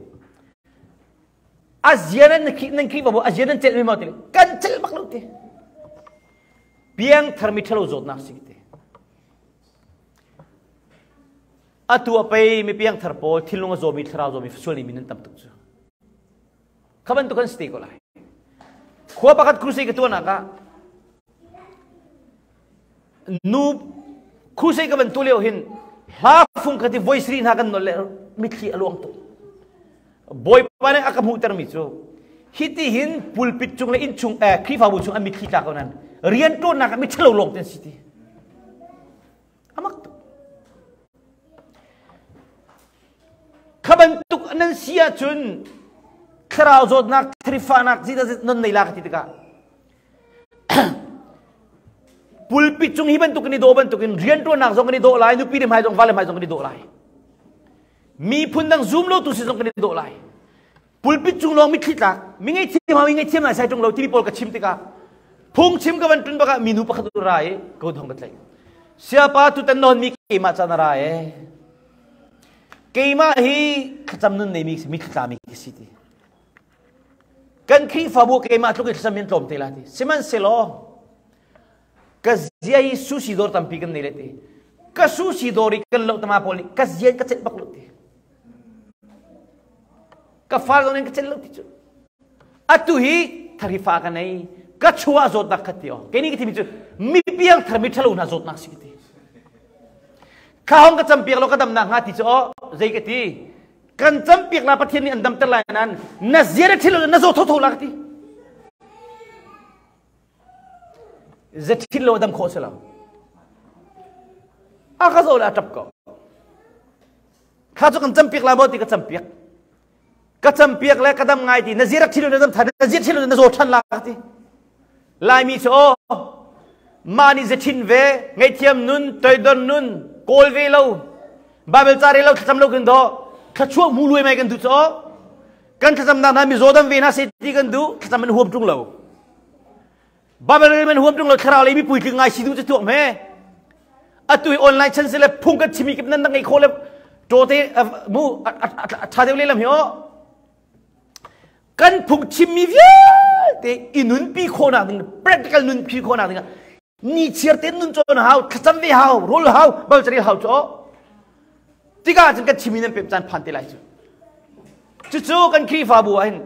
A zia nan nan Khrihfabu a zia nan celh mi maw ti kan celh bak lo ti. Piangthar mi ṭhalo zawtnak si ti. Atu a pei mi piangthar pawl thinlung a zawmi thlarau zawmi sual mi nan tam tuk cu. Kha bantuk kan si te ko lai. Khua pakhat crusade ka tuahnak ah nu crusade ka van tu lio hin hla fung kha ti voice ri hna kan nol le mitthli a luang tuk. Bawipa nih a ka hmuhtermi cu hiti hin pulpit cung le inn chung eh Khrihfabu chung an mitthli tla ko nan rian ṭuannak ah miṭhalo lawng te an si ti. Amak tuk. Kha bantuk nan si ahcun thlarau zawtnak, tharifahnak zeidah nan nei la ka ti tikah pulpit cung hi bantuk in i dawh bantukin rianṭuannak zong kan i dawh lai, nupi le hmai zong vale hmai zong kan i dawh lai. Miphun dang zum lo tu si zong kan i dawh lai. Pulpit cung lawng mitthli tlak, mi ngaihthiam hau, mi ngaihthiam nai sai ṭung lo timi pawl ka chim tikah phungchim ka van ṭun bakah minu pakhat ra i ko thong ka tlaih. Siapa tutan nawn mi keimah caan a ra e. Keimah hi thlacam nun neimi mitthli tlami ka si ti. Kan Khrihfabu keimah tluk i thlacam in tlawm te la ti. Sihmanhsehlaw ka zia hi sushi dawr tampi kan nei le ti. Ka sushi dawr i kan loh tama pawl nih ka zia in ka celh bak lo ti. Ka far zong in ka celh lo ti cu. Atu hi tharifa ka nei ka chuah zawtnak kha ti o. Kei nih ka timi cu mi piang thar mi ṭhalo hna zawtnak si ka ti. Kha hong ka campiak lo ka damnak hnga ti cu o zei ka ti. Kan campiak la Pathian nih an damter lai nan na zia na ṭhilo na zaw thotho la ka ti. Zaṭhil lo dam khawh si lo. A ka zaw le a ṭap ko. Kha cu kan campiak lai maw ti ka campiak. Ka campiak le ka dam ngai ti na zirak thil na dam than na zir thil na zaw than la ka ti. Laimi cu aw mah nih zethin ve ngaihthiam nun toidon nun kawl ve lo Bible ca rel lo thlacam lo kan do thlachuah mu luai mai kan duh cu aw kan thlacamnak hna mizaw dam ve hna seh ti kan duh thlacam an huam ṭung lo Bible rel man huam ṭung lo thlarau lei mi puitling ngai si duh cu tuak hme atu hi online chan si le phung kan chimi kip nan ngei kho le ṭawte mu a ṭha deuh lehlam hi aw kan phung chimmi vialte i nunpi khawhnak ding practical nunpi khawhnak ding ni chiar te nun cawn hau thlacam ve hau rul hau balcaril hau cu tikah cun kan chimi nan pem caan phan te lai cu cucu kan Khrihfabu ah hin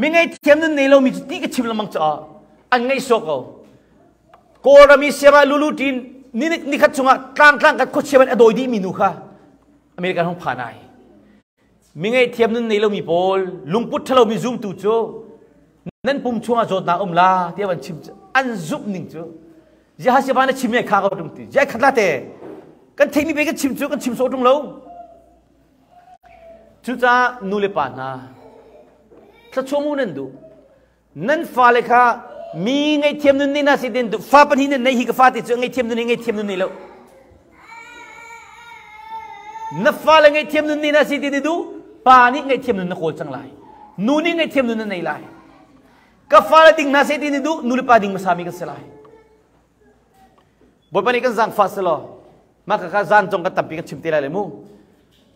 mi ngaihthiam nun nei lomi cu ti ka chim lengmang cu an ngaih sawk ko Kawlram i siama lulu tin ni nikhat chungah tlang tlang kat khuachia man a dawi dih mi nu kha American hong phan ai Mi ngaihthiam nun nei lomi pawl lungput ṭhalomi zumtu cu nan pum chungah zawtnak um la tiah van chim cu an zumh ning cu ziah siapa na chim kha ko ṭung ti ziah khat la te kan theihmi pe kan chim cu kan chim sawh ṭung lo cucaah nu le pa hna thluachuah mu nan duh Nan fale kha mi ngaihthiam nun nei na si tin fa pahnih nan nei hi ka fate cu ngaihthiam nun ngaihthiam nun nei lo. Na fale ngaihthiam nun nei na si ti du pa nih ngaihthiam nun na kawl cang lai. Nu nih ngaihthiam nun na nei lai. Ka fale ding na si ti du nu le pa ding hmasa mi kan si lai. Bawipa nih kan zaangfah selaw mah kha zan zong kan tampi kan chim te lai le mu.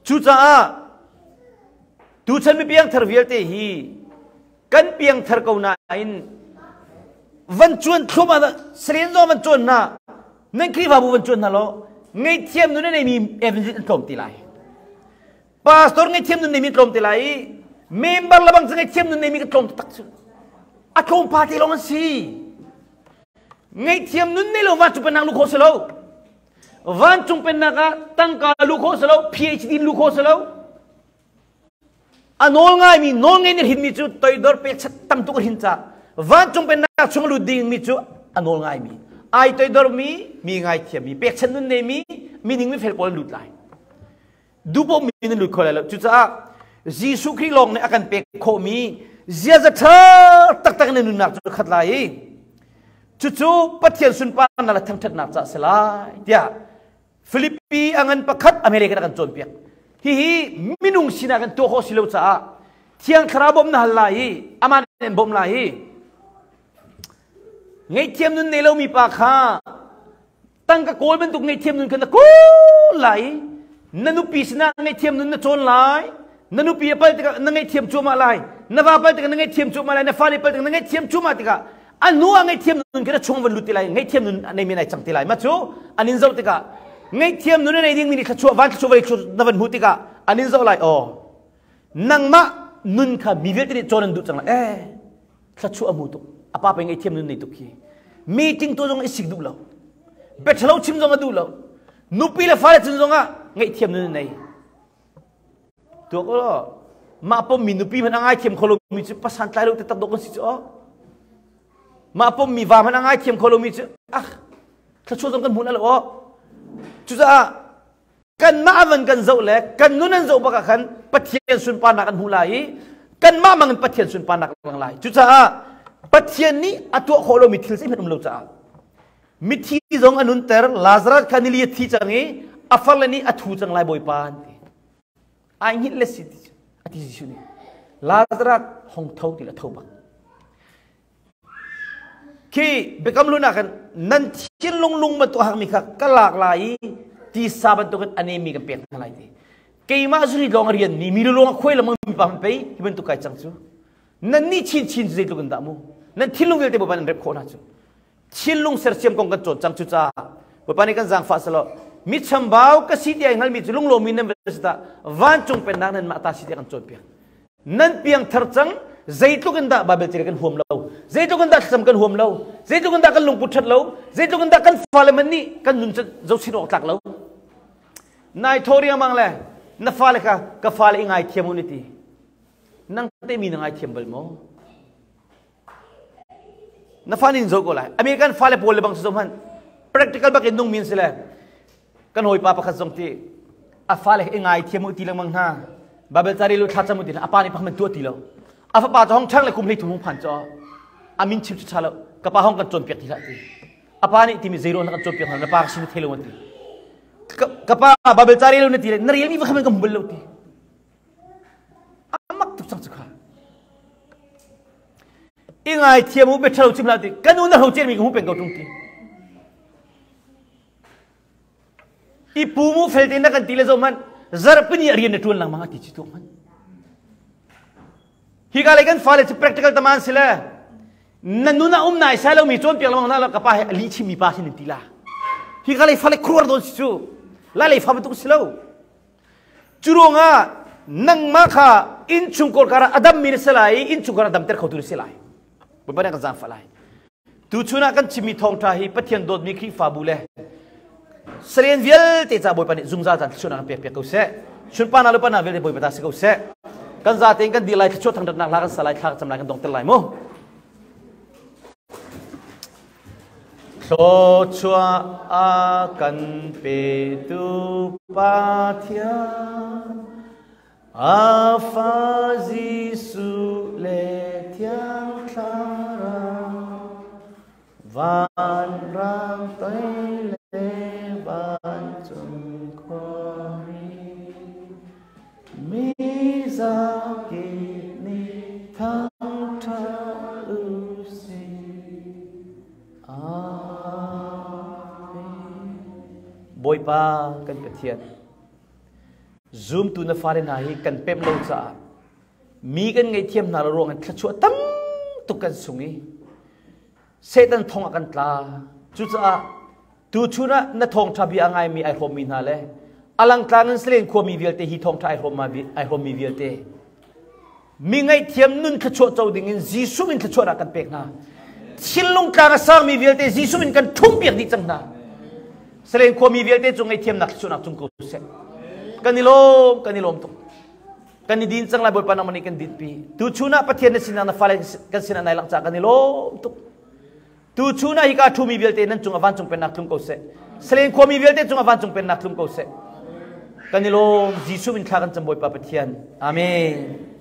Cucaah tuchan mi piangthar vialte hi kan piangthar ko nain van cuan thlum ah seren zong van cuan hna nan Khrihfabu van cuan hna law ngaihthiam nun a neimi evangelist an tlawm ti lai. Pastor ngaihthiam nun neimi tlawm ti lai i member lebang cu ngaihthiam nun neimi ka tlawm taktak cu. A tlawm pa te lawng an si. Ngaihthiam nun nei lo vancung pennak lu khawh si lo. Vancung pennak ah tangka lu khawh si lo, PhD lu khawh si lo. A nawl ngaimi nawl ngei nih hrinmi cu toidor pekchat tam tuk a hrin ca vancung pennak chung lut dingmi cu a nawl ngaimi ai toidormi mi ngaithiammi pekchan nun neimi mi ning mi fel pawl an lut lai. Duhpoh mi nan lut kho lai lo. Cucaah Jesuh Khrih lawng nih a kan pek khawhmi ziaza ṭha taktak na nunnak cu khat lai i cucu Pathian sunparnak le thangṭhatnak caah si lai tiah Filipi a ngan pakhat American a kan cawnpiak. Hihi minung sinah kan tuah khawh si lo caah Thiang Thlarau bawmh na hal lai i amah nih an bawmh lai i ngaihthiam nun nei lomi pa kha Tangka kawl bantuk ngaihthiam nun kha na kawl lai i na nupi sinah ngaihthiam nun na cawn lai. Na nupi a pal tikah na ngaihthiam cuahmah lai. Na va pal tikah na ngaihthiam cuahmah lai. Na fale pal tikah na ngaihthiam cuahmah tikah a hnu ah ngaihthiam nun kha na chung van lut ti lai. Ngaihthiam nun a nei men ai cang ti lai. Mah cu an in zoh tikah ngaihthiam nun a nei dingmi nih thluachuah van thluachuah vawlei thluachuah na van hmuh tikah an in zoh lai. Aw nangmah nun kha mi vialte nih cawn an duh cang lai. Eh thluachuah a hmu tuk a pa pe ngaihthiam nun nei tuk hi meeting tu zong i sik duh lo biathalo chim zong a duh lo nupi le fale cun zong ah ngaihthiam nun nei tuak law mah pom mi nupi hmanh a ngaithiam kho lomi cu pasan tlai lo te tak dok kan si cu aw mah pom mi va hmanh a ngaithiam kho lomi cu ah thluachuah zong kan hmu na lo aw cucaah Kanmah van kan zoh le kan nun an zoh bak ah khan Pathian sunparnak an hmuh lai i kanmah mang in Pathian sunparnak lang lai. Cucaah Pathian nih a tuah khawh lomi thil zeihmanh um lo caah mithi zong a nunter Lazarus kha nili a thi cang i a farle nih a thu cang lai Bawipa an ti. Ai hngilh le si ti a ti Jesuh nih. Lazarus hong tho ti le tho bak. Khi biakam hlun ah khan nan thinlung lung bantuk hakmi kha ka lak lai i tisa bantukin a nemi kan pek hna lai ti. Keimah zuri lawng a rian mi mi lulung a khuai lengmang mi pa hmanh pei hi bantuk kai cang cu. Nan nih chin chin cu zeitluk in dah mu. Nan thinlung vialte Bawipa nan rep khawh hna cu. Thinlung sersiam kong kan cawn cang cu caah Bawipa nih kan zaangfah selaw mi chambau ka si ti ai hngalmi cu lunglawmi nan va si tah vancung pennak nan mah ta si tiah kan cawnpiak. Nan piangthar cang zeitluk in dah Baibal cil kan huam lo zeitluk in dah thlacam kan huam lo zeitluk in dah kan lungput ṭhat lo zeitluk in dah kan fale man nih kan nun zohchin awk tlak lo nai thaw riangmang le na fale kha ka fale i ngai thiam u ni ti nang te mi na ngai thiam bal maw Na fa nin zoh ko lai. American fale pawl le bang si hmanh practical bak in nung min si le kan hawipa pakhat zong ti a fale i ngai thiam u ti lengmang hna. Bible cari lu thla cam u ti a pa nih pakhat tuah ti lo. A fapa cu hong ṭhang le kum hlei thum hung phan cho. A min chim cu ṭha lo. Ka pa hong kan cawnpiak ti hlah ti. A pa nih timi zei ruang kan cawnpiak hna na pa ka sin thei lo an ti. Ka pa Bible cari lu na ti le na rel mi va khamen ka hmu bal lo ti. Amak tuk cang cu kha. I ngai thiam u biathalo chim hlah ti kan u na hro mi ka hmu peng ko tung ti. I pu mu fel te na kan ti le zo man zarpini a rian na tuan langmang a ti chi tuk man. Hi ka le kan fale cu practical taman si le na nun a um nai sai lo mi cawn piak lengmang na la ka pa he ali chim mi pa sin ti la. Hi ka le fale khuar don si cu la le fa bantuk si lo. Cu ruangah nangmah kha innchungkhar karah a dammi na si lai i innchungkhar a damter khotu na si lai. Bawipa nih a kan zaangfah lai. Tuchun ah kan chimmi thawngṭha hi Pathian dawtmi Khrihfabu le sarian vialte ca Bawipa nih zungzal caan thluachuahnak kan pekpiak ko seh. Sunparnak le upatnak vialte Bawipa ta si ko seh. Kan zatein kan dir lai thluachuah thangṭhatnak hla kan sa lai thla kan cam lai kan dongter lai mu. Thluachuah a kan petu Pathian, a Fa Jesuh le Thiang Thlarau, vanrang toi le vancung khuari, mi zakip nih thangṭhat u sih. Amen. Bawipa kan Pathian, zumtu na fale hna hi kan pemh lo caah mi kan ngaihthiam hna lo ruangin thluachuah tam tuk kan sung i Satan thong ah kan tla. Cucaah tuchun ah na thawngṭha bia a ngaimi ai hrawmmi hna le alangtlang in Salen khuami vialte hi thawngṭha ai hrawmmi vialte mi ngaihthiam nun thluachuah co ding in Jesuh min thluachuahnak kan pek hna. Thinlung tlang a sangmi vialte Jesuh min kan ṭhumpiak dih cang hna. Salen khuami vialte cu ngaihthiamnak thluachuahnak cung ko seh. Kan i lawm, kan i lawm tuk. Kan i din cang lai Bawipa nangmah nih kan dinpi. Tuchun ah Pathian na sinah na fale kan sinah nai langh caah kan i lawm tuk. Tuchun ah hika ṭhumi vialte nan cung ah vancung pennak tlung ko seh. Salen khuami vialte cung ah vancung pennak tlung ko seh. Kan i lawm. Jesuh min thla kan cam Bawipa Pathian. Amen.